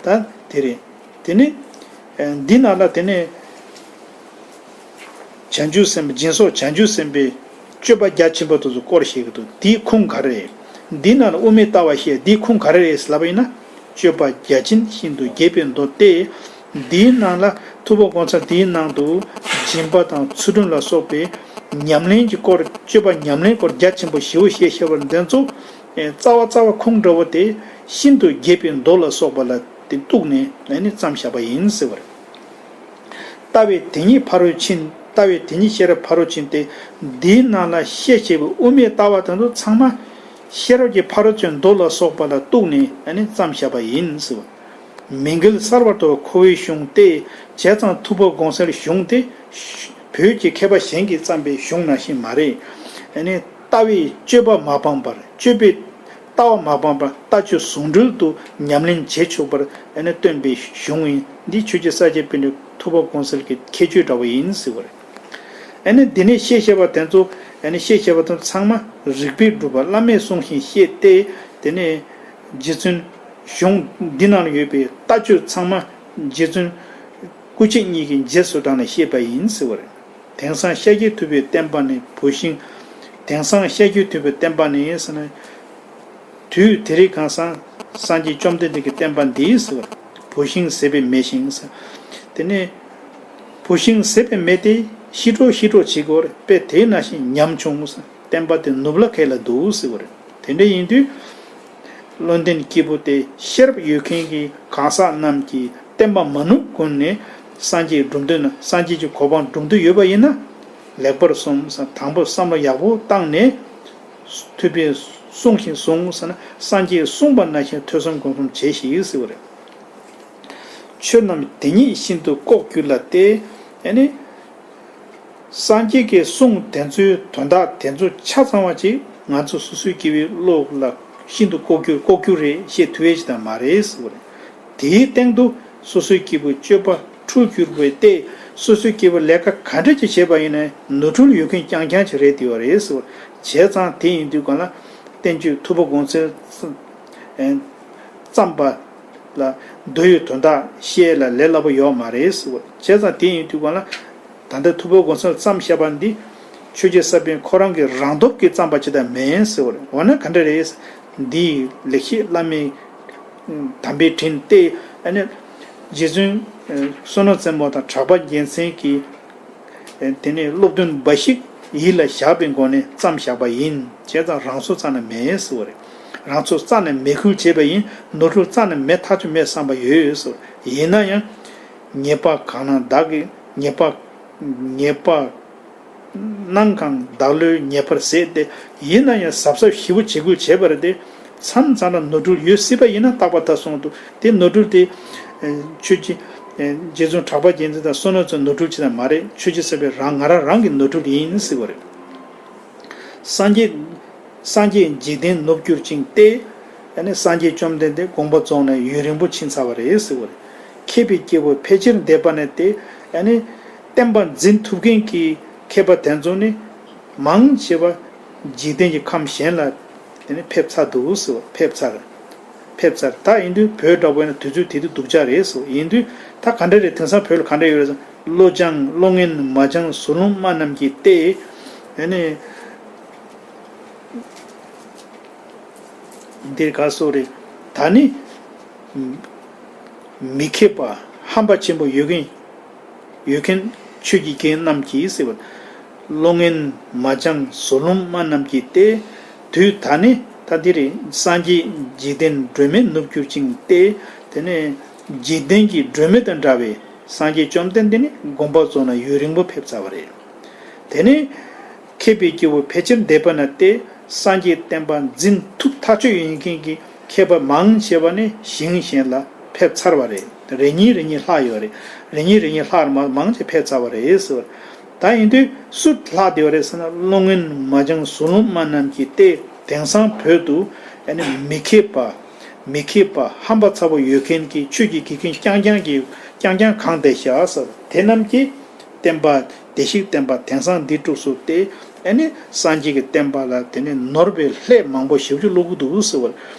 ད་དེ་རེད། དེ་ནས་འདི་ནང་ལ་དེ་ནས་བྱང་ཆུབ་སེམས་དཔའ་སྦྱིན་སོགས་བྱང་ཆུབ་སེམས་དཔའི་སྤྱོད་པ་རྒྱ་ཆེན་པོ་དེ་ཚོ་སྐོར་བཤད་ཀྱི་འདུག་དེའི་ཁུངས་ག་རེ་རེད། འདི་ནང་ལ་དབུ་མའི་ལྟ་བ་བཤད་འདིའི་ཁུངས་ག་རེ་རེད་ལབ་པ་ཡིན་ན། སྤྱོད་པ་རྒྱ་ཆེན་ཤིན་ཏུ་རྒྱས་པའི་མདོ་སྟེ། འདིའི་ནང་ལ་ཐུབ་པ་དགོངས་འཆར་འདིའི་ནང་དུ་སྦྱིན་པ་དང་ཚུལ་ཁྲིམས་ལ་སོགས་པའི་ཉམས་ལེན་གྱི་སྐོར་སྤྱོད་པ་ཉམས་ལེན་སྐོར་རྒྱ་ཆེན་པོ་ཞེ་པོ་བཤད་བཤད་པ་འདི་ཚོ། རྩ་བ་རྩ་བ་ཁུངས་འདྲ་བོ་དེ་ཤིན་ཏུ་རྒྱས་པའི་མདོ་ལ་སོགས་པ་ལ་དེ་གཏུགས་ནས་ཨ་ནི་བརྩམས་བཞག་པ་ཡིན་ཟེར་བ་རེད། ལྟ་བའི་དེ་ཉིད་ཕ་རོལ་ཕྱིན། ལྟ་བའི་དེ་ཉིད་ཤེས་རབ་ཕ་རོལ་ཕྱིན་ཏེ། འདིའི་ནང་ལ་བཤད་བྱས་པའི་དབུ་མའི་ལྟ་བ་དེ་ཚོ་ཚང་མ་ཤེས་རབ་ཀྱི་ཕ་རོལ་ཕྱིན་མདོ་ལ་སོགས་པ་ལ་གཏུགས་ནས་ཨ་ནི་བརྩམས་བཞག་པ་ཡིན་ཟེར་བ། མི་འགལ་གསལ་བར་དུ་ཁོ་བོའི་གཞུང་སྟེ། བྱས་ཙང་ཐུབ་པ་དགོངས་གསལ་གཞུང་དེ་བོད་ཀྱི་མཁས་པ་གཞན་གྱིས་བརྩམས་པའི་གཞུང་ནང་བཞིན་མ་རེད། ཨ་ནི་ལྟ་བའི་སྤྱོད་པ་མ་སྤངས་པར་སྤྱོད་པའི་ལྟ་བ་མ་སྤངས་པར་ལྟ་སྤྱོད་ཟུང་འབྲེལ་དུ་ཉམས་ལེན་བྱེད་ཆོག་པར་ཨ་ནི་སྟོན་པའི་གཞུང་ཡིན། འདི་ཆོས་རྗེ་ས་སྐྱ་པཎྜི་ཏ་ཐུབ་པ་དགོངས་གསལ་གྱི་ཁྱད་ཆོས་འདྲ་བོ་ཡིན་ཟེར་བ་རེད། ཨ་ནི་འདི་ནས་བཤད་བཤད་པ་དེ་ཚོ་ཨ་ནི་བཤད་བཤད་པ་དེ་ཚོ་ཚང་མ་རིགས་པས་སྒྲུབ་པ་བླ་མས་གསུངས་ཤིང་བཤད་དེ། དེ་ནས་རྗེ་བཙུན་གཞུང་འདི་ནང་ལ་ཡོད་པའི་ལྟ་སྤྱོད་ཚང་མ་རྗེ་བཙུན་སྐུ་མཆེད་གཉིས་ཀྱི་རྗེས་སུ་འབྲངས་ནས་བཤད་པ་ཡིན་ཟེར་བ་རེད། དེང་སང་ཤཱཀྱ་ཐུབ་པའི་བསྟན་པ་ནི་བུད་ཤིང་། དེང་སང་ཤཱཀྱ་ཐུབ་པའི་བསྟན་པ་ནི་ཟེར་ན། དུས་དེ་རིང་ཁ་སང་སངས་རྒྱས་བཅོམ་ལྡན་འདས་ཀྱི་བསྟན་པ་འདི་ཟེར་བ་བུད་ཤིང་ཟད་པའི་མེ་བཞིན་ཟེར། དེ་ནས་བུད་ཤིང་ཟད་པའི་མེ་དེ་ཤི་འགྲོ་ཤི་འགྲོ་བྱེད་དགོས་རེད། དཔེ་དེ་ནང་བཞིན་ཉམ་ཆུང་ཟེར། བསྟན་པ་དེ་ནུབ་ལ་ཁད་ལ་འདུག་ཟེར་བ་རེད། དེ་འདྲ་ཡིན་དུས། བློ་ལྡན་སྐྱེས་བུ་སྟེ་ཤེས་རབ་ཡོད་མཁན་གྱི་གང་ཟག་རྣམས་ཀྱིས་བསྟན་པ་མ་ནུབ་གོང་ནས་སངས་རྒྱས་སྒྲུབ་འདོད་ན་སངས་རྒྱས་ཀྱི་གོ་འཕང་སྒྲུབ་འདོད་ཡོད་པ་ཡིན་ན། ལེགས་པར་གསུངས་ཟེར། དང་པོ་བསམ་བློ་ཡག་པོ་བཏང་ནས། ཐུབ་པས་གསུངས་ཤིང་གསུངས་ཟེར་ན་སངས་རྒྱས་གསུངས་པ་ནང་བཞིན་ཐོས་བསམ་སྒོམ་གསུམ་བྱས་ཤིག་ཟེར་བ་རེད། ཆོས་རྣམས་དེ་ཉིད་ཤིན་ཏུ་ལྐོག་གྱུར་ལ་སྟེ། ཨ་ནི། སངས་རྒྱས་ཀྱི་གསུང་དེ་ཚོའི་དོན་དག་དེ་ཚོ་ཆ་ཚང་བ་ཅིག་ང་ཚོ་སོ་སོའི་སྐྱེ་བོའི་བློ་ལ་ཤིན་ཏུ་ལྐོག་གྱུར་ལྐོག་གྱུར་རེད་ཞེས་ཐུབ་པའི་ཅིག་དང་མ་རེད་ཟེར་བ་རེད། དེའི་སྟེང་དུ་སོ་སོའི་སྐྱེ་བོའི་སྤྱོད་པ་འཁྲུལ་གྱུར་པའི་སྟེ། སོ་སོའི་སྐྱེ་བོ་ལས་ཀ་ག་འདྲ་ཅིག་བྱས་པ་ཡིན་ན་ནོར་འཁྲུལ་ཡོད་མཁན་རྐྱང་རྐྱང་ཅིག་རེད་བསྡད་པ་རེད་ཟེར་བ། བྱས་ཙང་དེ་ཡིན་དུས་གང་ལ་བསྟན་བཅོས་ཐུབ་པ་དགོངས་གསལ་བརྩམས་པ་ལ་མདོ་ཡི་དོན་དག་བཤད་ལ་ལས་སླ་པོ་ཡོད་མ་རེད་ཟེར་བ། བྱས་ཙང་དེ་ཡིན་དུས་གང་ལ། ད་ལྟ་ཐུབ་པ་དགོངས་གསལ་བརྩམས་བཞག་པ་འདི་ཆོས་རྗེ་ས་པཎ་ཁོ་རང་གི་རང་སྟོབས་ཀྱིས་བརྩམས་པ་ཅིག་ད་མིན་ཟེར་བ་རེད། འོ་ན་ག་འདྲ་རེད། འདིའི་ལེགས་བཤད་བླ་མའི་དམ་པའི་དྲིན་ཏེ། ཨ་ནི་རྗེ་བཙུན་བསོད་ནམས་རྩེ་མོ་དང་གྲགས་པ་རྒྱལ་མཚན་གྱིས་དེ་ནས་སློབ་སྟོན་འབའ་ཞིག་ཡིད་ལ་བཞག་པའི་སྒོ་ནས་བརྩམས་བཞག་པ་ཡིན། བྱས་ཙང་རང་ཚོ་རྩ་ནས་མེད་ཟེར་བ་རེད། རང་ཚོ་རྩ་ནས་མེད་ཁུལ་བྱས་པ་ཡིན། ནོར་འཁྲུལ་རྩ་ནས་མེད་ཐག་ཆོད་མེད་བསམ་པ་ཡོད་ཟེར་བ་རེད། ཡིན་ན་ཡང་ཉེས་པ་གང་ན་བདག་གིས་ཉེས་པ་ཉེས་པ་གནང་གང་བདག་བློས་ཉེས་པར་ཟད་དེ། ཡིན་ན་ཡང་གཟབ་གཟབ་ཞིབ་པོ་བྱེད་ཁུལ་བྱས་པ་རེད་དེ། མཚམས་མཚམས་ལ་ནོར་འཁྲུལ་ཡོད་སྲིད་པ་ཡིན་ན་རྟག་པར་ད་གསུངས་འདུག་དེ་ནོར་འཁྲུལ་དེ་ཆོས་ཀྱི་རྗེ་བཙུན་གྲགས་པ་རྒྱལ་མཚན་དང་བསོད་ནམས་རྩེ་ནོར་འཁྲུལ་ཅིག་ད་མ་རེད། ཆོས་རྗེ་ས་པཎ་རང་ང་རང་རང་གི་ནོར་འཁྲུལ་ཡིན་ཟེར་བ་རེད། སངས་རྒྱས། སངས་རྒྱས་འཇིག་རྟེན་ནུབ་གྱུར་ཅིང་སྟེ། ཨ་ནི་སངས་རྒྱས་བཅོམ་ལྡན་འདས་དགོངས་པ་རྫོགས་ནས་ཡུན་རིང་པོ་ཕྱིན་ཚར་བ་རེད་ཟེར་བ་རེད། མཁས་པའི་སྐྱེ་བོ་ཕལ་ཆེར་འདས་པ་ན་སྟེ། ཨ་ནི་བསྟན་པ་འཛིན་ཐུབ་མཁན་གྱི་མཁས་པ་དེ་ཚོ་ནི་མང་ཆེ་བ་འཇིག་རྟེན་གྱི་ཁམས་གཞན་ལ་དེ་ནི་ཕེབས་ཚར་འདུག་ཟེར་བ། ཕེབས་ཚར། ཕེབས་ཚར། ད་ཡིན་དུས་བོད་འདྲ་བོ་ཡིན་ན་དུས་ཚོད་དེ་དུས་སྡུག་ཅག་རེད་ཟེར་བ། ཡིན་དུས་ད་ག་འདྲ་རེད། དེང་སང་བོད་ལ་ག་འདྲ་ཡོད་རེད་ཟེར་ན། བློ་སྦྱང་བློ་ངན་མ་སྦྱང་གཟུ་ལུམ་སྨྲ་རྣམས་ཀྱིས་ཏེ། ཨ་ནི། འདིར་ག་སོགས་རེད། ད་ནི། མི་མཁས་པ་ཧམ་པ་ཆེན་པོ་ཡོད་མཁན། ཡོད་མཁན་ཆོས་ཀྱི་རྒྱལ་རྣམས་ཀྱིས་ཟེར་བ། བློ་ངན་མ་སྦྱང་གཟུ་ལུམ་སྨྲ་རྣམས་ཀྱིས་ཏེ། དུས་ད་ནི་ད་འདི་རེད། སངས་རྒྱས་འཇིག་རྟེན་སྒྲོན་མེ་ནུབ་གྱུར་ཅིང་ཏེ། དེ་ནས་འཇིག་རྟེན་གྱི་སྒྲོན་མེ་དང་འདྲ་བའི་སངས་རྒྱས་བཅོམ་ལྡན་འདས་ནི་དགོངས་པ་རྫོགས་ནས་ཡུན་རིང་པོ་ཕེབས་ཚར་བ་རེད། དེ་ནས་མཁས་པའི་སྐྱེ་བོ་ཕལ་ཆེར་འདས་པ་ན་སྟེ། སངས་རྒྱས་བསྟན་པ་འཛིན་ཐུབ་ཐག་ཆོད་ཡིན་མཁན་གྱི་མཁས་པ་མང་ཆེ་བ་ནི་ཞིང་གཞན་ལ་ཕེབས་ཚར་བ་རེད། རེ་གཉིས་རེ་གཉིས་ལྷག་ཡོད་རེད། རེ་གཉིས་རེ་གཉིས་ལྷག་མ་མང་ཆེ་ཕེབས་ཚར་བ་རེད་ཟེར་བ། ད་ཡིན་དུས་སུ་ལྷག་བསྡད་པ་རེད་ཟེར་ན། བློ་ངན་མ་སྦྱང་གཟུ་ལུམ་སྨྲ་རྣམས་ཀྱིས་ཏེ། དེང་སང་བོད་དུ་ཨ་ནི་མི་མཁས་པ། མི་མཁས་པ་ཧམ་པ་ཚ་པོ་ཡོད་མཁན་གྱི་ཆོས་ཀྱི་དགེ་རྒན་རྐྱང་རྐྱང་གིས་རྐྱང་རྐྱང་གང་བསྡད་བཞག་ཟེར། དེ་རྣམས་ཀྱིས་བསྟན་པ་བདེ་གཤེགས་བསྟན་པ་དེང་སང་འདི་དཀྲུགས་སོ་སྟེ། ཨ་ནི་སངས་རྒྱས་ཀྱི་བསྟན་པ་ལ་དེ་ནི་ནོར་བའི་ལྷད་མང་པོ་ཞེ་པོ་ཅིག་བླུག་གི་འདུག་ཟེར་བ།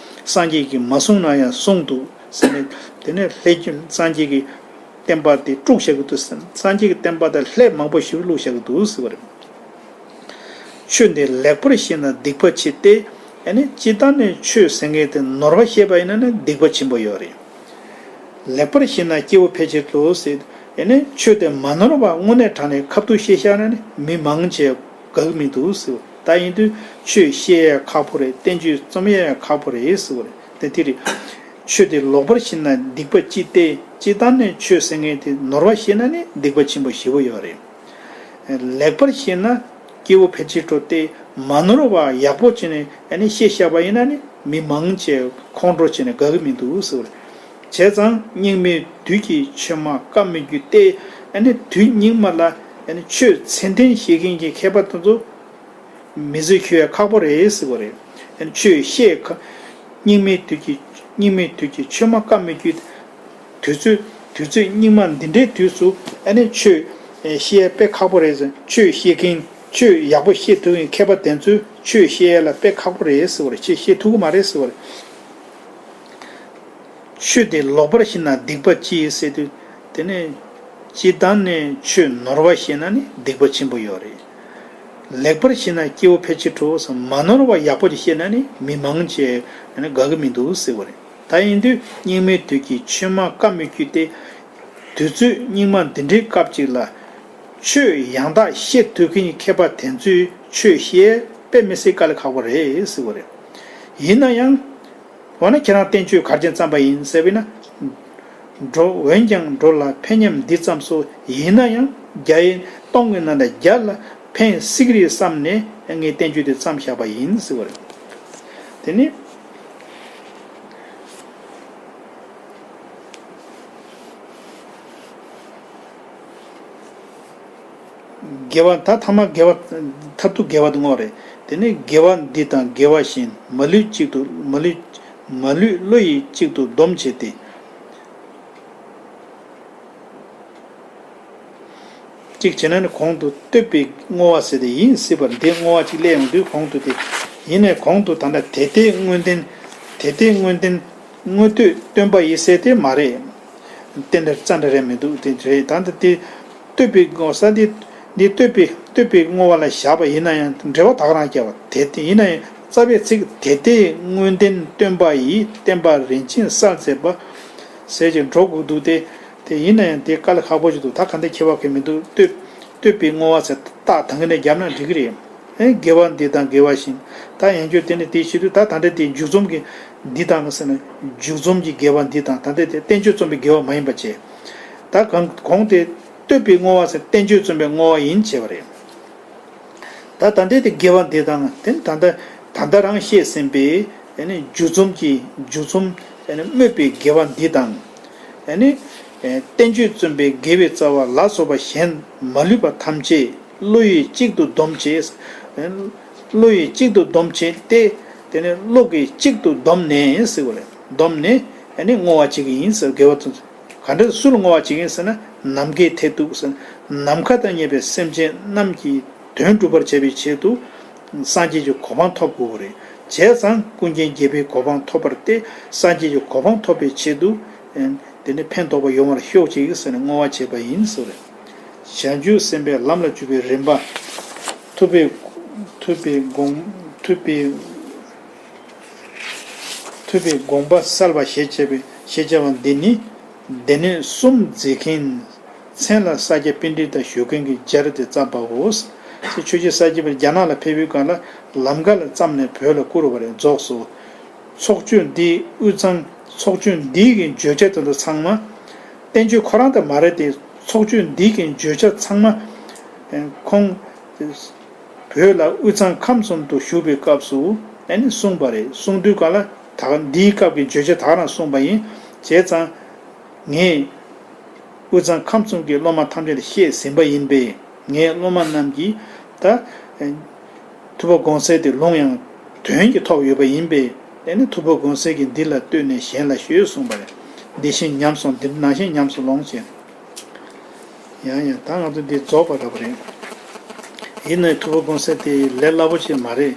སངས་རྒྱས་ཀྱིས་མ་གསུངས་ན་ཡང་གསུངས་འདུག་ཟེར་ནས། དེ་ནས་ལྷད་སྐྱོན་སངས་རྒྱས་ཀྱི་བསྟན་པ་དེ་དཀྲུགས་བཞག་གི་འདུག་ཟེར། སངས་རྒྱས་ཀྱི་བསྟན་པ་དེ་ལྷད་མང་པོ་ཞེ་པོ་བླུགས་བཞག་གི་འདུག་ཟེར་བ་རེད། ཆོས་འདི་ལེགས་པར་ཤེས་ན་སྡིག་པ་ཆེ་སྟེ། ཨ་ནི་སྤྱིར་བཏང་ནས་ཆོས་ཟེར་མཁན་དེ་ནོར་བ་ཤེས་པ་ཡིན་ན་ནི་སྡིག་པ་ཆེན་པོ་ཡོད་རེད། ལེགས་པར་ཤེས་ན་སྐྱེ་བོ་ཕལ་ཆེར་དུ་ཟེར། ཨ་ནི་ཆོས་དེ་མ་ནོར་བ་དངོས་གནས་དྲང་གནས་ཁ་ཐུག་ཤེས་ཤག་ན་ནི་མི་མང་ཆེ་དགའ་གི་མི་འདུག་ཟེར། ད་ཡིན་དུས་ཆོས་བཤད་ཡ་ཁག་པོ་རེད། བསྟན་བཅོས་རྩོམ་ཡ་ཡ་ཁག་པོ་རེད་ཟེར་བ་རེད། དེ་དེ་རེད། ཆོས་དེ་ལོག་པར་ཤེས་ན་སྡིག་པ་ལྕི་སྟེ། སྤྱིར་བཏང་ནས་ཆོས་ཟེར་མཁན་དེ་ནོར་བ་ཤེས་ན་ནི་སྡིག་པ་ཆེན་པོ་ཞེ་པོ་ཡོད་རེད། ལེགས་པར་ཤེས་ན་སྐྱེ་བོ་ཕལ་ཆེར་འགྲོ་སྟེ། མ་ནོར་བ་ཡག་པོ་བྱས་ནས་ཨ་ནི་ཤེས་བཞག་པ་ཡིན་ན་ནི་མི་མང་ཆེ་ཁོང་ཁྲོ་བྱས་ནས་དགའ་གི་མི་འདུག་ཟེར་བ་རེད། བྱས་ཙང་སྙིགས་མའི་དུས་ཀྱི་ཆོས་མ་བཀའ་མི་བརྒྱུད་དེ། ཨ་ནི་དུས་སྙིགས་མ་ལ་ཨ་ནི་ཆོས་ཚད་ལྡན་ཤེས་མཁན་གྱི་མཁས་པ་དེ་ཚོ། མི་ཚེ་འཁྱོལ་ཡ་ཁག་པོ་རེད་ཟེར་བ་རེད། ཨ་ནི་ཆོས་བཤད་ཁ། སྙིགས་མའི་དུས་ཀྱི་སྙིགས་མའི་དུས་ཀྱི་ཆོས་མ་བཀའ་མི་བརྒྱུད། དུས་ཚོད་དུས་ཚོད་སྙིགས་མ་འདི་འདྲའི་དུས་སུ་ཨ་ནི་ཆོས་བཤད་ཡ་དཔེ་ཁག་པོ་རེད་ཟེར། ཆོས་བཤད་མཁན་ཆོས་ཡག་པོ་བཤད་ཐུབ་མཁན་མཁས་པ་དེ་ཚོས་ཆོས་བཤད་ཡ་ལ་དཔེ་ཁག་པོ་རེད་ཟེར་བ་རེད། ཆོས་བཤད་ཐུབ་ཀྱི་མ་རེད་ཟེར་བ་རེད། ཆོས་དེ་ལོག་པར་ཤེས་ན་སྡིག་པ་ལྕི་ཟེར་དུས། དེ་ནས་སྤྱིར་བཏང་ནས་ཆོས་ནོར་བ་ཤེས་ན་ནི་སྡིག་པ་ཆེན་པོ་ཡོད་རེད། ལེགས་པར་ཤེས་ན་སྐྱེ་བོ་ཕལ་ཆེར་འགྲོ་ཟེར། མ་ནོར་བ་ཡག་པོ་ཅིག་ཤེས་ན་ནི་མི་མང་ཆེ་ནི་དགའ་གི་མི་འདུག་ཟེར་བ་རེད། ད་ཡིན་དུས་སྙིགས་མའི་དུས་ཀྱི་ཆོས་མ་བཀའ་མི་བརྒྱུད་དེ། དུས་ཚོད་སྙིགས་མ་འདི་འདྲའི་སྐབས་ཅིག་ལ། ཆོས་ཡང་དག་བཤད་ཐུབ་མཁན་གྱི་མཁས་པ་དེ་ཚོས་ཆོས་བཤད་དཔེ་མི་སྲིད་དཀའ་ལས་ཁག་པོ་རེད་ཟེར་བ་རེད། ཡིན་ན་ཡང་། འོ་ན་ཁྱེད་རང་བསྟན་བཅོས་ག་རེ་བྱས་བརྩམས་པ་ཡིན་ཟེར་བས་ན། འགྲོ་འོན་ཀྱང་འགྲོ་ལ་ཕན་སྙམ་འདི་བརྩམས་སོ། ཡིན་ན་ཡང་བརྒྱ་ཡི་སྟོང་གི་ནང་ནས་བརྒྱ་ལ་ཕན་སྲིད་ཀྱི་རེད་བསམ་ནས་ངས་བསྟན་བཅོས་དེ་བརྩམས་བཞག་པ་ཡིན་ཟེར་བ་རེད། དེ་ནི། དགེ་བ་ད་ཐ་མ་དགེ་བ་མཐར་ཐུག་དགེ་བ་དེ་བསྔོ་བ་རེད། དེ་ནས་དགེ་བ་འདི་དང་དགེ་བ་གཞན་མ་ལུས་གཅིག་ཏུ་མ་ལུས་མ་ལུས་བློ་ཡིས་གཅིག་ཏུ་སྡོམ་བྱས་ཏེ། གཅིག་བྱས་ན་ནི་གོང་དུ་བསྟོད་པའི་བསྔོ་བ་ཟེར་དེ་ཡིན་སྲིད་པར་འདི་བསྔོ་བ་གཅིག་སླེབས་ཡོང་དུས་གོང་དུ་དེ་ཡིན་ནས་གོང་དུ་ད་ལྟ་དེ་ལྟའི་དངོས་བསྟན་དེ་ལྟའི་དངོས་བསྟན་དངོས་བསྟོད་སྟོན་པ་ཡི་ཟེར་དེ་མ་རེད། དེ་འདྲ་རྩ་འདྲ་རེད་མི་འདུག་དེ་རེད། ད་ལྟ་དེ་བསྟོད་པའི་བསྔོ་ས་འདི་འདི་བསྟོད་པའི་བསྟོད་པའི་བསྔོ་བ་ལ་བཞག་པ་ཡིན་ན་ཡང་འགྲེལ་པ་ད་ག་རང་བརྒྱབ་པ་དེ་དེ་ཡིན་ན་ཡང་རྩ་བའི་ཚིག་དེ་ལྟའི་དངོས་བསྟན་སྟོན་པ་ཡི་བསྟན་པ་རིན་ཆེན་གསལ་མཛད་པ་ཟེར་གྱི་འགྲོ་དགོས་འདུག་སྟེ། དེ་ཡིན་ན་ཡང་དེ་དཀའ་ལས་ཁག་པོ་ཞིག་འདུག་ད་ག་འདྲ་ཁྱད་པར་གང་མི་འདུག་བསྟོད་བསྟོད་པའི་བསྔོ་བ་ཟེར་རྟགས་དང་གི་ནས་བརྒྱབ་ན་འགྲིག་གི་རེད། ཨེ་དགེ་བ་འདི་དང་དགེ་བ་གཞན། ད་ཡང་བསྐྱར་དེ་ནི་དེའི་ཕྱིར་དུ་ད་ད་ལྟ་དེ་མཇུག་རྩོམ་གྱི་འདི་དང་ཟེར་ན་མཇུག་རྩོམ་གྱི་དགེ་བ་འདི་དང་ད་ལྟ་དེ་བསྟན་བཅོས་རྩོམ་པའི་དགེ་བ་མ་ཡིན་པ་བྱས། ད་གང་གོང་དེ་བསྟོད་པའི་བསྔོ་བ་ཟེར་བསྟན་བཅོས་རྩོམ་པའི་བསྔོ་བ་ཡིན་བྱས་པ་རེད། ད་ད་ལྟའི་དེ་དགེ་བ་འདི་དང་དེ་ནི་ད་ལྟ་ད་ལྟ་རང་བཤད་ཟིན་པའི་ཨེ་ནི་མཇུག་རྩོམ་གྱི་མཇུག་རྩོམ་ཨེ་ནི་སྨོས་པའི་དགེ་བ་འདི་དང་། ཨེ་ནི་ཨེ་བསྟན་བཅོས་རྩོམ་པའི་དགེ་བའི་རྩ་བ་ལ་སོགས་པ་གཞན་མ་ལུས་པ་ཐམས་ཅད་བློ་ཡིས་གཅིག་ཏུ་བསྡོམས་བྱས། ཨེ་ བློ་ཡིས་གཅིག་ཏུ་བསྡོམས་བྱས་ཏེ། དེ་ནས་བློ་གིས་གཅིག་ཏུ་བསྡོམས་ནས་ཟེར་བ་རེད། བསྡོམས་ནས་ཨ་ནི་བསྔོ་བ་བྱེད་ཀྱི་ཡིན་ཟེར། དགེ་བ་དེ་ཚོ་ག་འདྲ་སུ་ལ་བསྔོ་བ་བྱེད་ཀྱི་ཡིན་ཟེར་ན། ནམ་མཁའི་མཐས་གཏུགས་ཟེར། ནམ་མཁའ་དང་མཉམ་པའི་སེམས་ཅན་རྣམས་ཀྱི་དོན་སྒྲུབ་པར་བྱ་བའི་ཆེད་དུ། སངས་རྒྱས་ཀྱི་གོ་འཕང་ཐོབ་དགོས་པ་རེད། བྱས་ཙང་ཀུན་མཁྱེན་རྒྱལ་པོའི་གོ་འཕང་ཐོབ་པར་ཏེ། སངས་རྒྱས་ཀྱི་གོ་འཕང་ཐོབ་པའི་ཆེད་དུ། དེ་ནི་ཕན་འདོགས་པ་ཡོང་བར་ཤོག་ཅིག་ཟེར་ནས་བསྔོ་བ་བྱས་པ་ཡིན་ཟེར། བྱང་ཆུབ་སེམས་དཔའི་ལམ་ལ་འཇུག་པའི་རིམ་པ། ཐུབ་པའི། ཐུབ་པའི་དགོངས། ཐུབ་པའི། ཐུབ་པའི་དགོངས་པ་གསལ་བ་ཞེས་བྱ་བའི། ཞེས་བྱ་བ་འདི་ནི། སྡེ་སྣོད་གསུམ་མཛད་མཁན། མཚན་ལ་ས་སྐྱ་པཎྜི་ཏ་ཞུ་མཁན་གྱི་སྦྱར་ཏེ་བརྩམས་པའོ། ཆོས་རྗེ་ས་སྐྱ་པཎྜི་ཏ་རྒྱ་ནག་ལ་ཕེབས་པའི་སྐབས་ལ་ལམ་ཁ་ལ་བརྩམས་ནས་བོད་ལ་བསྐུར་བ་རེད། རྫོགས་སོ། ཚོགས་ཆོས་འདིའི་དབུས་གཙང་། ཚོགས་ཆོས་འདིའི་གི་བརྗོད་བྱ་དེ་ཚོ་ཚང་མ། བསྟན་བཅོས་ཁོ་རང་དེ་མ་རེད་དེ། ཚོགས་ཆོས་འདིའི་གི་བརྗོད་བྱ་ཚང་མ། ཁོང་། བོད་ལ་དབུས་གཙང་ཁམས་གསུམ་དུ་བཞུགས་པའི་སྐབས་སུ་ཨ་ནི་གསུངས་པ་རེད། གསུང་དུས་ག་ལ་ད་འདིའི་སྐབས་ཀྱི་བརྗོད་བྱ་ད་ག་རང་གསུངས་པ་ཡིན། བྱས་ཙང་། ངས་དབུས་གཙང་ཁམས་གསུམ་གྱི་སློབ་མ་ཐམས་ཅད་ལ་བཤད་ཟིན་པ་ཡིན་པས། ངའི་སློབ་མ་རྣམས་ཀྱིས་ད་ཐུབ་པ་དགོངས་གསལ་དེ་ལུང་ཡང་དོན་གྱིས་ཐོབ་ཡོད་པ་ཡིན་པས། ཨ་ནི་ཐུབ་པ་དགོངས་གསལ་གྱི་འདི་ལ་ལྟོས་ནས་གཞན་ལ་ཤོད་གསུངས་པ་རེད། འདི་བཞིན་ཉམས་སོང་། འདི་ནང་བཞིན་ཉམས་སུ་ལོངས་ཞེས། ཡང་ཡང་ད་ང་ཚོ་འདི་རྫོགས་པ་འདྲ་པོ་རེད། ཡིན་ནའི་ཐུབ་པ་དགོངས་གསལ་དེ་ལས་སླ་པོ་ཅིག་མ་རེད།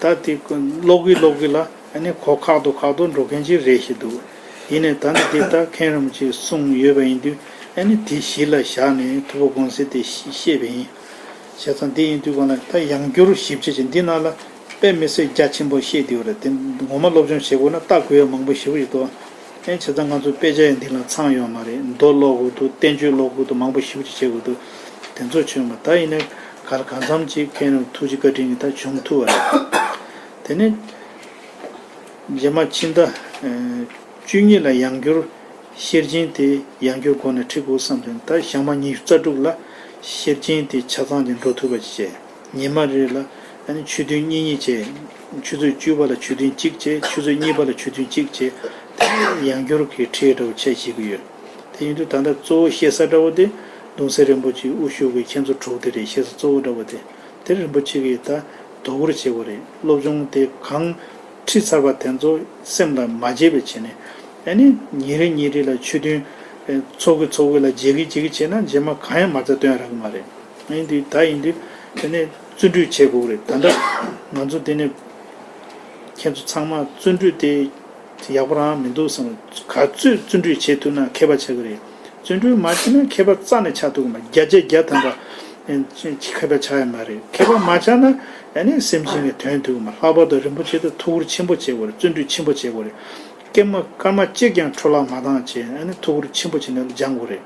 ད་དེ་ཀློག་གི་ཀློག་གི་ལ་ཨ་ནི་གོ་ཁག་ཏུ་ཁག་ཏུ་འགྲོ་མཁན་ཅིག་རེད་ཤེས་འདུག་ཡིན་ནའི་ད་འདི་དེ་ད་མཁན་རིན་པོ་ཆེས་གསུངས་ཡོད་པ་ཡིན་དུས། ཨ་ནི་དེ་གཞི་ལ་བཞག་ནས་ཐུབ་པ་དགོངས་གསལ་དེ་བཤད་པ་ཡིན། བྱས་ཙང་འདི་ཡིན་དུས་གང་ལ་ད་ཡང་བསྐྱར་ཞིབ་དཔྱད་ཅིག་འདི་ནང་ལ་དཔེ་མི་སྲིད་རྒྱ་ཆེན་པོ་བཤད་དེ་ཡོད་རེད། དེ་ངོ་མ་སློབ་སྦྱོང་བྱེད་དགོས་ན་ལྟ་དགོས་ཡ་མང་པོ་ཞེ་པོ་ཡོད་དོ། ཨེ་བྱས་ཙང་ང་ཚོ་དཔེ་ཆ་ཡང་འདི་ལ་ཚང་ཡོད་མ་རེད། མདོ་ཀློག་དགོས་འདུག་བསྟན་བཅོས་ཀློག་དགོས་འདུག་མང་པོ་ཞེ་པོ་ཅིག་བྱེད་དགོས་འདུག་དེ་ཚོ་བྱུང་མ་ད་ཡིན་ནའི་ག་ལ་གང་འཚམ་ཅིག་མཁན་རིན་ཐུགས་རྗེ་བཀའ་དྲིན་གྱིས་ད་བྱུང་ཐུབ་པ་རེད། དེ་ནས་རྗེས་མ་ཕྱི་ཟླ་བཅུ་གཉིས་ལ་ཡང་བསྐྱར་ཤེར་ཕྱིན་དེ་ཡང་བསྐྱར་སྒོ་ནས་ཁྲིད་དགོས་བསམ་དོན་ད་ཞག་མ་ཉི་ཤུ་རྩ་དྲུག་ལ་ཤེར་ཕྱིན་དེ་ཆ་ཚང་དེ་འགྲོ་ཐུབ་པ་ཅིག་བྱས། ཉི་མ་རེ་ལ་ཨ་ནི་ཆོས་ཐུན་གཉིས་གཉིས་བྱས། ཆུ་ཚོད་བཅུ་པ་ལ་ཆོས་ཐུན་གཅིག་བྱས། ཆུ་ཚོད་གཉིས་པ་ལ་ཆོས་ཐུན་གཅིག་བྱས། དེ་ནས་ཡང་བསྐྱར་གྱི་ཁྲིད་འདྲ་བོ་བྱས་བྱེད་ཀྱི་ཡོད། དེ་ཡིན་དུས་ད་ལྟ་གཙོ་བོ་བཤད་ས་འདྲ་བོ་དེ་གདུང་སྲས་རིན་པོ་ཆེའི་དབུ་བཞུགས་ཀྱི་ཁྱེད་ཚོ་དྲུག་དེ་རེད། བཤད་ས་གཙོ་བོ་འདྲ་བོ་དེ། དེ་རིན་པོ་ཆེ་གིས་ད་དོ་ཁུར་བྱེད་དགོས་རེད། སློབ་སྦྱོང་དེ་གང་ཁྲིད་ཚར་བ་དེ་ཚོ་སེམས་ལ་མ་བརྗེད་པའི་བྱས་ནས། ཨ་ནི་ཉིན་རེ་ཉིན་རེ་ལ་ཆོས་ཐུན་ཚོགས་ཀྱི་ཚོགས་ཀྱི་ལ་བརྗེ་གི་བརྗེ་གི་བྱས་ན་རྗེས་མ་གང་ཡང་མ་རྩ་སྟོན་ཡ་རག་གི་མ་རེད། ཡིན་དུས་ད་ཡིན་དུས་དེ་ནས་བརྩོན་འགྲུས་བྱེད་དགོས་རེད། ད་ལྟ་ང་ཚོ་དེ་ནས་ཁྱེད་ཚོ་ཚང་མ་བརྩོན་འགྲུས་དེ་ཡག་པོ་རང་མི་འདུག་བསམ། ག་ཚོད་བརྩོན་འགྲུས་བྱེད་ཐུབ་ན་མཁས་པ་ཆགས་ཀྱི་རེད། བརྩོན་འགྲུས་མ་བྱས་ན་མཁས་པ་རྩ་ནས་ཆགས་ཐུབ་ཀྱི་མ། བརྒྱ་ཆ་བརྒྱ་ཐམ་པ་མཁས་པ་ཆགས་ཡ་མ་རེད། མཁས་པ་མ་ཆགས་ན་ཨ་ནི་སེམས་ཅན་གྱི་དོན་ཐུབ་ཀྱི་མ། ལྷག་པར་དུ་རིན་པོ་ཆེ་དེ་ཐུགས་ཁུར་ཆེན་པོ་བྱེད་དགོས་རེད། བརྩོན་འགྲུས་ཆེན་པོ་བྱེད་དགོས་རེད། སྐར་མ་སྐར་མ་གཅིག་ཀྱང་འཕྲོ་བརླག་མ་བཏང་བྱས་ཨ་ནི་ཐུགས་ཁུར་ཆེན་པོ་བྱས་ནས་སྦྱང་དགོས་རེད།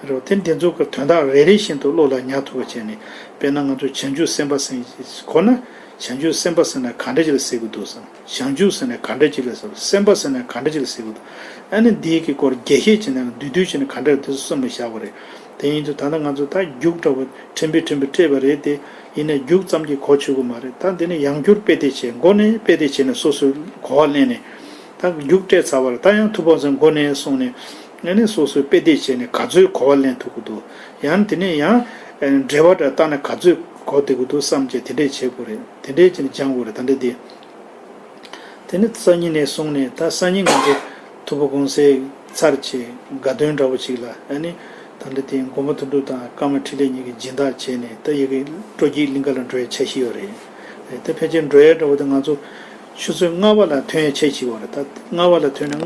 རེད་བ། དེ་འདི་ཚོ་གི་དོན་དག་རེ་རེ་བཞིན་དུ་བློ་ལ་ཉར་ཐུབ་པ་བྱས་ནས། དཔེར་ན་ང་ཚོ་བྱང་ཆུབ་སེམས་དཔའ་ཟེར་གོ་ན། བྱང་ཆུབ་སེམས་དཔའ་ཟེར་ན་ག་འདྲ་ཅིག་ལ་ཟེར་གི་འདུག་བསམ། བྱང་ཆུབ་ཟེར་ན་ག་འདྲ་ཅིག་ལ་ཟེར། སེམས་དཔའ་ཟེར་ན་ག་འདྲ་ཅིག་ལ་ཟེར་གི་འདུག་ཨ་ནི་འདིའི་གི་སྐོར་རྒྱས་བཤད་བྱས་ན་བསྡུས་བསྡུས་བྱས་ན་ག་འདྲ་འདི་ཚོ་གསུངས་པ་བཞག་པ་རེད། དེ་ཡིན་དུས་ད་ལྟ་ང་ཚོ་ད་རྒྱུགས་འདྲ་བོ་ཕྲན་བུ་ཕྲན་བུ་སྤྲད་པ་རེད་དེ། ཡིན་ནའི་རྒྱུགས་ཙམ་གྱིས་གོ་ཆོད་གི་མ་རེད། ད་འདི་ནི་ཡང་བསྐྱར་དཔེ་དེབ་བྱས། མགོ་ནས་དཔེ་དེབ་བྱས་ནས་སོ་སོའི་གོ་བ་ལེན་ནས། ད་རྒྱུགས་སྤྲད་ཚར་བ་རེད། ད་ཡང་ཐུབ་པ་ཚོའི་མགོ་ནས་སོང་ནས། ཨ་ནི་སོ་སོའི་དཔེ་དེབ་བྱས་ནས་ག་ཚོད་གོ་བ་ལེན་ཐུབ་ཀྱི་འདུག་ཡང་དེ་ནས་ཡང་འགྲེལ་པ་འདྲ་བཏང་ནས་ག་ཚོད་གོ་བདེ་གི་འདུག་བསམ་བྱས་དེ་འདྲས་བྱེད་དགོས་རེད། དེ་འདྲས་བྱས་ནས་སྦྱང་དགོས་རེད། ད་འདྲས་དེ། དེ་ནས་སང་ཉིན་ནས་བཟུང་ནས་ད་སང་ཉིན་ང་ཚོ་ཐུབ་པ་དགོངས་གསལ་ཚར་བྱས་དགའ་སྟོན་འདྲ་བོ་ཅིག་ལ། ཨ་ནི་ད་འདྲས་དེ་མགོན་པོ་དོན་གྲུབ་དང་ཀརྨ་འཕྲིན་ལས་གཉིས་ཀྱིས་སྦྱིན་བདག་བྱས་ནས་ད་ཡ་གི་སྤྲོ་སྐྱིད་གླིང་ག་ལ་འགྲོ་ཡའི་འཆར་གཞི་ཡོད་རེད། ད་ཕལ་ཆེར་འགྲོ་ཡ་འདྲ་བོ་དེ་ང་ཚོ་ཆུ་ཚོད་ལྔ་པ་ལ་ཐོན་ཡ་འཆར་གཞི་ཡོད་རེད། ད་ལྔ་པ་ལ་ཐོན་ནས་